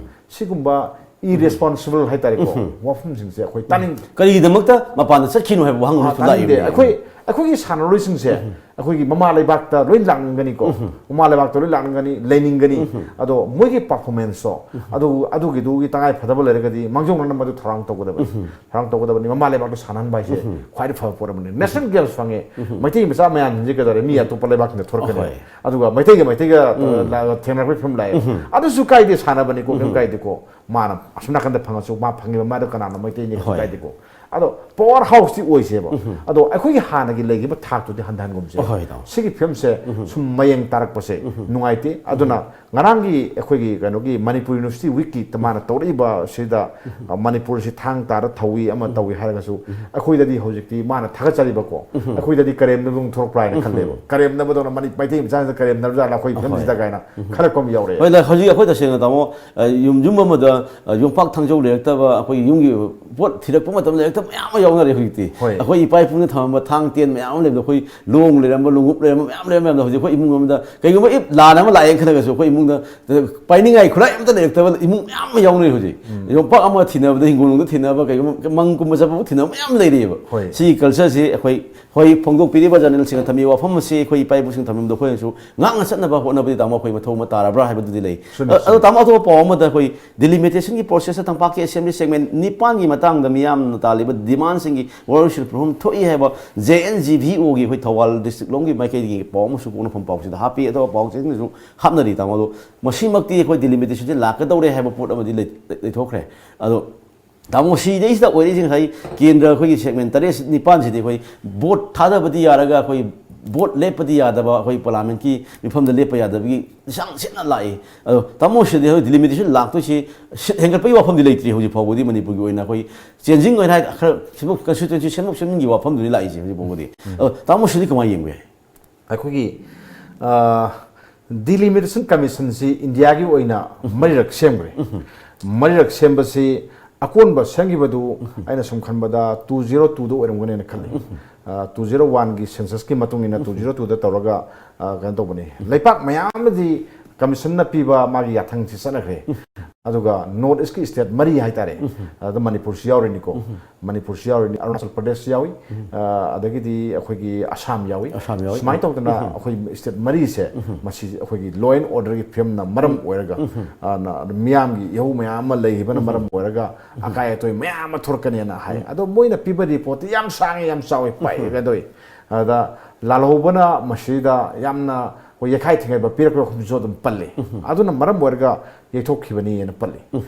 ꯁꯤꯒꯨꯝꯕ ꯏꯔꯦꯁꯄꯣꯟꯁꯤꯕꯜ ꯍꯥꯏꯇꯥꯔꯦꯀꯣ, ꯋꯥꯐꯝꯁꯤꯡꯁꯦ ꯑꯩꯈꯣꯏ ꯇꯥꯅꯤꯡ ꯀꯔꯤꯒꯤꯗꯃꯛꯇ ꯃꯄꯥꯟꯗ ꯆꯠꯈꯤꯅꯣ ꯍꯥꯏꯕ ꯋꯥꯍꯪ ꯑꯃꯁꯨ ꯇꯥꯅꯤꯡꯗꯦ꯫ ꯂꯥꯛꯏꯕꯅꯦ꯫ ꯑꯩꯈꯣꯏ, ꯑꯩꯈꯣꯏꯒꯤ ꯁꯥꯟꯅꯔꯣꯏꯁꯤꯡꯁꯦ ꯑꯩꯈꯣꯏꯒꯤ ꯃꯃꯥ ꯂꯩꯕꯥꯛꯇ ꯂꯣꯏ ꯂꯥꯛꯅꯤꯡꯒꯅꯤꯀꯣ꯫ ꯃꯃꯥ ꯂꯩꯕꯥꯛꯇ ꯂꯣꯏ ꯂꯥꯛꯅꯤꯡꯒꯅꯤ, ꯂꯩꯅꯤꯡꯒꯅꯤ꯫ ꯑꯗꯣ ꯃꯣꯏꯒꯤ ꯄꯔꯐꯣꯔꯃꯦꯟꯁꯇꯣ, ꯑꯗꯨ, ꯑꯗꯨꯒꯤꯗꯨꯒꯤ ꯇꯉꯥꯏ ꯐꯗꯕ ꯂꯩꯔꯒꯗꯤ ꯃꯥꯡꯖꯧꯅꯅ ꯃꯗꯨ ꯊꯧꯔꯥꯡ ꯇꯧꯒꯗꯕꯅꯤ꯫ ꯊꯧꯔꯥꯡ ꯇꯧꯒꯗꯕꯅꯤ꯫ ꯃꯃꯥ ꯂꯩꯕꯥꯛꯇ ꯁꯥꯟꯅꯍꯟꯕ ꯍꯥꯏꯁꯦ ꯈ꯭ꯋꯥꯏꯗꯒꯤ ꯐꯕ ꯄꯣꯠ ꯑꯃꯅꯤ꯫ ꯅꯦꯁꯅꯦꯜ ꯒꯦꯝꯁ ꯐꯪꯉꯦ, ꯃꯩꯇꯩ ꯃꯆꯥ ꯃꯌꯥꯝꯁꯤꯡꯁꯦ ꯀꯩꯗꯧꯔꯦ, ꯃꯤ ꯑꯇꯣꯞꯄ ꯂꯩꯕꯥꯛꯁꯤꯡꯗ ꯊꯣꯔꯛꯀꯅꯤ꯫ ꯑꯍꯣꯏ꯫ ꯑꯗꯨꯒ ꯃꯩꯇꯩꯒ ꯃꯩꯇꯩꯒ ꯊꯦꯡꯅꯔꯛꯄꯒꯤ ꯐꯤꯕꯝ ꯂꯥꯛꯑꯦ꯫ ꯑꯗꯨꯁꯨ ꯀꯥꯏꯗꯦ, ꯁꯥꯟꯅꯕꯅꯤꯀꯣ, ꯀꯩꯝ ꯀꯥꯏꯗꯦꯀꯣ꯫ ꯃꯥꯅ ꯑꯁꯣꯝ ꯅꯥꯀꯟꯗ ꯐꯪꯉꯁꯨ ꯃꯥ ꯐꯪꯉꯤꯕ ꯃꯥꯗꯣ ꯀꯅꯥꯅꯣ ꯃꯩꯇꯩꯅꯤ ꯀꯩꯁꯨ ꯍꯣꯏ꯫ ꯀꯥꯏꯗꯦꯀꯣ꯫ ꯑꯗꯣ ꯄꯋꯥꯔ ꯍꯥꯎꯁꯇꯤ ꯑꯣꯏꯁꯦꯕ꯫ ꯎꯝ꯫ ꯑꯗꯣ ꯑꯩꯈꯣꯏꯒꯤ ꯍꯥꯟꯅꯒꯤ ꯂꯩꯈꯤꯕ ꯊꯥꯛꯇꯨꯗꯤ ꯍꯟꯊꯍꯟꯒꯨꯝꯁꯦꯕ꯫ ꯍꯣꯏ, ꯏꯇꯥꯎ꯫ ꯁꯤꯒꯤ ꯐꯤꯕꯝꯁꯦ ꯎꯝ꯫ ꯁꯨꯝ ꯃꯌꯦꯡ ꯇꯥꯔꯛꯄꯁꯦ ꯎꯝ꯫ ꯅꯨꯡꯉꯥꯏꯇꯦ꯫ ꯑꯗꯨꯅ ꯎꯝ꯫ ꯉꯔꯥꯡꯒꯤ ꯑꯩꯈꯣꯏꯒꯤ ꯀꯩꯅꯣꯒꯤ ꯃꯅꯤꯄꯨꯔ ꯌꯨꯅꯤꯚꯔꯁꯤꯇꯤ ꯋꯤꯛꯀꯤ ꯃꯥꯅ ꯇꯧꯔꯛꯏꯕ ꯁꯤꯗ, ꯎꯝ꯫ ꯑ, ꯃꯅꯤꯄꯨꯔꯁꯤ ꯊꯥꯡ ꯇꯥꯔ ꯊꯧꯏ ꯑꯃ ꯎꯝ꯫ ꯇꯧꯏ ꯍꯥꯏꯔꯒꯁꯨ ꯎꯝ꯫ ꯑꯩꯈꯣꯏꯗꯗꯤ ꯍꯧꯖꯤꯛꯇꯤ ꯃꯥꯅ ꯊꯥꯒꯠꯆꯔꯤꯕꯀꯣ꯫ ꯎꯝ꯫ ꯑꯩꯈꯣꯏꯗꯗꯤ ꯀꯔꯦꯝꯅꯕ ꯑꯃ ꯊꯣꯛꯂꯛꯄ꯭ꯔꯥ ꯍꯥꯏꯅ ꯎꯝ꯫ ꯈꯜꯂꯦꯕ꯫ ꯀꯔꯦꯝꯅꯕꯗꯧꯅ ꯃꯅꯤ-, ꯃꯩꯇꯩ ꯃꯆꯥꯁꯤꯡꯗ ꯀꯔꯦꯝꯅꯕꯖꯥꯠꯂ ꯑꯩꯈꯣꯏ ꯑꯍꯣꯏ꯫ ꯐꯤꯕꯝꯁꯤꯗ ꯀꯥꯏꯅ ꯎꯝ꯫ ꯈꯜꯂꯛꯄ ꯑꯃ ꯌꯥꯎꯔꯛꯑꯦ꯫ ꯍꯣꯏ, ꯂ-, ꯍꯧꯖꯤꯛ ꯑꯩꯈꯣꯏ ꯇꯁꯦꯡꯅ ꯇꯥꯃꯣ, ꯑ, ꯌꯨꯝ, ꯌꯨꯝ ꯑꯃꯗ, ꯑ, ꯌꯣꯝꯄꯥꯛ ꯊꯥꯡꯖꯧ ꯂꯩꯔꯛꯇꯕ, ꯑꯩꯈꯣꯏꯒꯤ ꯌꯨꯝꯒꯤ ꯄꯣꯠ ꯊꯤꯔꯛꯄ ꯃꯇꯝꯗ ꯂꯩꯔꯛꯇꯕ ꯃꯌꯥꯝ ꯑꯃ ꯌꯥꯎꯅꯔꯦ ꯍꯧꯖꯤꯛꯇꯤ꯫ ꯍꯣꯏ꯫ ꯑꯩꯈꯣꯏ ꯏꯄꯥ ꯏꯄꯨꯅ ꯊꯝꯃꯝꯕ ꯊꯥꯡ ꯇꯦꯟ ꯃꯌꯥꯝ ꯑꯃ ꯂꯩꯕꯗꯣ, ꯑꯩꯈꯣꯏ ꯂꯣꯡ ꯂꯩꯔꯝꯕ, ꯂꯣꯡꯎꯞ ꯂꯩꯔꯝꯕ ꯃꯌꯥꯝ ꯂꯩꯔꯝꯕ ꯃꯌꯥꯝꯗꯣ ꯍꯧꯖꯤꯛ ꯑꯩꯈꯣꯏ ꯏꯃꯨꯡ ꯑꯃꯗ ꯀꯩꯒꯨꯝꯕ if ꯂꯥꯟ ꯑꯃ ꯂꯥꯛꯑꯦꯅ ꯈꯜꯂꯒꯁꯨ ꯑꯩꯈꯣꯏ ꯏꯃꯨꯡꯗ ꯄꯥꯏꯅꯤꯡꯉꯥꯏ ꯈꯨꯠꯂꯥꯏ ꯑꯝꯇ ꯂꯩꯔꯛꯇꯕ ꯏꯃꯨꯡ ꯃꯌꯥꯝ ꯑꯃ ꯌꯥꯎꯅꯔꯦ ꯍꯧꯖꯤꯛ꯫ ꯎꯝ꯫ ꯌꯣꯝꯄꯥꯛ ꯑꯃ ꯊꯤꯅꯕꯗ, ꯍꯤꯡꯒꯣꯜꯅꯨꯡꯗ ꯊꯤꯅꯕ, ꯀꯩꯒꯨꯝꯕ ꯃꯪꯒꯨꯝꯕ ꯆꯠꯄꯕꯨ ꯊꯤꯅꯕ ꯃꯌꯥꯝ ꯂꯩꯔꯤꯑꯕ꯫ ꯍꯣꯏ꯫ ꯁꯤꯒꯤ culture ꯁꯤ ꯑꯩꯈꯣꯏ ꯍꯣꯏ, ꯐꯣꯡꯗꯣꯛꯄꯤꯔꯤꯕ ꯖꯔꯅꯦꯜꯁꯤꯡꯅ ꯊꯝꯕꯤꯕ ꯋꯥꯐꯝ ꯑꯁꯤ ꯑꯩꯈꯣꯏ ꯏꯄꯥ ꯏꯄꯨꯁꯤꯡꯅ ꯊꯝꯕꯤꯕꯗꯣ ꯑꯩꯈꯣꯏꯅꯁꯨ ꯉꯥꯛꯅ ꯆꯠꯅꯕ ꯍꯣꯠꯅꯕꯗꯤ, ꯇꯥꯃꯣ, ꯑꯩꯈꯣꯏ ꯃꯊꯧ ꯑꯃ ꯇꯥꯔꯕ꯭ꯔꯥ ꯍꯥꯏꯕꯗꯨꯗꯤ ꯂꯩ꯫ ꯆꯨꯝꯃꯤ, ꯑ-, ꯑꯗꯣ ꯆꯨꯝꯃꯤ꯫ ꯇꯥꯃꯣ, ꯑꯇꯣꯞꯄ ꯄꯥꯎ ꯑꯃꯗ ꯑꯩꯈꯣꯏ delimitation ꯒꯤ process ꯇ ꯇꯝꯄꯥꯛꯀꯤ assembly segment ꯅꯤꯄꯥꯟꯒꯤ ꯃꯇꯥꯡꯗ ꯃꯤꯌꯥꯝꯅ ꯇꯥꯜꯂꯤꯕ demand ꯁꯤꯡꯒꯤ ꯋꯥꯔꯣꯏꯁꯤꯟ ꯄꯨꯝꯕ ꯊꯣꯛꯏ ꯍꯥꯏꯕ J N G V O ꯒꯤ ꯑꯩꯈꯣꯏ ꯊꯧꯕꯥꯜ district ꯂꯣꯝꯒꯤ ꯃꯥꯏꯀꯩꯗꯒꯤ ꯄꯥꯎ ꯑꯃꯁꯨ ꯄꯣꯛꯅꯐꯝ ꯄꯥꯎꯁꯤꯗ ꯍꯥꯞꯄꯤ꯫ ꯑꯇꯣꯞꯄ ꯄꯥꯎꯁꯤꯡꯗꯁꯨ ꯍꯥꯞꯅꯔꯤ, ꯇꯥꯃꯣ꯫ ꯑꯗꯣ ꯃꯁꯤꯃꯛꯇꯤ ꯑꯩꯈꯣꯏ delimitation ꯁꯤ ꯂꯥꯛꯀꯗꯧꯔꯦ ꯍꯥꯏꯕ ꯄꯣꯠ ꯑꯃꯗꯤ ꯂꯩ-, ꯂꯩꯊꯣꯛꯈ꯭ꯔꯦ꯫ ꯑꯗꯣ ꯇꯥꯃꯣ, ꯁꯤꯗꯩꯁꯤꯗ ꯑꯣꯏꯔꯛꯏꯁꯦ ꯉꯁꯥꯏ ꯀꯦꯟꯗ꯭ꯔ ꯑꯩꯈꯣꯏꯒꯤ segment ꯇꯔꯦꯠ ꯅꯤꯄꯥꯟꯁꯤꯗꯤ ꯑꯩꯈꯣꯏ vote ꯊꯥꯗꯕꯗꯤ ꯌꯥꯔꯒ ꯑꯩꯈꯣꯏ vote ꯂꯦꯞꯄꯗꯤ ꯌꯥꯗꯕ, ꯑꯩꯈꯣꯏ parliament ꯀꯤ ꯃꯤꯐꯝꯗ ꯂꯦꯞꯄ ꯌꯥꯗꯕꯒꯤ ꯂꯤꯁꯥꯡ ꯁꯤꯠꯅ ꯂꯥꯛꯏ꯫ ꯑꯗꯣ ꯇꯥꯃꯣ, ꯁꯤꯗꯤ ꯑꯩꯈꯣꯏ delimitation ꯂꯥꯛꯇꯣꯏꯁꯤ seat ꯍꯦꯟꯒꯠꯄꯒꯤ ꯋꯥꯐꯝꯗꯤ ꯂꯩꯇ꯭ꯔꯤ ꯍꯧꯖꯤꯛ ꯐꯥꯎꯕꯗꯤ꯫ ꯃꯅꯤꯄꯨꯔꯒꯤ ꯑꯣꯏꯅ ꯑꯩꯈꯣꯏ changing ꯑꯣꯏꯅ ꯍꯥꯏ-, ꯈꯔ ꯁꯦꯝꯗꯣꯛ-, constituency ꯁꯦꯝꯗꯣꯛ ꯁꯦꯝꯖꯤꯟꯒꯤ ꯋꯥꯐꯝꯗꯨꯅꯤ ꯂꯥꯛꯏꯁꯦ ꯍꯧꯖꯤꯛ ꯐꯥꯎꯕꯗꯤ꯫ ꯎꯝ꯫ ꯑꯗꯣ ꯇꯥꯃꯣ, ꯁꯤꯗꯤ ꯀꯃꯥꯏꯅ ꯌꯦꯡꯕ ꯌꯥꯏ? ꯑꯩꯈꯣꯏꯒꯤ, ꯑ, delimitation commission ꯁꯤ ꯏꯟꯗꯤꯌꯥꯒꯤ ꯑꯣꯏꯅ ꯎꯝ꯫ ꯃꯔꯤꯔꯛ ꯁꯦꯝꯈ꯭ꯔꯦ꯫ ꯎꯝ꯫ ꯃꯔꯤꯔꯛ ꯁꯦꯝꯕꯁꯤ ꯑꯀꯣꯟꯕ ꯁꯦꯝꯈꯤꯕꯗꯨ ꯎꯝ꯫ ꯑꯩꯅ ꯁꯨꯝ ꯈꯟꯕꯗ two zero two ꯗ ꯑꯣꯏꯔꯝꯒꯅꯦꯅ ꯈꯜꯂꯤ꯫ ꯎꯝ꯫ ꯑ, two zero one ꯒꯤ census ꯀꯤ ꯃꯇꯨꯡ ꯏꯟꯅ ꯎꯝ꯫ two zero two ꯗ ꯇꯧꯔꯒ, ꯑ, ꯀꯩꯅꯣ ꯇꯧꯕꯅꯤ꯫ ꯎꯝ꯫ ꯂꯩꯄꯥꯛ ꯃꯌꯥꯝ ꯑꯃꯗꯤ commission ꯅ ꯄꯤꯕ ꯃꯥꯒꯤ ꯌꯥꯊꯪꯁꯤ ꯆꯠꯅꯈ꯭ꯔꯦ꯫ ꯎꯝ꯫ ꯑꯗꯨꯒ North East ꯀꯤ state ꯃꯔꯤ ꯍꯥꯏꯇꯥꯔꯦ꯫ ꯎꯝ꯫ ꯑꯗ ꯃꯅꯤꯄꯨꯔꯁꯨ ꯌꯥꯎꯔꯤꯅꯤꯀꯣ꯫ ꯎꯝ꯫ ꯃꯅꯤꯄꯨꯔꯁꯨ ꯌꯥꯎꯔꯤꯅꯤ, ꯑꯔꯨꯅꯥꯆꯜ ꯄ꯭ꯔꯗꯦꯁꯁꯨ ꯌꯥꯎꯏ, ꯎꯝ꯫ ꯑ, ꯑꯗꯒꯤꯗꯤ ꯑꯩꯈꯣꯏꯒꯤ ꯑꯁꯥꯝ ꯌꯥꯎꯏ꯫ ꯑꯁꯥꯝ ꯌꯥꯎꯏ꯫ ꯁꯨꯃꯥꯏꯅ ꯇꯧꯗꯅ ꯎꯝ꯫ ꯑꯩꯈꯣꯏ state ꯃꯔꯤꯁꯦ ꯎꯝ꯫ ꯃꯁꯤ ꯑꯩꯈꯣꯏꯒꯤ law and order ꯒꯤ ꯐꯤꯕꯝꯅ ꯃꯔꯝ ꯎꯝ꯫ ꯑꯣꯏꯔꯒ, ꯎꯝ꯫ ꯑ, ꯅ-, ꯃꯤꯌꯥꯝꯒꯤ ꯏꯍꯧ ꯃꯌꯥꯝ ꯑꯃ ꯂꯩꯈꯤꯕꯅ ꯎꯝ꯫ ꯃꯔꯝ ꯑꯣꯏꯔꯒ ꯎꯝ꯫ ꯑꯀꯥꯏ ꯑꯇꯣꯏ ꯃꯌꯥꯝ ꯑꯃ ꯊꯣꯔꯛꯀꯅꯦꯅ ꯍꯥꯏ꯫ ꯎꯝ꯫ ꯑꯗꯣ ꯃꯣꯏꯅ ꯄꯤꯕ report ꯇꯤ ꯌꯥꯝ ꯁꯥꯡꯉꯤ, ꯌꯥꯝ ꯆꯥꯎꯋꯤ, ꯎꯝ꯫ ꯄꯥꯏꯒꯗꯣꯏ꯫ ꯑꯗ ꯂꯥꯜꯍꯧꯕꯅ ꯃꯁꯤꯗ ꯌꯥꯝꯅ ꯌꯩꯈꯥꯏ ꯊꯤꯡꯒꯥꯏꯕ ꯄꯤꯔꯛꯄ ꯋꯥꯐꯝꯁꯨ ꯑꯗꯨꯝ ꯄꯜꯂꯤ꯫ ꯑꯗꯨꯅ ꯃꯔꯝ ꯑꯣꯏꯔꯒ ꯌꯩꯊꯣꯛꯈꯤꯕꯅꯤ ꯍꯥꯏꯅ ꯄꯜꯂꯤ꯫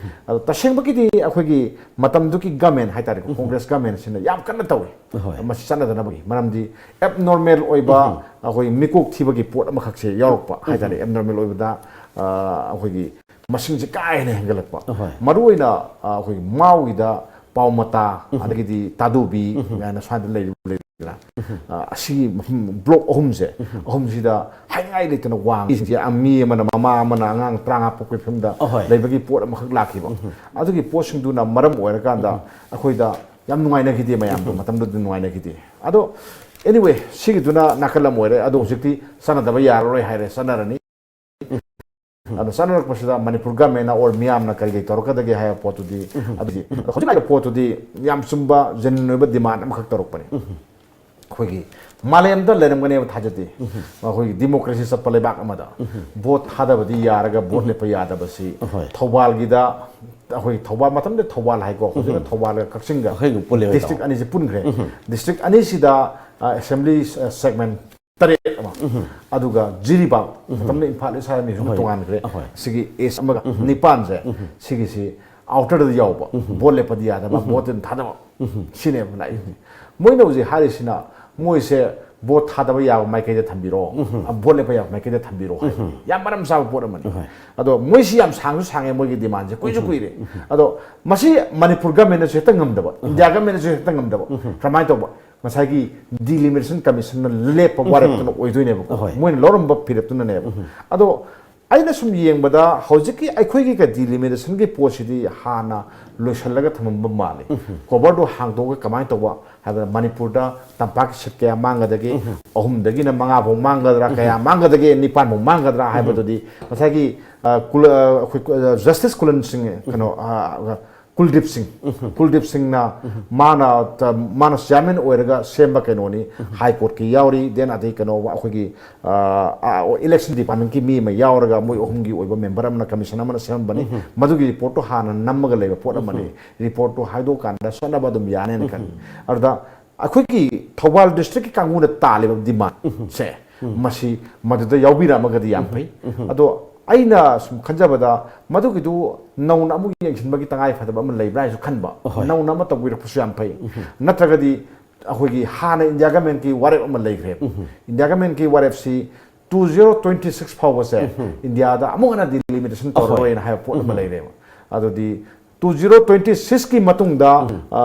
ꯑꯗꯣ ꯇꯁꯦꯡꯕꯒꯤꯗꯤ ꯑꯩꯈꯣꯏꯒꯤ ꯃꯇꯝꯗꯨꯒꯤ ꯒꯃꯦꯟ ꯍꯥꯏꯇꯥꯔꯦꯀꯣ, ꯀꯣꯡꯒ꯭ꯔꯦꯁ ꯒꯃꯦꯟꯁꯤꯅ ꯌꯥꯝ ꯀꯟꯅ ꯇꯧꯏ꯫ ꯍꯣꯏ꯫ ꯃꯁꯤ ꯆꯠꯅꯗꯅꯕꯒꯤ ꯃꯔꯝꯗꯤ ꯑꯦꯕꯅꯣꯔꯃꯦꯜ ꯑꯣꯏꯕ, ꯑꯩꯈꯣꯏ ꯃꯤꯀꯣꯛ ꯊꯤꯕꯒꯤ ꯄꯣꯠ ꯑꯃꯈꯛꯁꯦ ꯌꯥꯎꯔꯛꯄ ꯍꯥꯏꯇꯥꯔꯦ꯫ ꯑꯦꯕꯅꯣꯔꯃꯦꯜ ꯑꯣꯏꯕꯗ, ꯑ, ꯑꯩꯈꯣꯏꯒꯤ ꯃꯁꯤꯡꯁꯦ ꯀꯥ ꯍꯦꯟꯅ ꯍꯦꯟꯒꯠꯂꯛꯄ꯫ ꯑꯍꯣꯏ꯫ ꯃꯔꯨꯑꯣꯏꯅ, ꯑ, ꯑꯩꯈꯣꯏꯒꯤ ꯃꯥꯎꯒꯤꯗ ꯄꯥꯎꯃꯇꯥ, ꯑꯗꯒꯤꯗꯤ ꯇꯥꯗꯨꯕꯤ ꯀꯥꯏꯅ ꯁ꯭ꯋꯥꯏꯗ ꯂꯩꯔꯤꯕ ꯂꯩꯗꯅ, ꯑ, ꯑꯁꯤꯒꯤ ꯃꯐꯝ ꯕ꯭ꯂꯣꯛ ꯑꯍꯨꯝꯁꯦ, ꯑꯍꯨꯝꯁꯤꯗ ꯍꯥꯏꯅꯤꯡꯉꯥꯏ ꯂꯩꯇꯅ ꯋꯥꯡꯉꯤꯁꯤꯡꯁꯦ, ꯑ, ꯃꯤ ꯑꯃꯅ, ꯃꯃꯥ ꯑꯃꯅ ꯑꯉꯥꯡ ꯇꯔꯥꯃꯉꯥ ꯄꯣꯛꯄꯒꯤ ꯐꯤꯕꯝꯗ ꯑꯍꯣꯏ꯫ ꯂꯩꯕꯒꯤ ꯄꯣꯠ ꯑꯃꯈꯛ ꯂꯥꯛꯈꯤꯕ꯫ ꯑꯗꯨꯒꯤ ꯄꯣꯠꯁꯤꯡꯗꯨꯅ ꯃꯔꯝ ꯑꯣꯏꯔꯀꯥꯟꯗ ꯑꯩꯈꯣꯏꯗ ꯌꯥꯝ ꯅꯨꯡꯉꯥꯏꯅꯈꯤꯗꯦ ꯃꯌꯥꯝꯗꯣ, ꯃꯇꯝꯗꯨꯗ ꯅꯨꯡꯉꯥꯏꯅꯈꯤꯗꯦ꯫ ꯑꯗꯣ anyway, ꯁꯤꯒꯤꯗꯨꯅ ꯅꯥꯀꯜ ꯑꯃ ꯑꯣꯏꯔꯦ꯫ ꯑꯗꯣ ꯍꯧꯖꯤꯛꯇꯤ ꯆꯠꯅꯗꯕ ꯌꯥꯔꯔꯣꯏ ꯍꯥꯏꯔꯦ, ꯆꯠꯅꯔꯅꯤ꯫ ꯑꯗꯣ ꯆꯠꯅꯔꯛꯄꯁꯤꯗ ꯃꯅꯤꯄꯨꯔ ꯒꯃꯦꯟꯅ or ꯃꯤꯌꯥꯝꯅ ꯀꯔꯤ ꯀꯔꯤ ꯇꯧꯔꯛꯀꯗꯒꯦ ꯍꯥꯏꯕ ꯄꯣꯠꯇꯨꯗꯤ, ꯑꯗꯨꯗꯤ ꯍꯧꯖꯤꯛ ꯍꯥꯏꯔꯤꯕ ꯄꯣꯠꯇꯨꯗꯤ ꯌꯥꯝ ꯆꯨꯝꯕ, ꯖꯦꯅ꯭ꯌꯨꯟ ꯑꯣꯏꯕ ꯗꯤꯃꯥꯟ ꯑꯃꯈꯛ ꯇꯧꯔꯛꯄꯅꯤ꯫ ꯑꯩꯈꯣꯏꯒꯤ ꯃꯥꯂꯦꯝꯗ ꯂꯩꯔꯝꯒꯅꯦꯕ ꯊꯥꯖꯗꯦ꯫ ꯑꯩꯈꯣꯏꯒꯤ ꯗꯤꯃꯣꯀ꯭ꯔꯦꯁꯤ ꯆꯠꯄ ꯂꯩꯕꯥꯛ ꯑꯃꯗ ꯚꯣꯠ ꯊꯥꯗꯕꯗꯤ ꯌꯥꯔꯒ ꯚꯣꯠ ꯂꯦꯞꯄ ꯌꯥꯗꯕꯁꯤ, ꯑꯍꯣꯏ꯫ ꯊꯧꯕꯥꯜꯒꯤꯗ, ꯑꯩꯈꯣꯏ ꯊꯧꯕꯥꯜ, ꯃꯇꯝꯗ ꯊꯧꯕꯥꯜ ꯍꯥꯏꯀꯣ, ꯍꯧꯖꯤꯛꯅ ꯊꯧꯕꯥꯜꯒ ꯀꯛꯆꯤꯡꯒ ꯑꯩꯈꯣꯏꯒ ꯄꯨꯜꯂꯦꯕ, ꯗꯤꯁꯇ꯭ꯔꯤꯛ ꯑꯅꯤꯁꯦ ꯄꯨꯟꯈ꯭ꯔꯦ꯫ ꯗꯤꯁꯇ꯭ꯔꯤꯛ ꯑꯅꯤꯁꯤꯗ, ꯑ, ꯑꯦꯁꯦꯝꯕ꯭ꯂꯤ, ꯑ, ꯁꯦꯒꯃꯦꯟ ꯇꯔꯦꯠ ꯑꯃ, ꯑꯗꯨꯒ ꯖꯤꯔꯤꯕꯥꯝ, ꯃꯇꯝꯗ ꯏꯝꯐꯥꯜ ꯏꯁ ꯍꯥꯏꯔ ꯃꯤꯍꯨꯝ ꯑꯍꯣꯏ꯫ ꯇꯣꯉꯥꯟꯈ꯭ꯔꯦ꯫ ꯑꯍꯣꯏ꯫ ꯁꯤꯒꯤ ꯑꯦꯁ ꯑꯃꯒ ꯅꯤꯄꯥꯟꯁꯦ, ꯁꯤꯒꯤꯁꯤ ꯑꯥꯎꯇꯔꯗ ꯌꯥꯎꯕ, ꯚꯣꯠ ꯂꯦꯞꯄꯗꯤ ꯌꯥꯗꯕ, ꯚꯣꯠ ꯑꯗꯨꯝ ꯊꯥꯗꯕ, ꯁꯤꯅꯦꯕ ꯂꯥꯛꯏꯁꯦ꯫ ꯃꯣꯏꯅ ꯍꯧꯖꯤꯛ ꯍꯥꯏꯔꯤꯁꯤꯅ ꯃꯣꯏꯁꯦ ꯚꯣꯠ ꯊꯥꯗꯕ ꯌꯥꯕ ꯃꯥꯏꯀꯩꯗ ꯊꯝꯕꯤꯔꯣ, ꯑ, ꯚꯣꯠ ꯂꯦꯞꯄ ꯌꯥꯕ ꯃꯥꯏꯀꯩꯗ ꯊꯝꯕꯤꯔꯣ ꯍꯥꯏꯕ ꯌꯥꯝ ꯃꯔꯝ ꯆꯥꯕ ꯄꯣꯠ ꯑꯃꯅꯤ꯫ ꯑꯍꯣꯏ꯫ ꯑꯗꯣ ꯃꯣꯏꯁꯤ ꯌꯥꯝ ꯁꯥꯡꯁꯨ ꯁꯥꯡꯉꯦ ꯃꯣꯏꯒꯤ ꯗꯤꯃꯥꯟꯁꯦ, ꯀꯨꯏꯁꯨ ꯀꯨꯏꯔꯦ꯫ ꯑꯗꯣ ꯃꯁꯤ ꯃꯅꯤꯄꯨꯔ ꯒꯃꯦꯟꯅꯁꯨ ꯍꯦꯛꯇ ꯉꯝꯗꯕ, ꯏꯟꯗꯤꯌꯥ ꯒꯃꯦꯟꯅꯁꯨ ꯍꯦꯛꯇ ꯉꯝꯗꯕ꯫ ꯀꯔꯝꯍꯥꯏꯅ ꯇꯧꯕ? ꯉꯁꯥꯏꯒꯤ ꯗꯤꯂꯤꯃꯤꯇꯦꯁꯟ ꯀꯃꯤꯁꯟꯅ ꯂꯦꯞꯄ ꯋꯥꯔꯦꯞꯇꯨꯅ ꯑꯣꯏꯗꯣꯏꯅꯦꯕꯀꯣ꯫ ꯑꯍꯣꯏ꯫ ꯃꯣꯏꯅ ꯂꯧꯔꯝꯕ ꯐꯤꯔꯦꯞꯇꯨꯅꯅꯦꯕ꯫ ꯑꯗꯣ ꯑꯩꯅ ꯁꯨꯝ ꯌꯦꯡꯕꯗ ꯍꯧꯖꯤꯛꯀꯤ ꯑꯩꯈꯣꯏꯒꯤ ꯗꯤꯂꯤꯃꯤꯇꯦꯁꯟꯒꯤ ꯄꯣꯠꯁꯤꯗꯤ ꯍꯥꯟꯅ ꯂꯣꯏꯁꯤꯜꯂꯒ ꯊꯝꯃꯝꯕ ꯃꯥꯜꯂꯤ꯫ ꯀꯣꯚꯔꯗꯣ ꯍꯥꯡꯗꯣꯛꯑꯒ ꯀꯃꯥꯏꯅ ꯇꯧꯕ ꯍꯥꯏꯕꯗ ꯃꯅꯤꯄꯨꯔꯗ ꯇꯝꯄꯥꯛꯀꯤ ꯁꯤꯠ ꯀꯌꯥ ꯃꯥꯡꯒꯗꯒꯦ, ꯑꯍꯨꯝꯗꯒꯤꯅ ꯃꯉꯥ ꯐꯥꯎ ꯃꯥꯡꯒꯗ꯭ꯔꯥ, ꯀꯌꯥ ꯃꯥꯡꯒꯗꯒꯦ, ꯅꯤꯄꯥꯟ ꯐꯥꯎ ꯃꯥꯡꯒꯗ꯭ꯔꯥ ꯍꯥꯏꯕꯗꯨꯗꯤ ꯉꯁꯥꯏꯒꯤ, ꯑ, ꯀꯨꯂ-, ꯑ, ꯑꯩꯈꯣꯏ, ꯑ, ꯖꯁꯇꯤꯁ ꯀꯨꯂꯟ ꯁꯤꯡ, ꯀꯩꯅꯣ, ꯑ, ꯀꯨꯜꯗꯤꯞ ꯁꯤꯡ, ꯀꯨꯜꯗꯤꯞ ꯁꯤꯡꯅ ꯃꯥꯅ, ꯃꯥꯅ ꯆꯤꯌꯥꯔꯃꯦꯟ ꯑꯣꯏꯔꯒ ꯁꯦꯝꯕ ꯀꯩꯅꯣꯅꯤ꯫ ꯍꯥꯏ ꯀꯣꯔꯠꯀꯤ ꯌꯥꯎꯔꯤ, then ꯑꯗꯩ ꯀꯩꯅꯣ ꯑꯩꯈꯣꯏꯒꯤ, ꯑ, ꯑ, ꯏꯂꯦꯛꯁꯟ ꯗꯤꯄꯥꯔꯠꯃꯦꯟꯀꯤ ꯃꯤ ꯑꯃ ꯌꯥꯎꯔꯒ ꯃꯣꯏ ꯑꯍꯨꯝꯒꯤ ꯑꯣꯏꯕ ꯃꯦꯝꯕꯔ ꯑꯃꯅ ꯀꯃꯤꯁꯟ ꯑꯃꯅ ꯁꯦꯝꯃꯝꯕꯅꯤ꯫ ꯃꯗꯨꯒꯤ ꯔꯤꯄꯣꯔꯠꯇꯣ ꯍꯥꯟꯅ ꯅꯝꯃꯒ ꯂꯩꯕ ꯄꯣꯠ ꯑꯃꯅꯤ꯫ ꯔꯤꯄꯣꯔꯠꯇꯣ ꯍꯥꯏꯗꯣꯛꯑꯀꯥꯟꯗ ꯆꯠꯅꯕ ꯑꯗꯨꯝ ꯌꯥꯅꯦꯅ ꯈꯜꯂꯤ꯫ ꯑꯗꯨꯗ ꯑꯩꯈꯣꯏꯒꯤ ꯊꯧꯕꯥꯜ ꯗꯤꯁꯇ꯭ꯔꯤꯛꯀꯤ ꯀꯥꯡꯕꯨꯅ ꯇꯥꯜꯂꯤꯕ ꯗꯤꯃꯥꯟꯁꯦ ꯃꯁꯤ ꯃꯗꯨꯗ ꯌꯥꯎꯕꯤꯔꯛꯑꯃꯒꯗꯤ ꯌꯥꯝ ꯐꯩ꯫ ꯑꯗꯣ ꯑꯩꯅ ꯁꯨꯝ ꯈꯟꯖꯕꯗ, ꯃꯗꯨꯒꯤꯗꯨ ꯅꯧꯅ ꯑꯃꯨꯛ ꯌꯦꯡꯁꯤꯟꯕꯒꯤ ꯇꯉꯥꯏ ꯐꯗꯕ ꯑꯃ ꯂꯩꯕ꯭ꯔꯥ ꯍꯥꯏꯁꯨ ꯈꯟꯕ꯫ ꯅꯧꯅ ꯑꯃ ꯇꯧꯕꯤꯔꯛꯄꯁꯨ ꯌꯥꯝ ꯐꯩ꯫ ꯅꯠꯇ꯭ꯔꯒꯗꯤ ꯑꯩꯈꯣꯏꯒꯤ ꯍꯥꯟꯅ ꯏꯟꯗꯤꯌꯥ ꯒꯃꯦꯟꯀꯤ ꯋꯥꯔꯦꯞ ꯑꯃ ꯂꯩꯈ꯭ꯔꯦꯕ꯫ ꯏꯟꯗꯤꯌꯥ ꯒꯃꯦꯟꯀꯤ ꯋꯥꯔꯦꯞꯁꯤ ꯇꯨ ꯖꯤꯔꯣ ꯇ꯭ꯋꯦꯟꯇꯤ ꯁꯤꯛꯁ ꯐꯥꯎꯕꯁꯦ ꯏꯟꯗꯤꯌꯥꯗ ꯑꯃꯨꯛ ꯍꯟꯅ ꯗꯤꯂꯤꯃꯤꯇꯦꯁꯟ ꯇꯧꯔꯔꯣꯏꯅ ꯍꯥꯏꯕ ꯄꯣꯠ ꯑꯃ ꯂꯩꯔꯦꯕ꯫ ꯑꯗꯨꯗꯤ ꯇꯨ ꯖꯤꯔꯣ ꯇ꯭ꯋꯦꯟꯇꯤ ꯁꯤꯛꯁꯀꯤ ꯃꯇꯨꯡꯗ, ꯑ,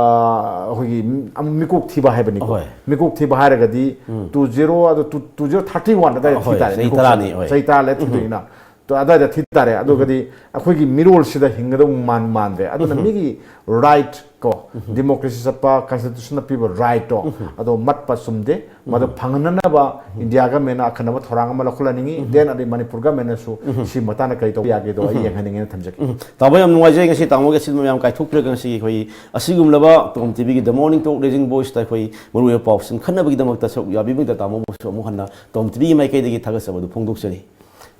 ꯑꯩꯈꯣꯏꯒꯤ ꯑꯃꯨꯛ ꯃꯤꯀꯣꯛ ꯊꯤꯕ ꯍꯥꯏꯕꯅꯤꯀꯣ꯫ ꯃꯤꯀꯣꯛ ꯊꯤꯕ ꯍꯥꯏꯔꯒꯗꯤ ꯇꯨ ꯖꯤꯔꯣ, ꯑꯗꯨ two, two zero thirty one ꯑꯗꯥꯏꯗ ꯊꯤ ꯇꯥꯔꯦ, ꯆꯍꯤ ꯃꯤꯀꯣꯛꯁꯦ꯫ ꯇꯔꯥꯅꯤ, ꯍꯣꯏ꯫ ꯆꯍꯤ ꯇꯔꯥ ꯂꯩꯔ ꯊꯤꯗꯣꯏꯅꯤꯅ꯫ ꯇꯣ ꯑꯗꯥꯏꯗ ꯊꯤ ꯇꯥꯔꯦ꯫ ꯑꯗꯨꯒꯗꯤ ꯑꯩꯈꯣꯏꯒꯤ ꯃꯤꯔꯣꯜꯁꯤꯗ ꯍꯤꯡꯒꯗꯧꯕ ꯃꯥꯟ ꯃꯥꯟꯗ꯭ꯔꯦ꯫ ꯑꯗꯨꯅ ꯃꯤꯒꯤ ꯔꯥꯏꯠ ꯀꯣ, ꯗꯤꯃꯣꯀ꯭ꯔꯦꯁꯤ ꯆꯠꯄ, ꯀꯟꯁꯇꯤꯇ꯭ꯌꯨꯁꯟꯅ ꯄꯤꯕ ꯔꯥꯏꯠꯇꯣ, ꯑꯗꯣ ꯃꯠꯄ ꯆꯨꯝꯗꯦ꯫ ꯃꯗꯨ ꯐꯪꯍꯟꯅꯅꯕ ꯏꯟꯗꯤꯌꯥ ꯒꯃꯦꯟꯅ ꯑꯈꯟꯅꯕ ꯊꯧꯔꯥꯡ ꯑꯃ ꯂꯧꯈꯠꯍꯟꯅꯤꯡꯉꯤ꯫ ꯗꯦꯟ ꯑꯗꯩ ꯃꯅꯤꯄꯨꯔ ꯒꯃꯦꯟꯅꯁꯨ ꯁꯤ ꯃꯇꯥꯡꯗ ꯀꯔꯤ ꯇꯧꯕ ꯌꯥꯒꯦꯗꯣ ꯑꯩ ꯌꯦꯡꯍꯟꯅꯤꯡꯉꯦꯅ ꯊꯝꯖꯒꯦ꯫ ꯎꯝ꯫ ꯇꯥꯃꯣ, ꯌꯥꯝ ꯅꯨꯡꯉꯥꯏꯖꯩ ꯉꯁꯤ ꯇꯥꯃꯣꯒꯤ ꯑꯁꯤꯒꯨꯝꯕ ꯃꯌꯥꯝ ꯀꯥꯏꯊꯣꯛꯄꯤꯔꯒ ꯉꯁꯤꯒꯤ ꯑꯩꯈꯣꯏ ꯑꯁꯤꯒꯨꯝꯂꯕ ꯇꯣꯝ ꯇꯤꯚꯤꯒꯤ The Morning Talk Raising Voiceꯇ ꯑꯩꯈꯣꯏ ꯃꯔꯨꯑꯣꯏꯕ ꯄꯥꯎ ꯈꯟꯅꯕꯒꯤꯗꯃꯛꯇ ꯁꯔꯨꯛ ꯌꯥꯕꯤꯕꯒꯤꯗꯃꯛꯇ ꯇꯥꯃꯣꯕꯨꯁꯨ ꯑꯃꯨꯛ ꯍꯟꯅ ꯇꯣꯝ ꯇꯤꯚꯤꯒꯤ ꯃꯥꯏꯀꯩꯗꯒꯤ ꯊꯥꯒꯠꯆꯕꯗꯨ ꯐꯣꯡꯗꯣꯛꯆꯔꯤ꯫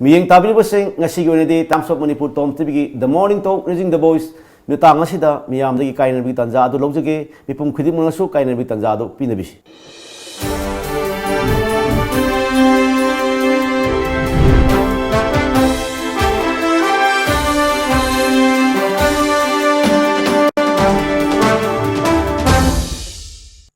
ꯃꯤꯠꯌꯦꯡ ꯇꯥꯕꯤꯔꯤꯕꯁꯤꯡ, ꯉꯁꯤꯒꯤ ꯑꯣꯏꯅꯗꯤ Times of Manipur Tom ꯇꯤꯚꯤꯒꯤ The Morning Talk Raising the Voice ꯃꯇꯥꯡ ꯑꯁꯤꯗ ꯃꯤꯌꯥꯝꯗꯒꯤ ꯀꯥꯏꯅꯕꯒꯤ ꯇꯥꯟꯖꯥ ꯑꯗꯨ ꯂꯧꯖꯒꯦ꯫ ꯃꯤꯄꯨꯝ ꯈꯨꯗꯤꯡꯃꯛꯅꯁꯨ ꯀꯥꯏꯅꯕꯒꯤ ꯇꯥꯟꯖꯥ ꯑꯗꯨ ꯄꯤꯅꯕꯤꯁꯤ꯫